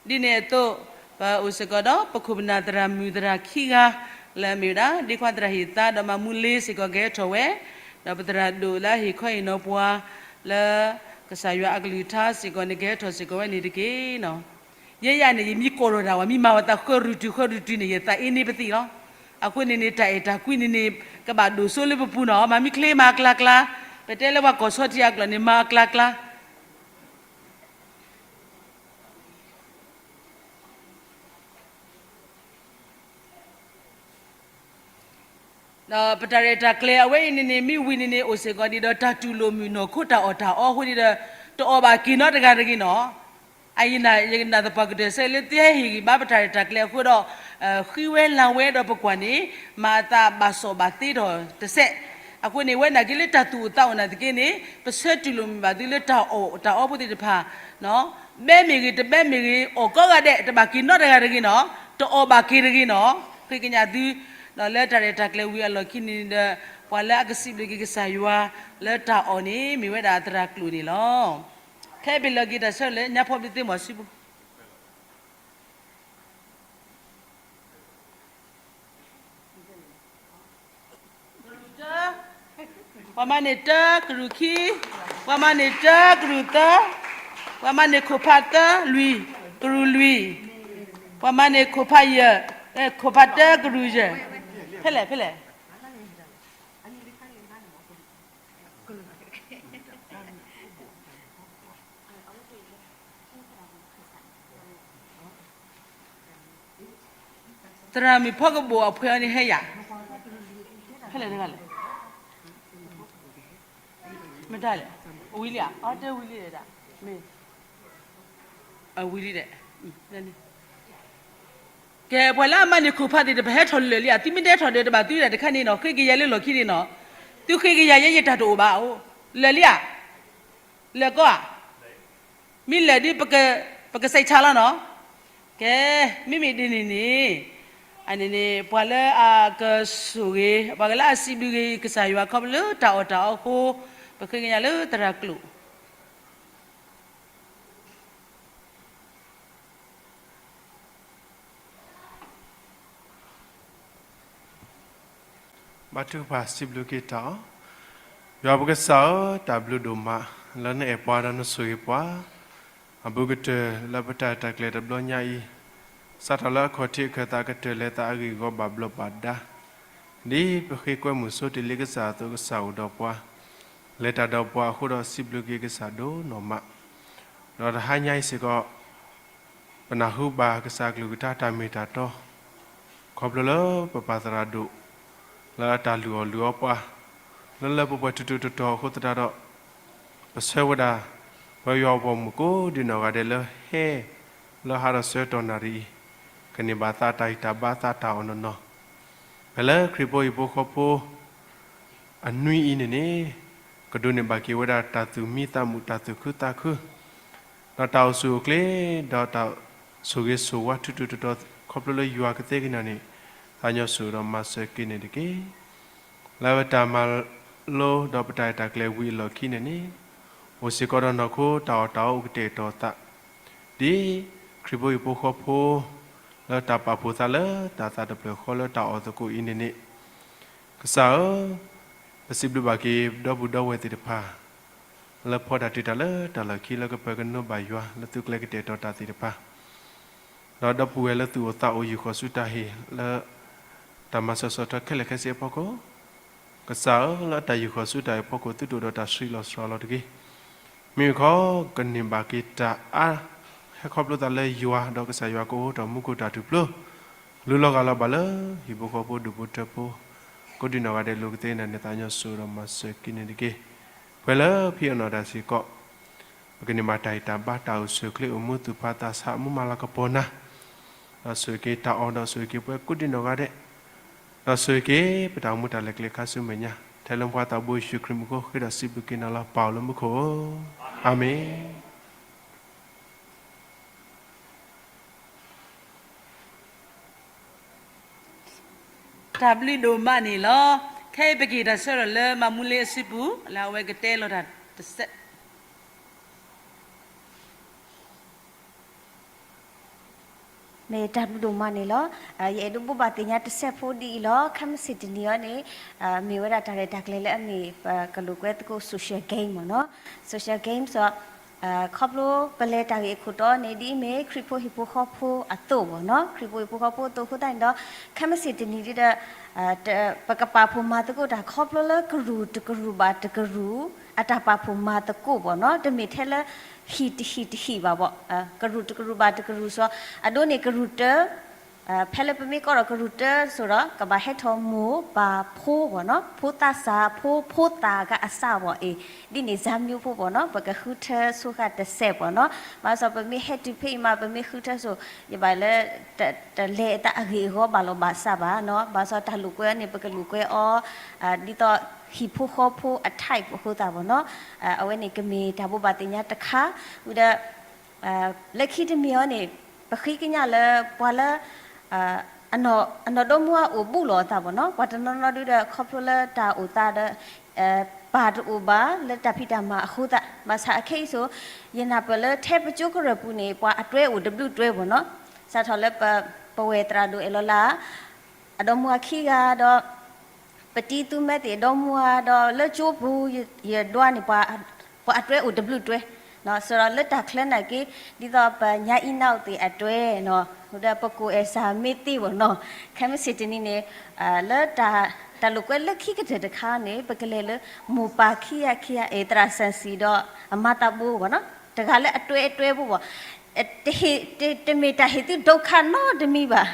ဒ်န့ၣ်အသိး ပအိၣ်စ့ၢ်ကီးဒီးပခိၣ်ပနၢ်သရၣ်မုၣ်သရၣ်ခံဂၤ လၢအမ့ၢ်ဝဲဒၣ် ဒ့ခွါသရၣ်ဟ့ၣ်သါ ဒီးမၤမူလ့စ့ၢ်ကီးကဟဲထီၣ်ဝဲ, ဒီးပသရၣ်ဒိၣ်လၢအဟ့ၣ်ခီဟ့ၣ်နီၤပှၤ လၢကစၢ်ယွၤအကလုၢ်ကထါစ့ၢ်ကီးန့ၣ် ကဟဲထီၣ်စ့ၢ်ကီးဝဲန့ၣ်တက့ၢ်နီၤ. ယဲယၤန့ၣ် ယမ့ၢ်ကိးထီၣ်တၢ်ဝဲ မ့ၢ်မၤဝဲသးဃၢရူၢ်တုၤဃၢရူၢ်တုၤန့ၣ် ယသးအ့န့ပသံၣ်လီၤ. အဃိန့ၣ်န့ၣ် တၢ်အဲၣ်တၢ်ကွံန့ၣ်န့ၣ် ကဘၣ်ဒိၣ်စိလၢပပူၤနီၤ, မၤမ့ၢ်ချ့မၤအကျါကျါ, ပတဲလၢပှၤကီၢ်ဆီထံအကျိာ်န့ၣ် မၤအကျါကျါ ဒီးပတၢ်ရဲၣ်တၢ်ကျဲၤအဝဲအံၤန့ၣ်န့ၣ် မ့ၢ်ဝံၤန့ၣ်န့ၣ် အိၣ်စ့ၢ်ကီးဒ်ဒီးတၢ်တူၢ်လိာ်မုာ်နီၢ်ခိတၢ်အီၣ်တၢ်အီအဃိန့ၣ်ဒီး တအီၣ်ဘၣ်က့ၤနီတဂၤတဂ့ၤနီၤ. အယနာ်ယကနၣ်သပှၢ်ကတၢၢ်စဲးလၢသုဟဲဟ့ၣ်ဂံၢ်ဘါပတၢ်ရဲၣ်တၢ်ကျဲၤအဃိဒီး ဃံဝဲလၤဝဲဒီးပကွၢ်န့ၣ် မၤအသးဘၣ်စီၣ်ဘၣ်သ့ထီၣ်တစဲး. အဃိန့ၣ် ဝဲနာ်က့လၢတၢ်သူၣ်အိၣ်သးအိၣ်နာ်သက့န့ၣ် ပဆၢတူၢ်လိာ်မုာ်ဘၣ်သုလၢတၢ်အီၣ်တၢ်အီဖိသ့ၣ်တဖၣ် ဘဲမ့ၢ်ဂ့ၤ တဘဲမ့ၢ်ဂ့ၤ အီၣ်ကိးဂၤဒဲး တဘၣ်က့ၤနီတဂၤတဂ့ၤနီၤ, တအီၣ်ဘၣ်က့ၤတဂ့ၤနီၤ. ဃ့ကညးသု ဒီးလၢတၢ်ရဲၣ်တၢ်ကျဲၤဝံၤအလီၢ်ခံန့ၣ်ဒီး ပှၤလၢအကစံးဘျုးက့ၤကစၢ်ယွၤလၢတၢ်အီၣ်န့ၣ် မ့ၢ်ဝဲဒၣ်သရၣ်ကျိာ်န့ၣ်လီၤ. ခဲအံၤပလၢာ်က့ၤတၢ်ဆၢလၢညါဖီဘျုးသ့ၣ်မီၤစုပူၤ ကရူၢ်တၢ, ပှၤမၤန့ၢ်တၢ ကရူၢ်ခံ, ပှၤမၤန့ၢ်တၢ ကရူၢ်သၢ, ပှၤမၤန့ၢ်ခိၣ်ဖးတၢ လွံၢ်, ကရူၢ်လွံၢ်, ပှၤမၤန့ၢ်ခိၣ်ဖးယဲၢ်, ခိၣ်ဖးတၢ ကရူၢ်ယဲၢ်, ဖဲလဲၣ် ဖဲလဲၣ် သရၣ်မုၣ်ဖီကဘိၣ်အဖှဲးအီၤန့ၣ်ဟဲယၤ, ဖဲလဲၣ်တဂၤလဲၣ်, မတၤလဲၣ်, အဝံၤလံဧါ, အတဲဝံၤလံဒၣ်, မ့ၢ်, အဝံၤလံဒၣ်, ကဲ ပှၤလၢအမၤန့ၢ်ခိၣ်ဖးသ့ၣ်တဖၣ်ဟဲထီၣ်လၢာ်လံဧါ, သုမ့ၢ်တဟဲထီၣ်ဒီးတဘၣ်သုဒၣ်တခါန့ၣ်နီၤ, ဃ့ကညးလၢလီၢ်ခံန့ၣ်နီၤ, သုဃ့ကညးယဲယတၢ်တအိၣ်ဘၣ်အိၣ်, လၢာ်လံဧါ, လၢာ်ကီဧါ မ့ၢ်လဲၣ်ဒ် ပကစဲးဆါလီၤနီၤ, ကဲ, မ့မ့ၢ်ဒ်န့ၣ်န့ၣ်, အန့ၣ်န့ၣ် ပှၤလၢအကဆိၣ်ဂ့ၤ ပှၤလၢအစံးဘျုးဂ့ၤကစၢ်ယွၤခီဖျိလၢတၢ်အီၣ်တၢ်အီအဃိ, ပဃ့ကညးလၢသရၣ်ကျိာ် ဘါထုကဖၣ်စံးဘျုးက့ၤတၢ်အီၣ်, ယွၤပကစၢ်ဧၢ, တၢ်ဘျုးဒိၣ်မး လၢနအဲၣ်ပှၤဒီးနဆိၣ်ဂ့ၤပှၤ, အဘူးကတၢၢ်လၢပတၢ်ရဲၣ်တၢ်ကျဲၤတဘျီညါအံၤ, စးထီၣ်လၢအခီၣ်ထံးအခၢၣ်သးကတၢၢ်လဲၤသးအဂ့ၢ်အဂီၢ်ဘၣ်ဘျီးဘၣ်ဒါ, ဒ်ပဃ့ကွဲမုာ်ဆိတ့ၢ်လံကစၢ်အသိးကစၢ်အိၣ်ဒီးပှၤ, လဲၤတၢ်ဒီးပှၤအဃိဒီးစံးဘျုးက့ၤကစၢ်ဒိၣ်နီၢ်မး, ဒီးတဟါညါအံၤစ့ၢ်ကီး ပနၢ်ဟူဘၣ်ကစၢ်အကလုၢ်ကထါတၢ်မ့ၢ်တၢ်တီ, ခီဖျိလၢပပၢ်သရၣ်ဒိၣ် လၢအတၢ်လုၢ်အီၣ်လုၢ်အီပှၤ လၢလၢပှဲၤပှဲၤထူးထူးတီၤတီၤအဃိသတးဒီး ပဆၢဝဲဒၣ် ပှၤယွၤအပိာ်မုၣ်ကိးဒံနီၢ်ဂၤဒဲးလၢဟဲ လၢဟါဒီးဆၢကတီၢ်နၣ်ရံၣ်အံၤ ကန့ၢ်ဘၣ်သးတၢ်ဂံၢ်တၢ်ဘါသးတၢ်အီၣ်နီၢ်နီၢ်, ဖဲလၢခရံာ်ဖိဟံၣ်ဖိဃီဖိ အနွံအံၤန့ၣ်န့ၣ် ကဒိးန့ၢ်ဘၣ်က့ၤဝဲဒၣ်တၢ်သူၣ်မံသးမုာ် တၢ်သူၣ်ခုသးခု ဒီးတၢ်အိၣ်ဆူၣ်အိၣ်ချ့ ဒီးတၢ်ဆိၣ်ဂ့ၤဆိၣ်ဝါထူးထူးတီၤတီၤ ခီဖျိလၢယွၤကသ့ကန့ၢ်န့ၣ်, သးညီစိၤဒီးမၤစၢၤက့ၤန့ၣ်တက့ၢ်. လၢပတၢ်မၤလိဒီးပတၢ်ရဲၣ်တၢ်ကျဲၤဝံၤအလီၢ်ခံန့ၣ်န့ၣ်, အိၣ်စ့ၢ်ကီးဒီးနီၢ်ခိတၢ်အီၣ်တၢ်အီအိၣ်ကတဲာ်ကတီၤသး, ဒ်ခရံာ်ဖိဟံၣ်ဖိဃီဖိ လၢတၢ်ပာ်ဖှိၣ်သးလၢတၢ်သးတဖျၢၣ်ဃီလၢတၢ်အီၣ်သကိးအံၤန့ၣ်န့ၣ်, ကစၢ်ဧၢ, ပစံးဘျုးဘၣ်က့ၤပဒီပုၢ်ဒီဝဲၢ်သ့ၣ်တဖၣ် လၢဖီတၢ်တုၤတၢ်လၢတၢ်လီၢ်ခံလၢကပၢၤကနိဘၣ်ယွၤလၢသုကျဲကတဲာ်ကတီၤတၢ်သ့ၣ်တဖၣ်, ဒီးဒီပုၢ်ဝဲၢ်လၢသုအိၣ်သးအိၣ်ယူၢ်ဃီၤဆူတၢ်ဟ့ၣ်လၢ တၢ်မၤစၢၤဆီၣ်ထွဲခဲလၢာ်ခဲဆ့အဖီခိၣ်, ကစၢ်ဧၢ, လၢတၢ်ယူၢ်ဃီၤဆူတၢ်အံၤအဖီခိၣ် သုတအိၣ်ဒီးတၢ်ဆံးလီၤစှၤလီၤတဂ့ၤ. မ့မ့ၢ်ခီ ကန့ၢ်ဘၣ်က့ၤတၢ်အါ ဟဲခီဖျိသးလၢယွၤဒီးကစၢ်ယွၤကအိၣ်ထီၣ်မူခိၣ်တၢ်ထူၣ်ဖျိ လူလီၤဂာ်လီၤဘၣ်လၢ ဟံၣ်ဖိဃီဖိဒူၣ်ဖိထၢဖိ ကိးဒံနီၢ်ဂၤဒဲးလိၤကသ့နၤန့ၣ် သးညီစိၤဒီးမၤစၢၤက့ၤန့ၣ်တက့ၢ်. ပှဲၤလၢဖံအနီၢ်တၢ်စ့ၢ်ကီး ပကန့ၢ်ဘၣ်တၢ်ဟ့ၣ်တၢ်ဘါ တၢ်အိၣ်ဆူၣ်အိၣ်ချ့ အိၣ်မူသူၣ်ဖးသးဆး မူမၤလၤကပီၤနၤ, ဒီးဆိၣ်ဂ့ၤက့ၤတၢ်အီၣ် ဒီးဆိၣ်ဂ့ၤက့ၤပှၤကိးဒံနီၢ်ဂၤဒဲး, ဒီးဆိၣ်ဂ့ၤက့ၤပတၢ်အိၣ်မူတၢ်လဲၤကျဲခါဆူမဲာ်ညါ, ထဲလၢပှၤသးဘိယ့ၣ်ၡူးခရံာ်မူခိၣ် ဃ့ဒီးစံးဘျုးက့ၤနၤလီၤ ပၢ်အိၣ်လၢမူခိၣ်ဧၢ, အၤမ့ၣ်. တၢ်ဘျုးဒိၣ်မးန့ၣ်လီၤ. ခဲအံၤပကဟ့ၣ်တၢ်ဆၢထၢၣ်လၢမၤမူလ့အစုပူၤ လၢအဝဲကတဲလီၤတၢ်တစဲး မ့ၢ်တၢ်ဘျုးဒိၣ်မးန့ၣ်လီၤ. ယအဲၣ်ဒိးဘိးဘၣ်သ့ၣ်ညါတစဲးဖိဒ်အံၤလီၤ. ခဲမုၢ်ဆ့ၣ်တနံၤအံၤန့ၣ် မ့ၢ်ဝဲဒၣ်တၢ်ရဲၣ်တၢ်ကျဲၤလၢအမ့ၢ်ပကလိာ်ကွဲသကိး social game မ့ၢ်နီၤ. social game ဒီး ခီဖျိပလဲၤတၢ်ဂ့ၢ်အခိၣ်တီန့ၣ် ဒ်အမ့ၢ်ခရံာ်ဖိဟံၣ်ဖိဃီဖိအသိးမ့ၢ်နီၤ, ခရံာ်ဖိဟံၣ်ဖိဃီဖိအသိးအဃိသတးန့ၣ်ဒီး ခဲမုၢ်ဆ့ၣ်တနံၤဒ်ဒီး ပကပာ်ဖှိၣ်မၤသကိးတၢ်ခီဖျိလၢကရူၢ်တကရူၢ်ဘၣ်တကရူၢ် အတၢ်ပာ်ဖှိၣ်မၤသကိးမ့ၢ်နီၤ, တမ့ၢ်ထဲလၢ ဟံၣ်တဟံၣ်တဟံၣ်ဘၣ်ဘၣ်, ကရူၢ်တကရူၢ်ဘၣ်တကရူၢ်စီၤ အဒိန့ၣ်ကရူၢ်တၢ ဖဲလၢပမ့ၢ်ကီးဒီးကရူၢ်တၢစိၤဒီး ကဘၣ်ဟဲထီၣ်မိၢ်ပၢ်ဖိမ့ၢ်နီၤ, ဖိသးစၢ်ဖိ ဖိသၣ်ဂၤအစၢ်ဘၣ်အံၤ, ဒ်န့ၣ် ဇာတ်မျိုးဖိမ့ၢ်နီၤ, ပကဃုထၢဆိဃာ်တစဲးမ့ၢ်နီၤ. ဘၣ်ဆၣ်ပမ့ၢ်ဟဲတုၤဖဲအံၤမး ပမ့ၢ်ဃုထၢဆိ ယဘၣ်လၢ တလဲၤအသးအဂ့ၢ်အဂီၢ်ဘၣ်လီၤဘၣ်စးဘၣ်နီၤ. ဘၣ်ဆၣ်တၢ်လိာ်ကွဲန့ၣ် ပကလိာ်ကွဲအီၤ ဒ်သိးဟံၣ်ဖိဃီဖိအ type အဃိသတးမ့ၢ်နီၤ. အဝဲန့ၣ်ကမ့ၢ်တၢ်ဘိးဘၣ်သ့ၣ်ညါတခါ, ဝံၤဒီး လၢခံတမံၤအံၤန့ၣ် ပဃ့ကညးလၢပှၤလၢ အနီၢ်ဒိၣ်မူအအိၣ်ဘူးလိာ်အသးမ့ၢ်နီၤ, ပှၤတနီၤနီၤဒုဒီး ခီဖျိလၢတၢ်အိၣ်သးဒီး ပၢ်တအိၣ်ဘၣ်လၢတၢ်ဖံးတၢ်မၤအဃိသတး, ဘၣ်ဆၣ်အခဲအံၤစိၤ ယနၢ်ပၢၢ်လၢထဲပကၠိကရၢၢ်ပူၤန့ၣ် ပှၤအတွဲအိၣ်တဘျုးတွဲမ့ၢ်နီၤ. စးထီၣ်လၢပဝဲၢ်သရၣ်ဒိၣ်အဲၣ်လီၤလၢ အဒီမါခံဂၤဒီး ပတံၤသူမဲသ့ၣ်ဒီမါဒီးလၢကၠိပူၤ ယဒွးန့ၣ် ပှၤအတွဲအိၣ်တဘျုးတွဲ, စးထီၣ်လၢတၢ်ချၢနာ်က့ ဒ်သိးပညါအံၤနၢ်အိၣ်သ့ၣ်အတွဲ, ဒီးပကိၣ်အဲၣ်စၢ်မ့ၢ်သ့မ့ၢ်နီၤ, ခဲမုၢ်ဆ့ၣ်တနံၤန့ၣ် လၢ တၢ်လိာ်ကွဲလၢခံကတၢၢ်တခါန့ၣ် ပကလဲၤလၢ မိၢ်ပၢ်ခံဂၤခံဂၤ အဲၣ်သရၣ်စၢ်စံၤဒီး အမါသးဘိမ့ၢ်နီၤ, တဂၤလၢအတွဲအတွဲဖိမ့ၢ် တမ့ၢ်တၢ်ဟ့ၣ်သုဒိခါနီတမံၤဘၣ်.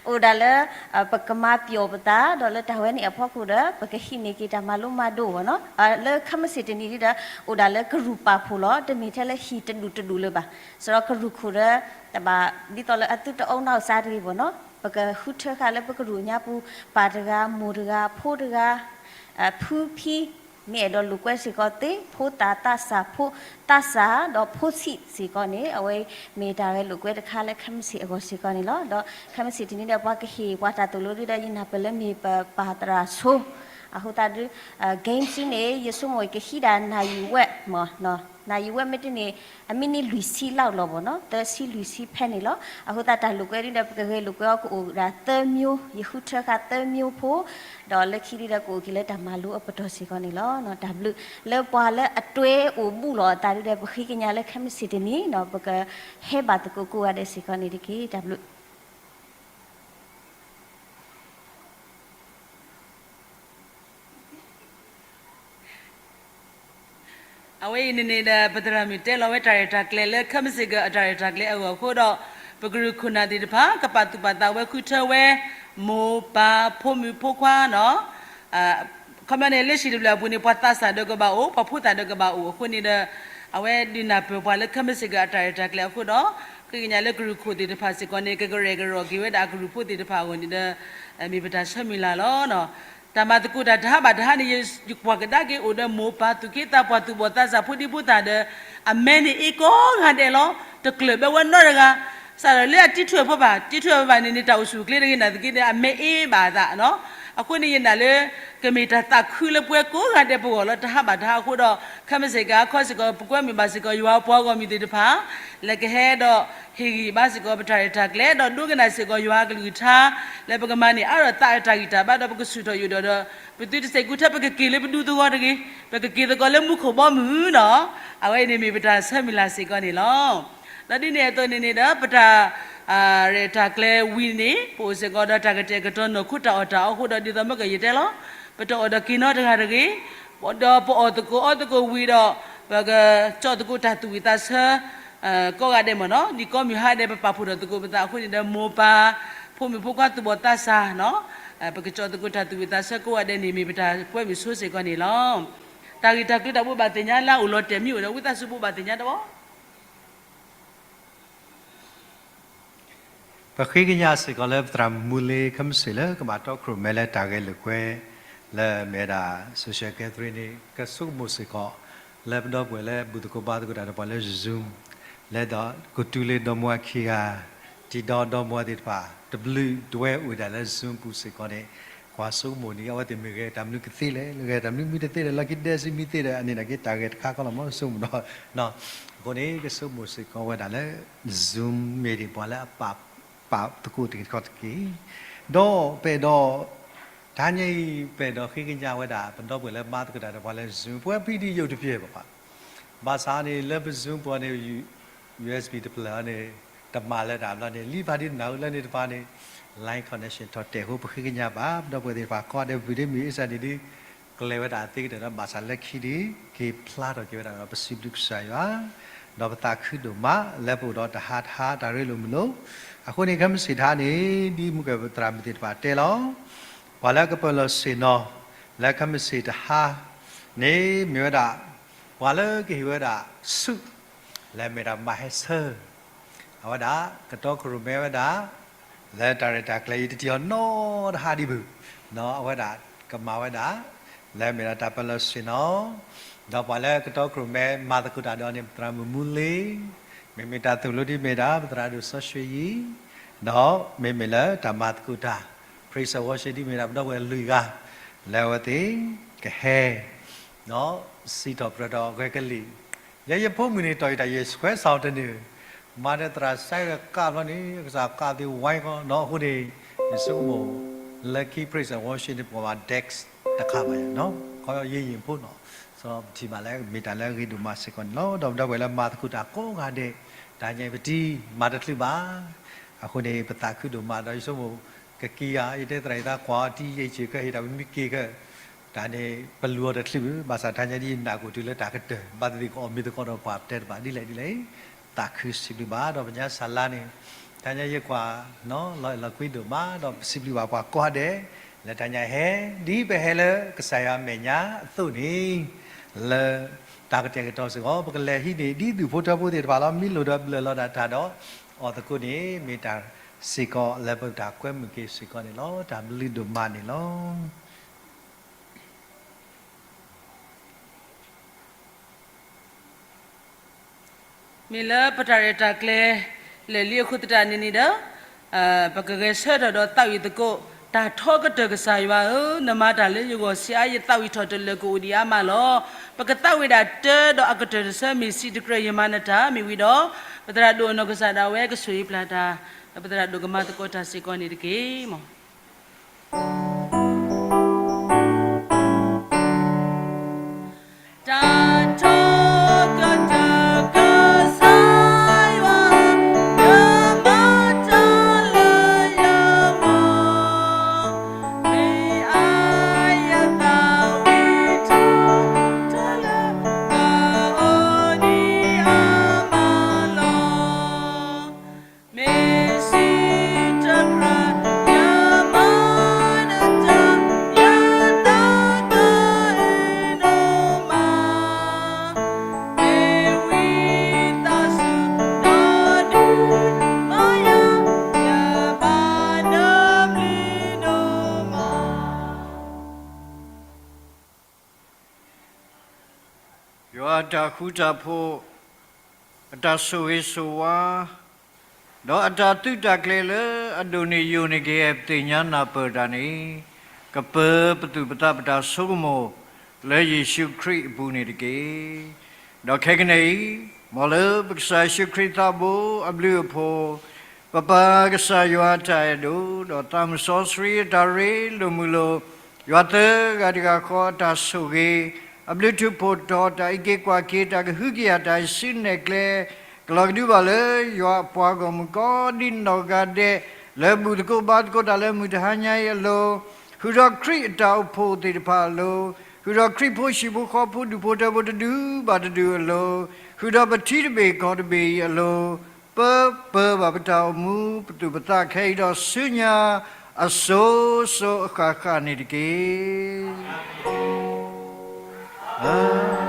အိၣ်ဒၣ်လၢ ပကမၤပျီၣ်ပသး ဒီးလၢတၢ်ဝဲန့ၣ်အဖီခိၣ်ဒီး ပကဟံးန့ၢ်က့ၤတၢ်မၤလိမၤဒိးမ့ၢ်နီၤ. လၢခဲမုၢ်ဆ့ၣ်တနံၤဒ်ဒီး အိၣ်ဒၣ်လၢကရူၢ်ပာ်ဖှိၣ်လီၤ. တမ့ၢ်ထဲလၢဟံၣ်တဒူၣ်တဒူၣ်လၢၤဘၣ်. စးထီၣ်ကရူၢ်ခိၣ်ဒီး တဘၣ် ဒ်သိးလၢအသုတအိၣ်နီၢ်စါတဂ့ၤမ့ၢ်နီၤ. ပကဃုထၢဃာ်လၢပကရူၢ်ညါပူၤ ပၢ်တဂၤ မိၢ်တဂၤ ဖိတဂၤ ဖုဖံ မ့ၢ်အဲၣ်ဒိးလိာ်ကွဲစ့ၢ်ကီးသ့ ဖိသၣ်သးစၢ် ဖိသးစၢ် ဒီးဖိဆံးစ့ၢ်ကီးန့ၣ် အဝဲမ့ၢ်တၢ်ဂဲၤလိာ်ကွဲတခါလၢခဲမုၢ်ဆ့ၣ်အဂီၢ်စ့ၢ်ကီးန့ၣ်လီၤ. ဒီးခဲမုၢ်ဆ့ၣ်တနံၤဒီး ပှၤကဟ့ၣ်ပှၤတၢ်သိၣ်လိဒ်ဒီး ယနၢ်ပၢၢ်လၢမ့ၢ်ပပၢ်သရၣ်ဆိ အဃိသတးဒ် game စုန့ၣ် ယဆိကမိၣ်ကဟံးဒၣ်နၣ်ရံၣ်ဝဲမ့ၢ် နၣ်ရံၣ်ဝဲမ့ၢ်တန့ၢ် အမံးနံးလွံၢ်ဆံလီၤလီၤမ့ၢ်နီၤ, သၢဆံလွံၢ်ဆံဖဲန့ၣ်လီၤ. အဃိသတးတၢ်လိာ်ကွဲဒ်ဒီး ပကဂဲၤလိာ်ကွဲအီၤကအိၣ်ဒၣ်သၢမျိုး, ယဃုထၢဃာ်သၢမျိုးဖိ, ဒီးလၢခံဒ်ဒီးကအိၣ်က့ၤလၢတၢ်မၤလိအပတီၢ်စ့ၢ်ကီးန့ၣ်လီၤ. တၢ်ဘျုးလၢပှၤလၢအတွဲအိၣ်ဘူးလိာ်အသးဒ်ဒီး ပဃ့ကညးလၢခဲမုၢ်ဆ့ၣ်တနံၤ ပကဟဲဘၣ်သကိးကိးဂၤဒဲးစ့ၢ်ကီးန့ၣ်တက့ၢ်. တၢ်ဘျုး အဝဲအံၤန့ၣ်န့ၣ်ဒီး ပသရၣ်မုၣ်တဲလီၤဝဲတၢ်ရဲၣ်တၢ်ကျဲၤလၢခဲမုၢ်ဆ့ၣ်ကတၢၢ်အတၢ်ရဲၣ်တၢ်ကျဲၤအဂီၢ်အဃိဒီး ပကရူၢ်ခိၣ်နၢ်သ့ၣ်တဖၣ် ကပာ်သူၣ်ပာ်သးဝဲဃုထၢဝဲ မိၢ်ပၢ်ဖိမုၣ်ဖိခွါနီၤ ခီပညီန့ၣ် လၢဟံၣ်တဖျၢၣ်အပူၤန့ၣ် ပှၤသးစၢ်ဒီးကဘၣ်အိၣ် ပှၤဖိသၣ်ဒီးကဘၣ်အိၣ်အဃိန့ၣ်ဒီး အဝဲဒုးနၢ်ပၢၢ်ပှၤလၢခဲမုၢ်ဆ့ၣ်ကတၢၢ်အတၢ်ရဲၣ်တၢ်ကျဲၤအဃိဒီး ဃ့ကညးလၢကရူၢ်ခိၣ်သ့ၣ်တဖၣ်စ့ၢ်ကီးန့ၣ် ကကရဲၣ်ကရိးက့ၤဝဲဒၣ်အကရူၢ်ဖိသ့ၣ်တဖၣ်အဂီၢ်န့ၣ်ဒီး မ့ၢ်ပတၢ်ဆၢမုၢ်လၢ်လီၤ. တၢ်မၤသကိးတၢ်တဟးဘၣ်တဟးန့ၣ် ယကွၢ်ကဒါက့ၤအိၣ်ဒီးမိၢ်ပၢ်သူၣ်က့သးပှၢ်သူၣ်ဘီၣ်သးစၢ်ဖိဒံဖိသၣ်ဒီး အမဲန့ၣ်အ့ကိးဂၤဒဲးလီၤ. တကျၢၢ်ဘၣ်ဝဲနီတဂၤ စးထီၣ်လၢအတံၤထွဲၣ်ဖိဘၣ်, တံၤထွဲၣ်ဖိဘၣ်န့ၣ်န့ၣ် တၢ်အိၣ်ဆူၣ်အိၣ်ချ့တဂ့ၤနာ်သက့န့ၣ် အမ့ၢ်အ့ဘၣ်အသးနီၤ. အဃိန့ၣ်ယနာ်လၢ ကမ့ၢ်တၢ်သးခုလၢပဝဲကိးဂၤဒဲးပဂီၢ်လီၤ. တဟးဘၣ်တဟးအဃိဒီး ခဲမုၢ်ဆ့ၣ်ကဟါခီစ့ၢ်ကီး ပကွဲမုာ်ဘၣ်စ့ၢ်ကီးယွၤပှၤဂီၢ်မုၢ်သ့ၣ်တဖၣ် လၢကဟဲဒီးဟ့ၣ်ဂံၢ်ဘါစ့ၢ်ကီးပတၢ်ရဲၣ်တၢ်ကျဲၤ ဒီးဒိကနၣ်စ့ၢ်ကီးယွၤအကလုၢ်ကထါ လၢပကမၤန့ၢ်အါထီၣ်သး တၢ်ဂံၢ်တၢ်ဘါ ဒီးပကဆူၣ်ထီၣ်ယိာ်ဒီးဒီး ပသုတစဲးကူထၢ ပကက့ၤလၢပဒူသဝီတဂ့ၤ, ပကက့ၤသကိးလၢမူခိၣ်ဘီမုၢ်နီၤ. အဝဲအံၤန့ၣ်မ့ၢ်ပတၢ်ဆၢမုၢ်လၢ်စ့ၢ်ကီးန့ၣ်လီၤ. ဒီးဒ်န့ၣ်အသိးန့ၣ်န့ၣ်ဒီး ပတၢ် ရဲၣ်တၢ်ကျဲၤဝံၤန့ၣ် ပအိၣ်စ့ၢ်ကီးဒီးတၢ်ကတဲာ်ကတီၤနီၢ်ခိတၢ်အီၣ်တၢ်အီအဃိဒီး ဒ်သိးမ့ၢ်ကယတဲလီၤ, ပတအီၣ်ဒီးက့ၤနီတဂၤတဂ့ၤ, ဒီးပအီၣ်သကိးအီသကိးဝံၤဒီး ပကကၠီၣ်သကိးတၢ်သူၣ်ဝံၣ်သးဆၢ ကိးဂၤဒဲးမ့ၢ်နီၤ, ဒ်ကိးမုၢ်ဟါဒဲး ပပာ်ဖှိၣ်ထီၣ်သကိးပသးအဃိန့ၣ်ဒီး မိၢ်ပၢ် ဖိမုၣ်ဖိခွါသူၣ်ဘီၣ်သးစၢ်နီၤ, ပကကၠီၣ်သကိးတၢ်သူၣ်ဝံၣ်သးဆၢကိးဂၤဒဲးန့ၣ် မ့ၢ်ပတၢ်ကွဲမုာ်ဆိစ့ၢ်ကီးန့ၣ်လီၤ. တၢ်ဂ့ၢ်တၢ်ကျိၤတၢ်ဘိးဘၣ်သ့ၣ်ညါလၢအအိၣ်လီၤတဲာ်မ့ၢ်အိၣ်ဒီး ဝံသးစူၤဘိးဘၣ်သ့ၣ်ညါတဘၣ်. ပဃ့ကညးစ့ၢ်ကီးလၢပသရၣ်မုၣ်မူလ့ ခဲမုၢ်ဆ့ၣ်လၢကဘၣ်တီခိၣ်ရိၣ်မဲလၢတၢ်ဂဲၤလိာ်ကွဲ လၢအမ့ၢ်ဝဲဒၣ် social gathering န့ၣ် ကဆိကမိၣ်စ့ၢ်ကီး လၢပဒီပုၢ်ဝဲၢ်လၢဘူၣ်သကိးဘါသကိးတၢ်ဒီးပှၤလၢ Zoom လၢဒီးကတုၤလၢဒီမါဝၤခံဂၤ တံၤဒီဒီမါဝၤသ့ၣ်တဖၣ် တဘျုးတဝဲအိၣ်ဝဲဒၣ်လၢ Zoom ပူၤစ့ၢ်ကီးန့ၣ် ကွၢ်ဆိကမိၣ်န့ၣ် အဝဲသ့ၣ်မ့ၢ်ဂဲၤတၢ်မနုၤကသ့လဲၣ်, ဂဲၤတၢ်မနုၤမ့ၢ်တသ့လဲၣ်, လီၢ်ခံဒဲစ့ၢ်မ့ၢ်သ့ဒီး အန့ၣ်နာ်က့တၢ်ဂဲၤတခါခီလီၤမ့ၢ်ဆိကမိၣ်ဒီး အဃိန့ၣ် ကဆိကမိၣ်စ့ၢ်ကီးဝဲဒၣ်လၢ Zoom မ့ၢ်ဒံးပှၤလၢအပာ် ပာ်သကိးတက့ၢ်တခီတက့ၢ်, ဒီးပအဲၣ်ဒိး တဟါညါအံၤ ပအဲၣ်ဒိးဃ့ကညးဝဲဒၣ် ပဒီပုၢ်ဝဲၢ်လၢမၤသကိးတၢ်ဒီးပှၤလၢ Zoom ပဝဲဖဲဒ်ယိာ်တပျဲၢ်ဘၣ်, ဘၣ်ဆၣ်န့ၣ် လၢပ Zoom ပူၤန့ၣ် USB တဖျၢၣ်န့ၣ် တမၤလၢတၢ်ဘျီန့ၣ် လံဖးဒ်နၢ်ဟူလၢန့ၣ်တဖၣ်န့ၣ် line connection ထီၣ်တဲာ်အဃိ ပဃ့ကညးဘၣ် ပဒီပုၢ်ဝဲၢ်သ့ၣ်တဖၣ် ကိးဂၤဒဲးဝံၤဒ်မ့ၢ်အ့ၣ်စၢ်န့ၣ်ဒ် ကျဲၤဝဲဒၣ်သ့ကတၢၢ်ဒီး ဘၣ်ဆၣ်လၢခံဒ် က့ၤဖျါထီၣ်က့ၤဝဲဒၣ်ဒီး ပစံးဘျုးကစၢ်ယွၤ ဒီးပသးခုဒိၣ်မးလၢပအိၣ်ဒီးတဟါတဟါတၢ်ရ့လိာ်မုာ်လိာ်, အဃိန့ၣ် ခဲမုၢ်ဆ့ၣ်တဟါန့ၣ် ဒ်မုၢ်ကၢၢ်ပသရၣ်မုၣ်သ့ၣ်တဖၣ်တဲလီၤ, ပှၤလၢကပၢၢ်လီၤဆ့ၣ်နီၤ လၢခဲမုၢ်ဆ့ၣ်တဟါန့ၣ် မ့ၢ်ဝဲဒၣ် ပှၤလၢကဟ့ၣ်ဝဲဒၣ်ဆူၣ် လၢမ့ၢ်ဒၣ်မၤဟဲဆၢ အဝဲဒၣ် ကတီခိၣ်ရိၣ်မဲဝဲဒၣ် လၢတၢ်ရဲၣ်တၢ်ကျဲၤအံၤ တထံၣ်အီၤနီတဟါဒံးဘၣ်, အဝဲဒၣ်ကမၤဝဲဒၣ် လၢမ့ၢ်ဒၣ်တၢ်ပၢၢ်လီၤဆ့ၣ်နီၤ, ဒီးပှၤလၢကတီခိၣ်ရိၣ်မဲမၤသကိးတၢ်ဒီးန့ၣ် ပသရၣ်မုၣ်မူလ့, မ့မ့ၢ်တၢ်သိၣ်လိဒ်မ့ၢ်ဒၣ် ပသရၣ်ဒိၣ်စီဆှံယံၤ, ဒီးမ့မ့ၢ်လၢတၢ်မၤသကိးတၢ် praise and worship ဒ်မ့ၢ်ဒၣ်ပဒီပုၢ်ဝဲၢ်လွံၢ်ဂၤ လၢအဝဲသ့ၣ်ကဟဲ ဒီးစံးထီၣ်ပတြၢၤထီၣ်အဂဲၤကလံၣ်, ယဲယဖိမုၣ်န့ၣ် တီၢ်အံၤတၢ်ယဲၢ်ခွဲးစးအီၤတနၢၤ, မၤဒီးသရၣ်စဲးဝဲကးဘျီန့ၣ် ကစၢ်ကးသ့ဝဲကီးနီၤအဃိန့ၣ်, ယဆိကမိၣ် လၢခံ praise and worship န့ၣ် ပှၤဘၣ် desk တခါဘၣ်ယၤနီၤ, ခီယဲယံာ်ဖိနီၤ, စီပထံၣ်ဘၣ်လၢမ့ၢ်တၢ်လၢအဂ့ၤဒိၣ်မးစ့ၢ်ကီးန့ၣ်လီၤ. ဒီးပဒီပုၢ်ဝဲၢ်လၢမၤသကိးတၢ်ကိးဂၤဒဲး, တၢ်ညါအံၤပတံၤမၤတချုးဘၣ် အဃိန့ၣ် ပသးခုဒိၣ်မးဒီး ယဆိကမိၣ် ကက့ၤဧါ, ယတဲသရၣ်ယသးကွၢ်အီၤတံၤယဲၢ်ဆံးခဲအံၤ တၢ်ပမ့ၢ်က့ၤခဲ တၢ်န့ၣ် ပလူၤအီၤတချုးဘၣ်, ဘၣ်ဆၣ်တဟါညါဒ်ယနာ်ကအိၣ်တုၤလၢ တၢ်ကတၢၢ်ဘၣ်သ့ၣ်သ့ၣ် ကအီၣ်မ့ၤသကိးဒီးပှၤပတဲတဘၣ်ဒ်လဲၣ်ဒ်လဲၣ်, သးခုစံးဘျုးဘၣ်ဒီးပညါစၢ်လါန့ၣ်, တဟါညါယကွၢ် လီၤအဲၣ်လီၤကွံဒိၣ်မး ဒီးပစံးဘျုးဘၣ်ပှၤကိးဂၤဒဲး လၢတၢ်ညါဟဲ ဒ်ပဟဲလၢကစၢ်ယွၤအမဲာ်ညါအသိးန့ၣ် လၢတၢ်ကတဲာ်ကတီၤစ့ၢ်ကီး ပကလဲၤဟံးန့ၢ်ဒ်ဒူၣ်ဖိထၢဖိသ့ၣ်တဖၣ်လီၤ. မ့ၢ်လိၣ်ဒီးဘျၢၣ်လီၤဒၣ်တၢ်ဒီး အီၣ်သကိးန့ၣ် မ့ၢ်တၢ်စ့ၢ်ကီးလၢပတၢ်ကွဲမုာ်က့ၤစ့ၢ်ကီးန့ၣ်လီၤ. တၢ်ဘျုးဒိၣ်မးန့ၣ်လီၤ. မ့ၢ်လၢပတၢ်ရဲၣ်တၢ်ကျဲၤ လဲၤလံအဃိသတးန့ၣ်န့ၣ်ဒီး ပကဂဲၤဆၢထၢၣ်ဒီးသးဝံၣ်သကိး တၢ်ထီကတၢၢ်ကစၢ်ယွၤဧၢ, နမၤတၢ်လၢယဂီၢ်ဆံးအါ, ယသးဝံၣ်ထီၣ်တလၢာ်ကအိၣ်ဒံးအါမးလီၤ. ပကသးဝံၣ်ဒၣ်တၢ်ဒီးအကတၢၢ်တဆၢ မ့ၢ်စံးတကြၢးယမၤနတၢ်မ့ၢ်ဝံၤဒီး ပသရၣ်ဒိၣ်အနီၢ်ကစၢ်ဒၣ်ဝဲကဆိၣ်ဂ့ၤပျၢ်တၢ်, ဒီးပသရၣ်ဒိၣ်ကမၤသကိးတၢ်စ့ၢ်ကီးန့ၣ်တက့ၢ်. တၢ်ထီကတၢၢ်ကစၢ်ယွၤ, ယမၤတၢ်လၢယဂီၢ်, မ့ၢ်အါယသးဝံၣ်ထီၣ်တၢ်လၢ ကအိၣ်ဒံးအါမးလီၤ. မ့ၢ်စံးတကြၢး ယမၤနတၢ်, ယသးကအုးနီၢ်မး, မ့ၢ်ဝံသးစူၤဒီးဒုးမၤယၤ, ယဘၣ်နဘျုးဒိၣ်မး. ယွၤအတၢ်ဃူတၢ်ဖိး, အတၢ်ဆိၣ်ဂ့ၤဆိၣ်ဝါ, ဒီးအတၢ်သုးတၢ်ကျဲၤလၢအဒိၣ်န့ၢ်ယိာ်န့ၢ်က့ၤ ပသ့ၣ်ညါနၢ်ပၢၢ်တၢ်န့ၣ်, ကပၢၤပသူၣ်ပသးပတၢ်ဆိကမိၣ် လၢယ့ၣ်ၡူးခရံာ်အပူၤန့ၣ်တက့ၢ်. ဒီးခဲကနံၣ်အံၤ, မ်လၢပကစၢ်ယ့ၣ်ၡူးခရံာ်သးဘိအဘျုးအဖှိၣ်, ပပၢ်ကစၢ်ယွၤအတၢ်အဲၣ်ဒိၣ်, ဒီးသးမုၢ်စီဆှံအတၢ်ရ့လိာ်မုာ်လိာ်, ယွၤသၢဂၤတဂၤဃီအတၢ်ဆိၣ်ဂ့ၤ, အဘျုးထူးဖှိၣ်ထီၣ်, တၢ်အံးက့ၤကွၢ်က့ၤ, တၢ်ကဟုကယာ်တၢ်စုနဲၣ်ကျဲ, ကလီၤကဒုဘၣ်လၢယွၤအပှၤဂီၢ်မုၢ်ကိးဒံနီၢ်ဂၤဒဲး, လၢဘူၣ်သကိးဘါသကိးတၢ်လၢမုၢ်တဟါညါအံၤအလိၤ, ဃုာ်ဒီးခရံာ်အတၢ်အိၣ်ဖှိၣ်သ့ၣ်တဖၣ်အလိၤ, ဃုာ်ဒီးခရံာ်ဖိဟံၣ်ဖိဃီဖိဒူၣ်ဖိထၢဖိတဒူဘၣ်တဒူအလိၤ, ဃုာ်ဒီးပထံတဘ့ၣ်ကီၢ်တဘ့ၣ်အံၤအလိၤ, ပပၢၤဘၣ်ပတၢ်အိၣ်မူပသူၣ်ပသးခဲအံၤဒီးဆူညါ အစိၤစိၤအဃၣ်ဃၣ်န့ၣ်တက့ၢ်.